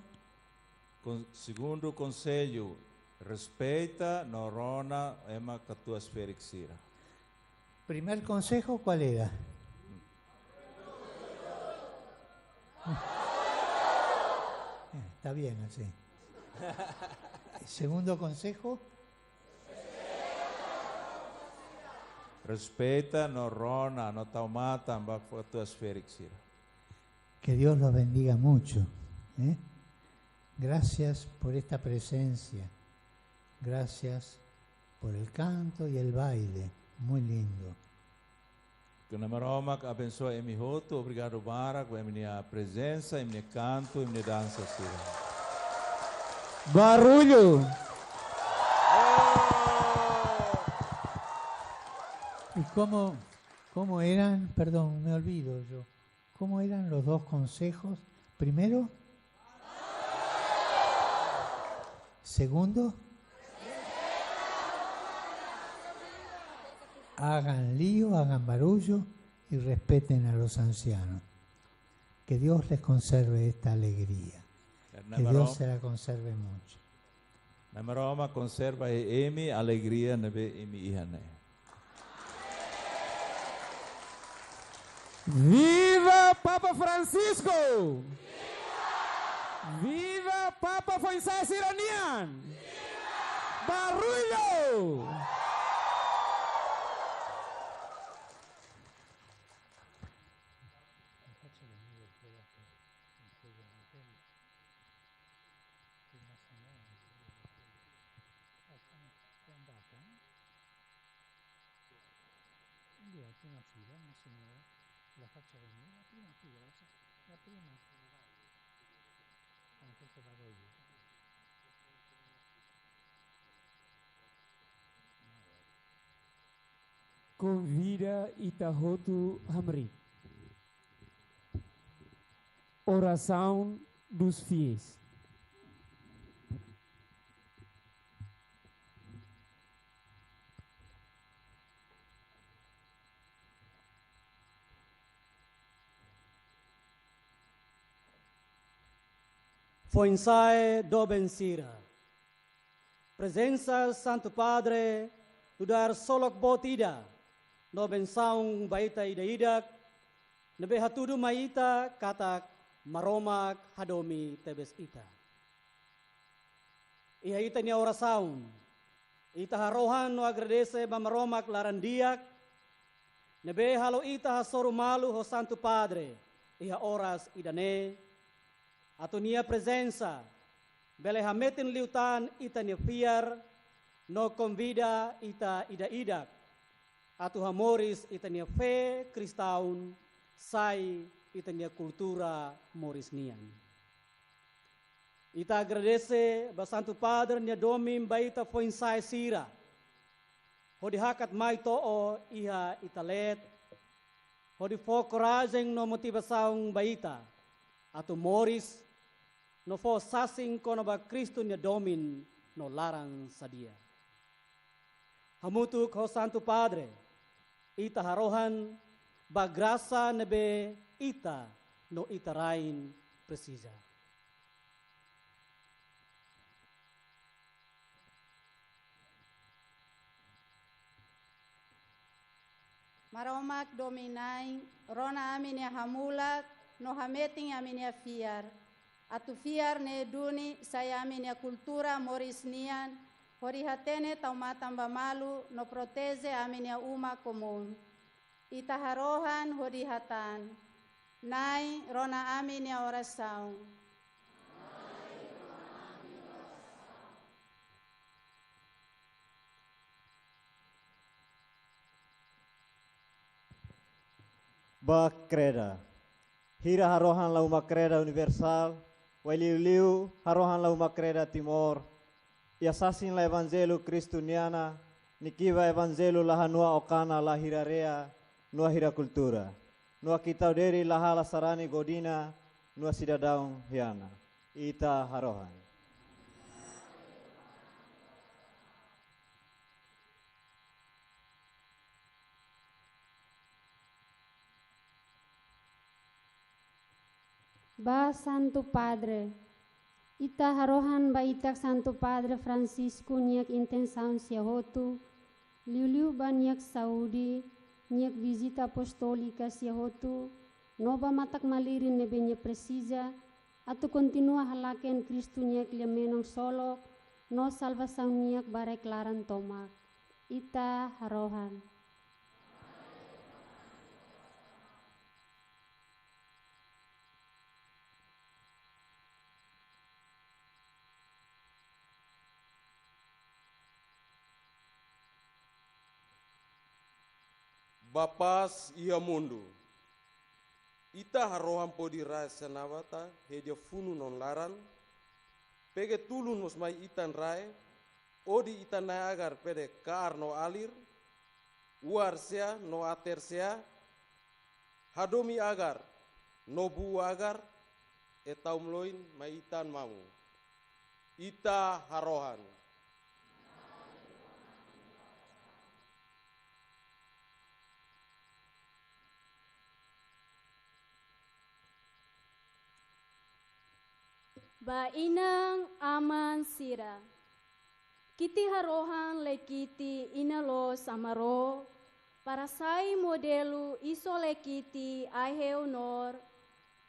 Kon-, segundu konsellu, respeita no rona ema katuas-ferik sira. ¿Primer consejo cuál era? Eh, está bien así. Segundo consejo. Respeita no rona, no tau matan ba katuas-ferik sira. Que Dios los bendiga mucho, ¿eh? Gracias por esta presencia. Gracias por el canto y el baile. Muy lindo. Ke Na'i Maromak abensoa imi hotu, obrigadu barak ba imi-nia prezensa, imi-nia kantu, imi-nia dansa sira. Barullu. Oh. ¿Cómo, cómo eran? Perdón, me olvido yo. ¿Cómo eran los dos consejos? Primero, segundo, hagan lío, hagan barullo y respeten a los ancianos. Que Dios les conserve esta alegría. Karena Que Dios Maromak, se la conserve mucho. Maromak konserva iha imi alegria ne'ebé imi iha ne'e. Viva Papa Francisco! Viva Papa foin-sa'e sira-nian! Barulho! Konvida ita hotu hamriik. Oração dos fiéis. Foin-sa'e doben sira. Prezensa Santu Padre nu'udar solok boot ida no bensaun ba ita ida-idak, ne'ebé hatudu mai ita katak Maromak hadomi tebes ita. Iha ita-nia orasaun, ita harohan no agradese ba Maromak laran-di'ak, ne'ebé halo ita hasoru malu ho Santu Padre iha oras ida-ne'e, atu nia prezensa bele hametin liután ita-nia fiar no konvida ita ida-idak atu hamoris ita-nia fé kristaun, sai ita-nia kultura moris nian. Ita agradese ba Santu Padre nia domin ba ita foin-sa'e sira, hodi hakat mai to'o iha ita leet, hodi fó korajen no motivasaun ba ita atu moris no fó sasin kona-ba Kristu nia domin no laran sadia. Hamutuk ho Santu Padre, ita harohan ba grasa ne'ebé ita no ita rain presiza. Maromak domin-na'in, rona ami-nia hamulak no hametin ami-nia fiar. Atu fiar ne'e duni sai ami-nia kultura moris nian, hodi hatene tau matan ba malu no proteje ami-nia uma komún. Ita harohan hodi hatán: Na'i, rona ami-nia orasaun. Ba kreda. Hira harohan la uma kreda universál, wai liuliu harohan la uma kreda Timor, iha sasin la Evanjellu Kristu nian, nia kiba Evanjellu la hanua okana la hira rea, nua hira kultura, nua kitau deri la hala sarani godina, nua sidadaun hiana. Ita harohan. Ba Santu Padre. Ita harohan ba ita Santu Padre Francisco niak intensaun sia hotu, liuliu ba niak saúde, niak vizita apostólika sia hotu, no ba matak-malirin ne'ebé nia presiza, atu kontinua halaken Kristu niak lia-menon solok, no salvasaun niak ba rek laran tomak. Ita harohan. Ba pás iha mundu. Ita harohan podi rae sanabata, heja funu non laran, pege tulun mós mai ita-nia rae, hodi ita-nia agar pede kaar no alir, uar sea no ater sea, hadomi agar no bu'u agar, ita umloin mai ita-nia mamu. Ita harohan. Ba inan-aman sira. Kiti harohan lekiti inan-loos amaró, para sai modelu iso lekiti ai-heu noor,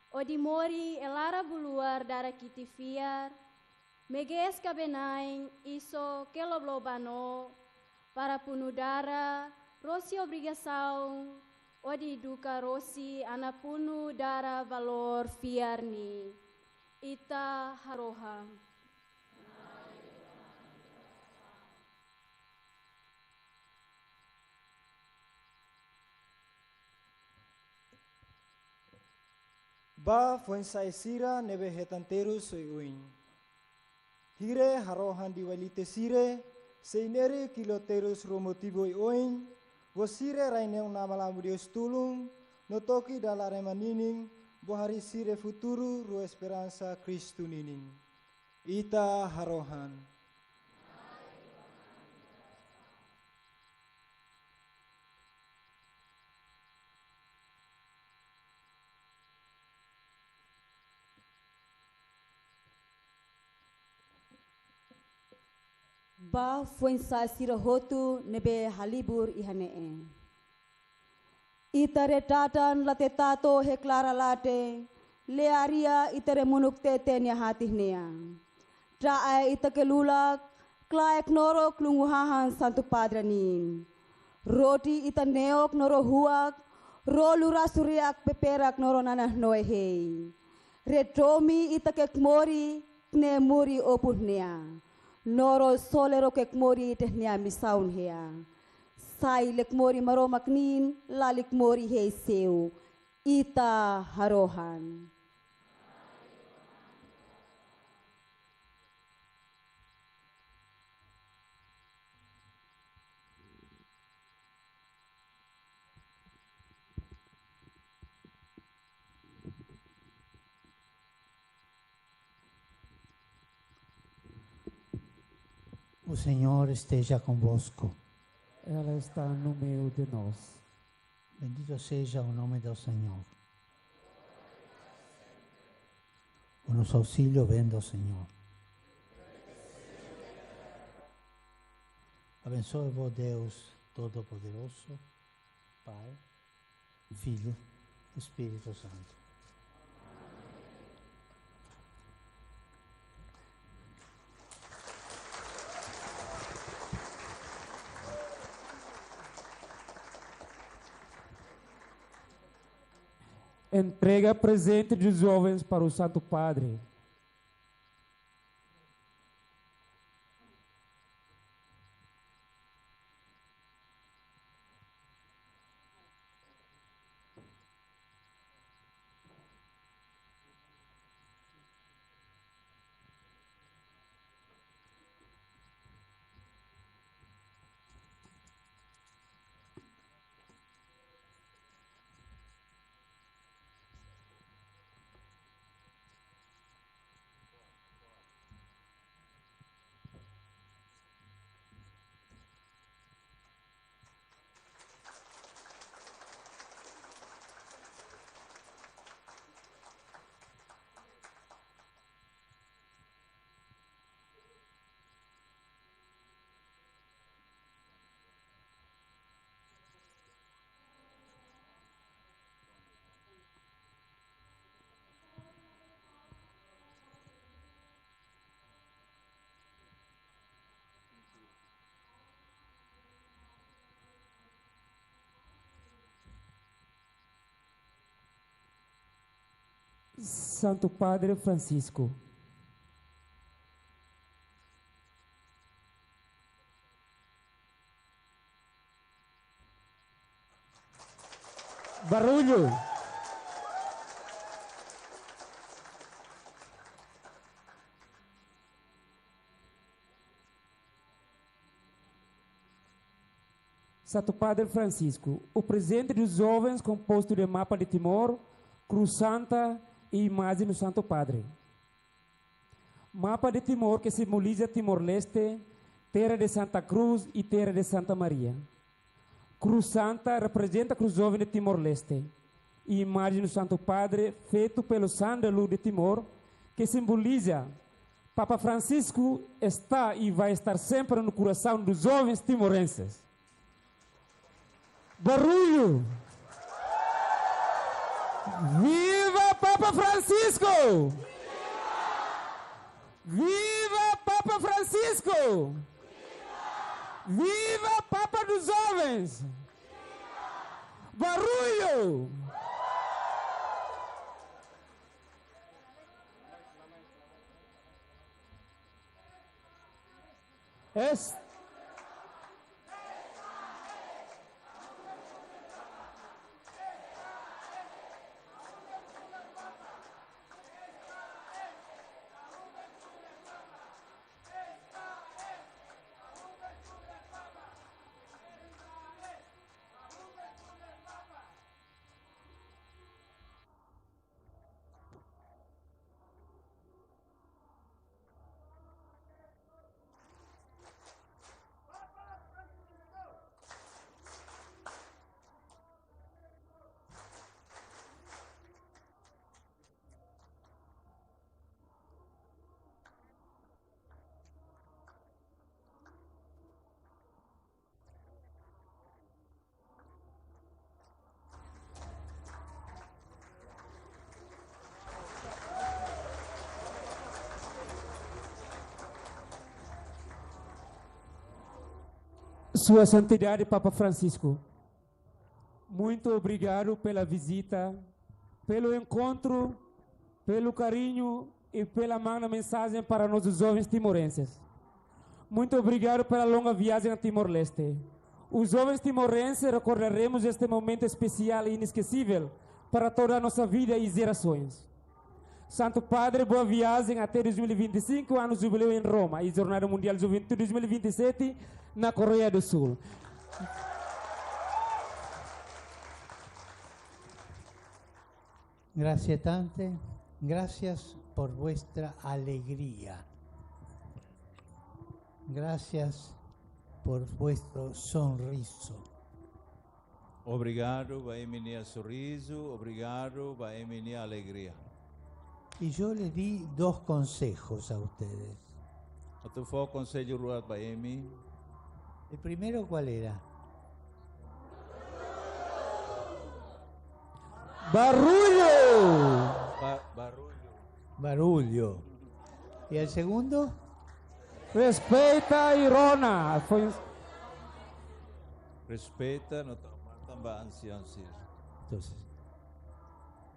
hodi moris iha laran-buluar dara kiti fiar, meges kaben-na'in iso kelobloban no, para punu dara, rosi obrigasaun, hodi eduka rosi ana punu dara valór fiar ne'e. Ita harohan. Ba foin-sa'e sira ne'ebé hetan terus oioin. Hire harohan di Wailite sira, sei nerik liu terus rua motivu oioin, Vozira rai-neon Aman Malu Deus tulun, no toki dala rema ninin, Bohari sira futuru, rua esperansa Kristu ninin. Ita harohan. Ba foin-sa'e sira hotu ne'ebé halibur iha ne'e. Ita retatan late tatu heklara late, learia ita remunuk teten nia hatis nea. Tra'e ita kelulak, klaek norok lungu hahán Santu Padre nin. Roti ita neok no ró huak, ró lurasu riak peperak no ró nanas noe hei. Redomi ita kekmori, knemuri opus nea. No ró sole ró kekmori teh nia misaun hea. Sai lekmori Maromak nin, la lekmori hei seu. Ita harohan. O Senhor esteja convosco. Ela está no meio de nós. Bendito seja o nome do Senhor. O nosso auxílio vem do Senhor. Abençoe-vos, Deus Todo-Poderoso, Pai, Filho, Espírito Santo. Entrega presente dos jovens para o Santo Padre. Santo Padre Francisco. Barulho. Santo Padre Francisco, o presente dos jovens composto de mapa de Timor, Cruz Santa e imagem do Santo Padre. Mapa de Timor que simboliza Timor-Leste, terra de Santa Cruz e terra de Santa Maria. Cruz Santa representa Cruz Jovem de Timor-Leste. E imagem do Santo Padre, feito pelo Sândalo de Timor, que simboliza Papa Francisco está e vai estar sempre no coração dos jovens timorenses. Barulho! Viva Papa Francisco! Viva Papa Francisco! Viva Papa dos Jovens! Barulho! Es- Sua Santidade Papa Francisco, muito obrigado pela visita, pelo encontro, pelo carinho e pela magna mensagem para nossos jovens timorenses. Muito obrigado pela longa viagem a Timor-Leste. Os jovens timorenses recordaremos este momento especial e inesquecível para toda a nossa vida e gerações. Santo Padre, boa viagem até dois mil e vinte e cinco, ano jubileu em Roma, e Jornada Mundial Juventude dois mil e vinte e sete na Coreia do Sul. Gracias, Tante. Gracias por vuestra alegría. Gracias por vuestro sonriso. Obrigadu ba imi-nia sorriso, obrigadu ba imi-nia alegria. Y yo le di dos consejos a ustedes. Atu fó konsellu rua ba imi. ¿El primero cuál era? Barulho! Ba-, barullo. Barullo. ¿Y el segundo? Respeita e rona. Foi... Respeita, no tau marka tan ba ansian sira. Entonces,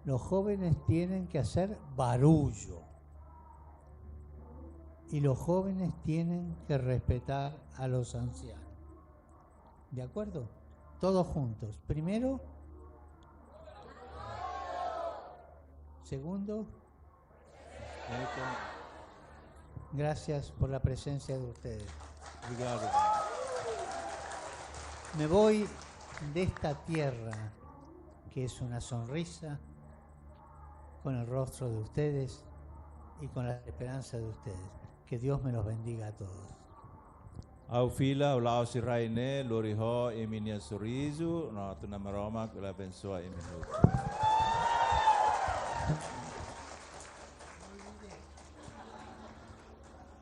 los jóvenes tienen que hacer barullo. Y los jóvenes tienen que respetar a los ancianos. ¿De acuerdo? Todos juntos. Primero. Segundo. Gracias por la presencia de ustedes. Obrigadu. Me voy de esta tierra que es una sonrisa con el rostro de ustedes y con la esperanza de ustedes. Que Dios me los bendiga a todos. Ha'u fila, ha'u la'o husi rai ne'e, lori ho imi-nia sorriso, no atu Na'i Maromak bele abensoa imi hotu.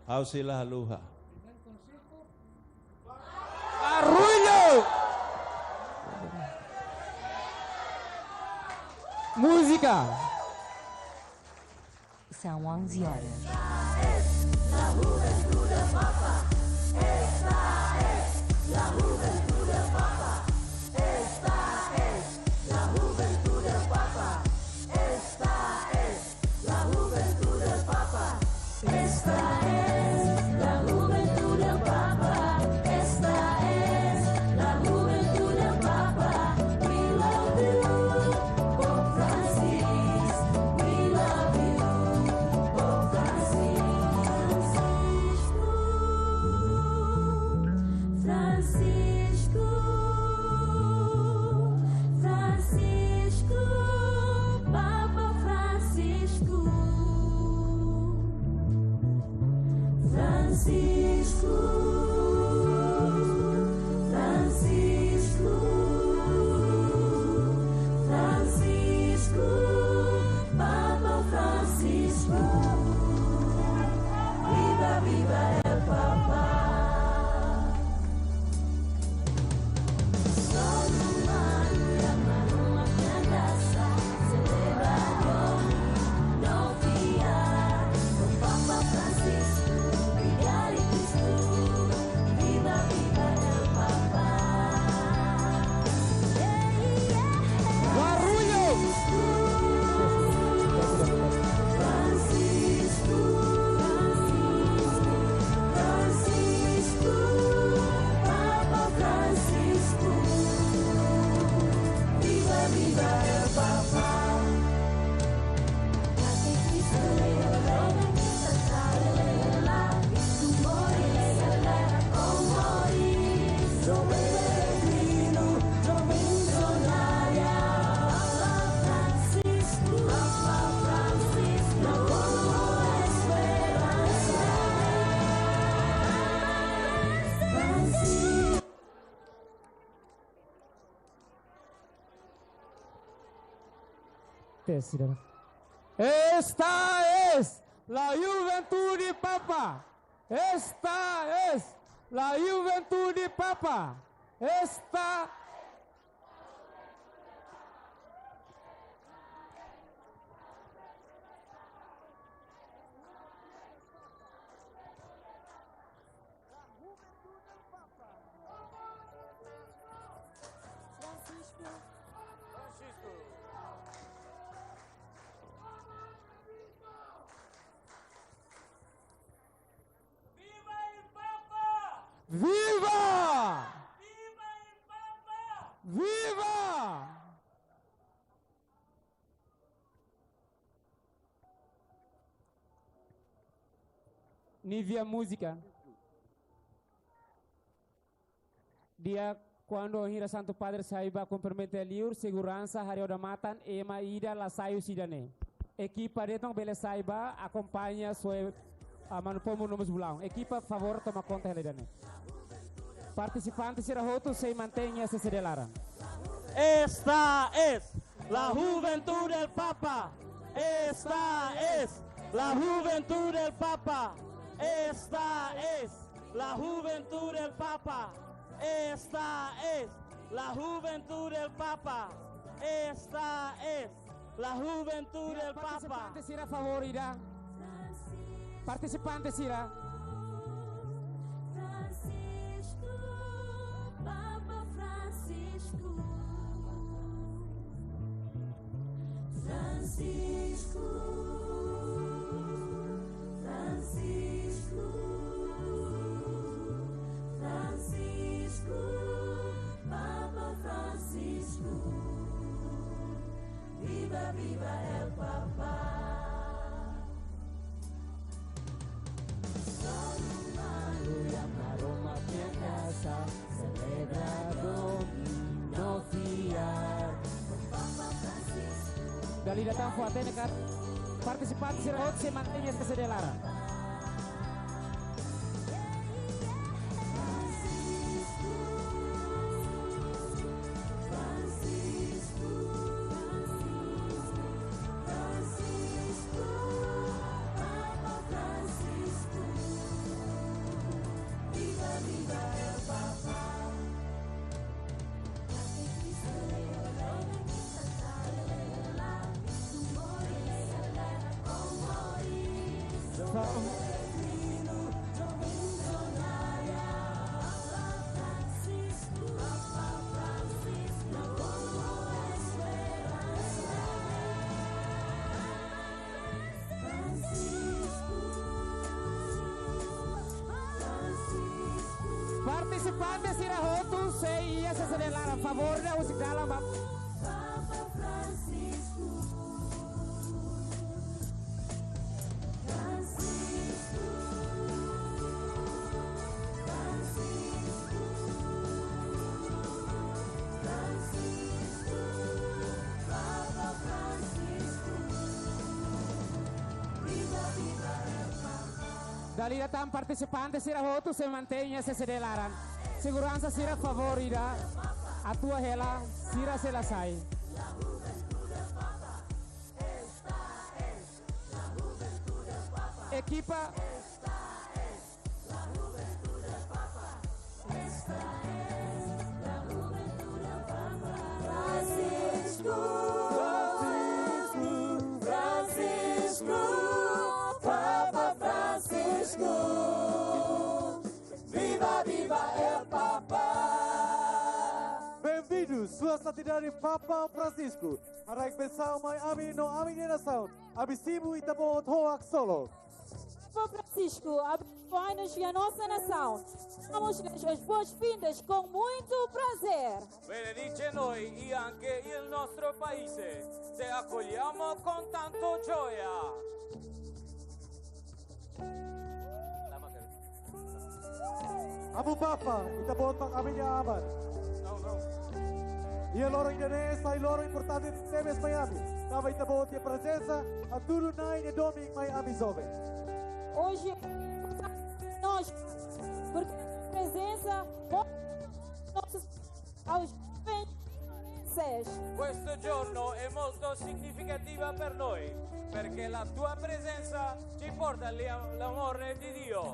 Ha'u sei la haluha. Barulho! Música. São onze horas. Tes, ida. Esta es la juventud de Papa. Esta es la juventud de Papa. Esta Francisco. Francisco. Viva el Papa! Viva! Viva el Papa! Viva! Nivea múzika. Di'ak, kuandu hira Santu Padre sai ba kumprimentu liur, seguransa haree odamatan, ema ida la sai husi ida-ne'e. Ekipa de'it bele sai ba akompaña soe, ah, manu pomu no mós bulaun. Ekipa, favór toma konta hela ida-ne'e. Partisipante sira hotu sei mantein iha C C D laran. Esta es la juventud del Papa. Esta es la juventud del Papa. Esta es la juventud del Papa. Esta es la juventud del Papa. Esta es la juventud del Papa. Partisipante sira favór ida. Partisipante sira. Francisco, Papa Francisco. Francisco, Francisco, Francisco, Papa Francisco. Viva, viva el Papa. Só no malu ya maroma tiang kasa, selebra domin no fiar. Dala ida tan fó hatene katak partisipante sira hotu sei mantein iha C C D laran. Partisipante sira hotu sei iha C C D laran, favór ida husik dalan ba. Dala ida tan partisipante sira hotu sei mantein iha C C D laran. Seguransa sira favór ida, atua hela, sira sei la sai. Ekipa. Francisco, Francisco, Papa Francisco. Viva, viva el Papa. Benvindu, Sua Santidade Papa Francisco. Haraik bensaun mai ami no ami-nia nasaun. Ami simu ita-boot ho haksolok. Papa Francisco, abençoai-nos e a nossa nação. Damos-lhes as boas-vindas com muito prazer. Benedicite noi e anche il nostro paese, te accogliamo con tanto gioia. Amu Papa, ita-boot mak ami-nia aman. Iha loron ida-ne'e sai loron importante tebes mai ami. Tanba ita-boot nia prezensa hatudu Na'i nia domin mai ami joven. Hoje nós, porque a presença mostra nossos, aos jovens, Questo giorno è molto significativa per noi, perché la tua presenza ci porta all'amore di Dio.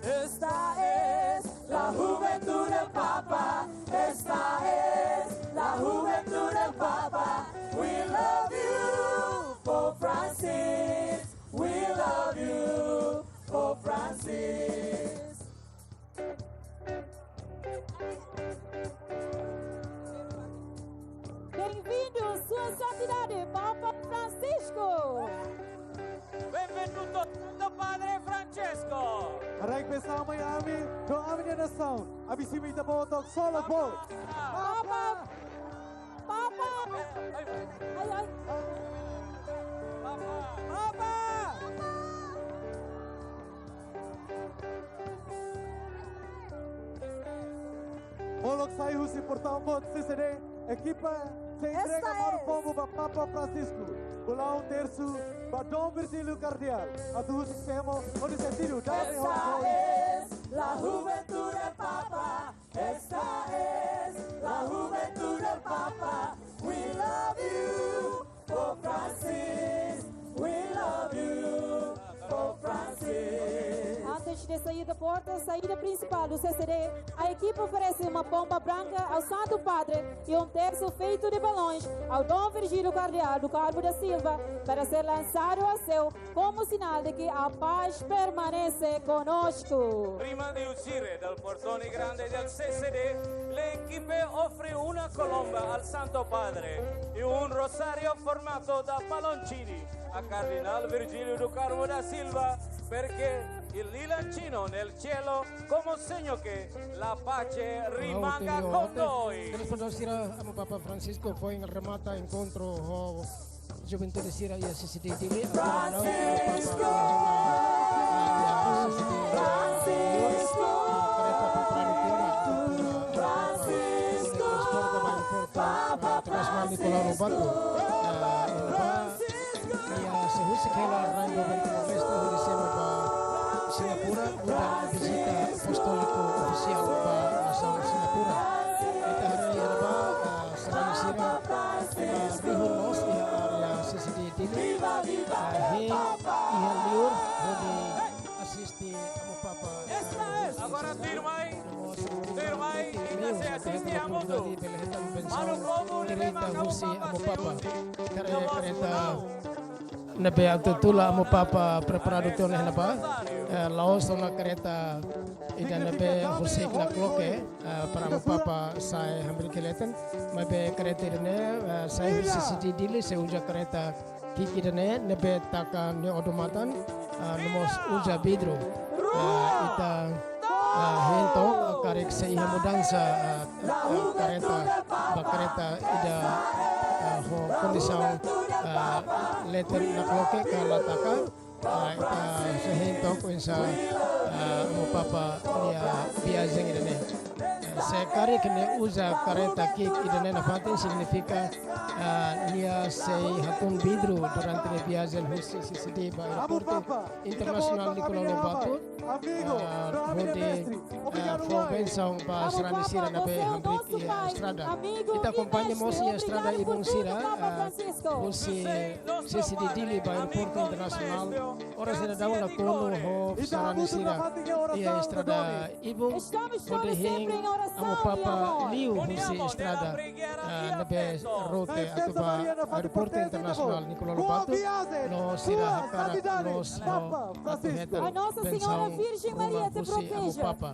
Esta es la juventud del Papa, esta es la juventud del Papa. We love you, Pope Francis. We love you, Pope Francis. Bem-vindo, Sua Santidade, Papa Francisco. Benvenuto, Santo Padre Francesco. Haraik bensaun mai ami, no ami-nia nasaun. Ami simu ita-boot, solo boot. Papa. Papa. Papa. Ai, ai. Papa. Papa. Molok sai husi portaun boot C C D, ekipa sei entrega manu-pombu ba Papa Francisco. Bolu tersu ba Dom Virgílio Kardeál. Atu husik semo, hodi sentidu, dame. Esta es la juventud del Papa. Esta es la juventud del Papa. We love you, Pope Francis. We love you, Pope Francis. Antes de sair da porta, saída principal do C C D, a equipa oferece uma pomba branca ao Santo Padre e um terço feito de balões ao Dom Virgílio Kardeál do Carmo da Silva para ser lançado ao céu como sinal de que a paz permanece conosco. Prima di uscire dal portone grande del C C D, le equipe offre una colomba al Santo Padre e un rosario formato da palloncini a Cardinal Virgílio do Carmo da Silva, perché il lila incino nel cielo come segno che la pace rimanga con noi. Telespetadór sira, Amu Papa Francisco foin remata enkontru ho juventude sira iha C C D Dili. Francisco! Francisco! Francisco! Internasionál Nicolau Lobato. Iha, sei husik hela rai ba Timor-Leste, hodi semo ba Singapura, nu'udar vizita apostóliku ofisiál ba nasaun Singapura. Ita haree iha ne'ebá, ah, sarani sira, ah, rihun loos iha área C C D Dili, ah, hein iha liur hodi asiste Amu Papa. Agora tuirmai, tuirmai, ita sei asiste hamutuk. Manu-pombu ne'ebé maka Amu Papa husi. Kareta ne'ebé atu tula Amu Papa preparadu tiha ona iha ne'ebá. Eh, la'ós ona kareta ida ne'ebé husik nakloke, eh, para Amu Papa sai hamriik iha leten. Maibé kareta ida-ne'e, eh, sai husi C C D Dili, sei uza kareta ki'ik ida-ne'e, ne'ebé taka nia odamatan, ah, no mós uza vidru. Ah, ita, ah, hein took, ah, karik sei iha mudansa, ah, ah, kareta, ba kareta ida, ah, ho kondisaun, ah, leten nakloke ka la taka. Ah, ita sei hein took oinsá, ah, Amu Papa nia viajen ida-ne'e. Ah, se karik nia uza kareta ki'ik ida-ne'e nafatin, signifika, ah, nia sei hakun vidru durante nia viajen husi C C D ba Airportu Internasionál Nicolau Lobato, ah, hodi, ah, fó bensaun ba sarani sira ne'ebé hamriik iha estrada. Ita akompaña mós iha estrada ibun sira, ah, husi C C D Dili ba Airportu Internasionál. Oras ne'e daudaun nakonu ho sarani sira iha estrada ibun hodi hein Amu Papa liu husi estrada, ah, ne'ebé rute atu ba Airportu Internasionál Nicolau Lobato, no sira hakarak loos ho atu hetan bensaun ruma husi Amu Papa.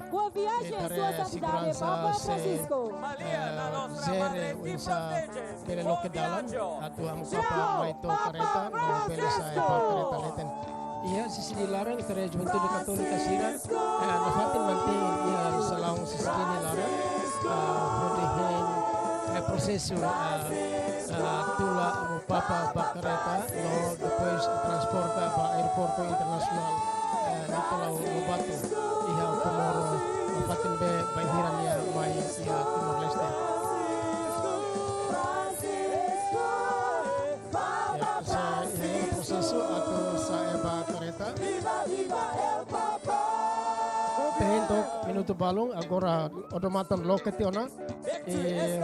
Ita haree seguransa sei, eh, jere oinsá bele loke dalan atu Amu Papa mai to'o kareta no bele sa'e ba kareta leten. Iha C C D laran, ita haree juventude katólika sira, eh, nafatin mantein iha salaun C C D nia laran, ah, hodi hein, eh, prosesu, ah, ah, tula Amu Papa ba kareta, no depois transporta ba Airportu Internasionál, eh, Nicolau Lobato, iha Comoro, nafatin be bainhira nia mai iha Timor-Leste. Ya, sei iha prosesu atu sa'e ba kareta. Ita hein took Minutu balun, agora odamatan loke tiha ona. E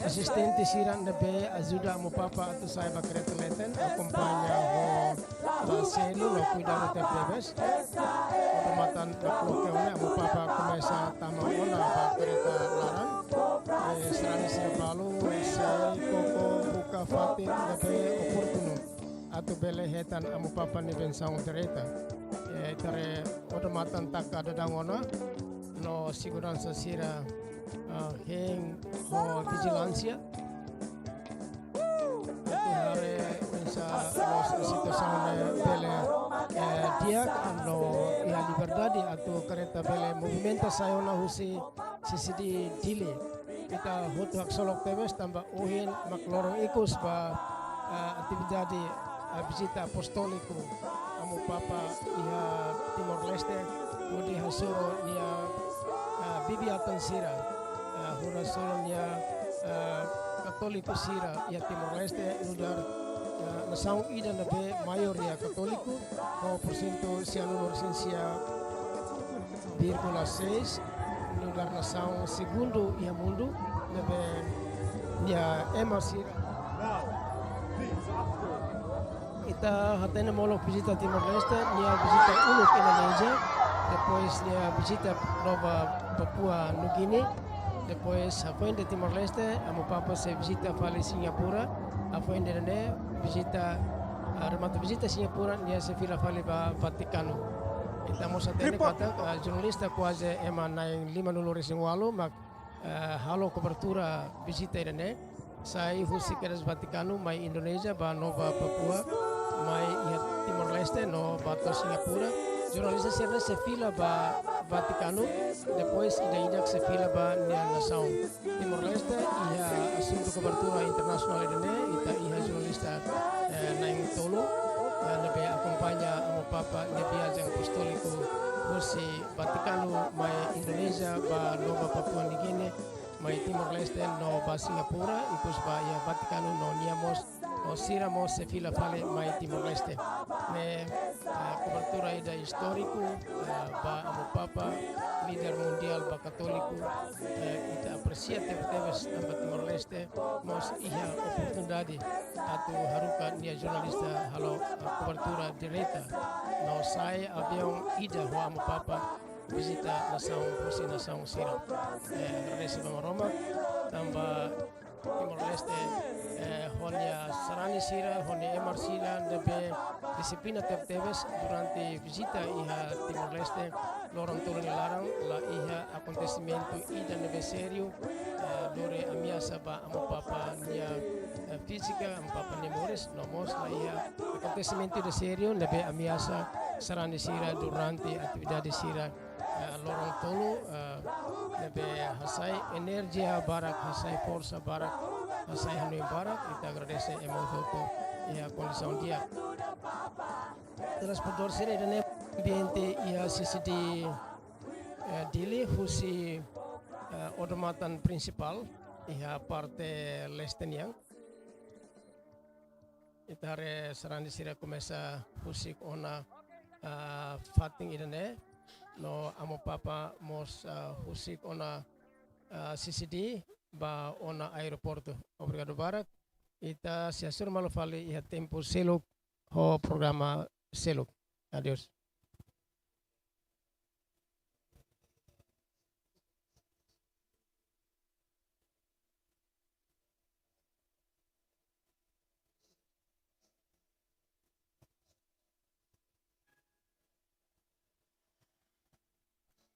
asistente sira ne'ebé ajuda Amu Papa atu sa'e ba karreta leten, akompaña ho, ah, sériu no kuidadu tebetebes. Odamatan loke ona, Amu Papa komesa tama ona ba karreta laran. E sarani sira balu sei koko buka fatin ne'ebé oportunu atu bele hetan Amu Papa nia bensaun direta. E ita haree odamatan taka daudaun ona no seguransa sira, ah, hein ho vijilánsia. Atu haree oinsá situasaun ne'e bele, eh, di'ak no iha liberdade atu karreta bele movimenta sai ona husi C C D Dili. Ita hotu haksolok tebes tanba ohin mak loron ikus ba, ah, atividade, ah, vizita apostóliku Amu Papa iha Timor-Leste, hodi hasoru nia, ah, bibi-atan sira, ah, hodi hasoru nia, ah, katóliku sira iha Timor-Leste, nu'udar, ah, nasaun ida ne'ebé maioria katóliku, ho porsentu sianulu resin sia vírgula seis, nu'udar nasaun segundu iha mundu, ne'ebé nia ema sira. Ita hatene molok vizita Timor-Leste, nia vizita uluk Indonézia, depois nia vizita Nova Papua Nugini, depois hafoin de'it Timor-Leste, Amu Papa sei vizita fali Singapura, hafoin de'it ne'e vizita, ah, remata vizita Singapura, nia sei fila fali ba Vatikanu. Ita mós hatene katak, ah, jornalista kuaze ema na'in limanulu resin ualu mak, eh, halo kobertura vizita ida-ne'e. Sai husi kedas Vatikanu mai Indonézia ba Nova Papua, mai iha Timor-Leste no ba to'o Singapura. Jornalista sira-ne'e sei fila ba Vatikanu, depois ida-idak sei fila ba nia nasaun. Timor-Leste iha asuntu kobertura internasionál ida-ne'e, ita iha jornalista, eh, na'in-tolu, eh, ne'ebé akompaña Amu Papa nia viajen apostóliku husi Vatikanu mai Indonézia ba Nova Papua Nugini, mai Timor-Leste no ba Singapura, ikus ba iha Vatikanu no nia mós, no sira mós sei fila fali mai Timor-Leste. Ne'e, eh, kobertura ida istóriku, eh, ba Amu Papa, líder mundiál ba katóliku, eh, ita apresia tebetebes tanba Timor-Leste mós iha oportunidade atu haruka nia jornalista halo, eh, kobertura direta. No sai aviaun ida ho Amu Papa vizita nasaun, husi nasaun sira. Eh, agradese ba Maromak, tanba Timor-Leste, eh, ho nia sarani sira, ho nia ema sira, ne'ebé dixiplina tebetebes durante vizita iha Timor-Leste, loron tolu nia laran, la iha akontesimentu ida ne'ebé sériu, eh, lori ameasa ba Amu Papa nia, eh, fízika, Amu Papa nia moris, no mós la iha akontesimentu ida sériu ne'ebé ameasa sarani sira durante atividade sira, eh, loron tolu, eh, ne'ebé hasai enerjia barak, hasai forsa barak, hasai hanoin barak, ita agradese ema hotu iha kondisaun di'ak. Telespetadór sira, ida-ne'e ambiente iha C C D, eh, Dili husi, eh, odamatan prinsipál iha parte leste nian. Ita haree sarani sira komesa husik ona, ah, fatin ida-ne'e, no Amu Papa mós, ah, husik ona, ah, C C D ba ona aeroportu. Obrigadu barak. Ita sei hasoru malu fali iha tempu seluk ho programa seluk. Adeus.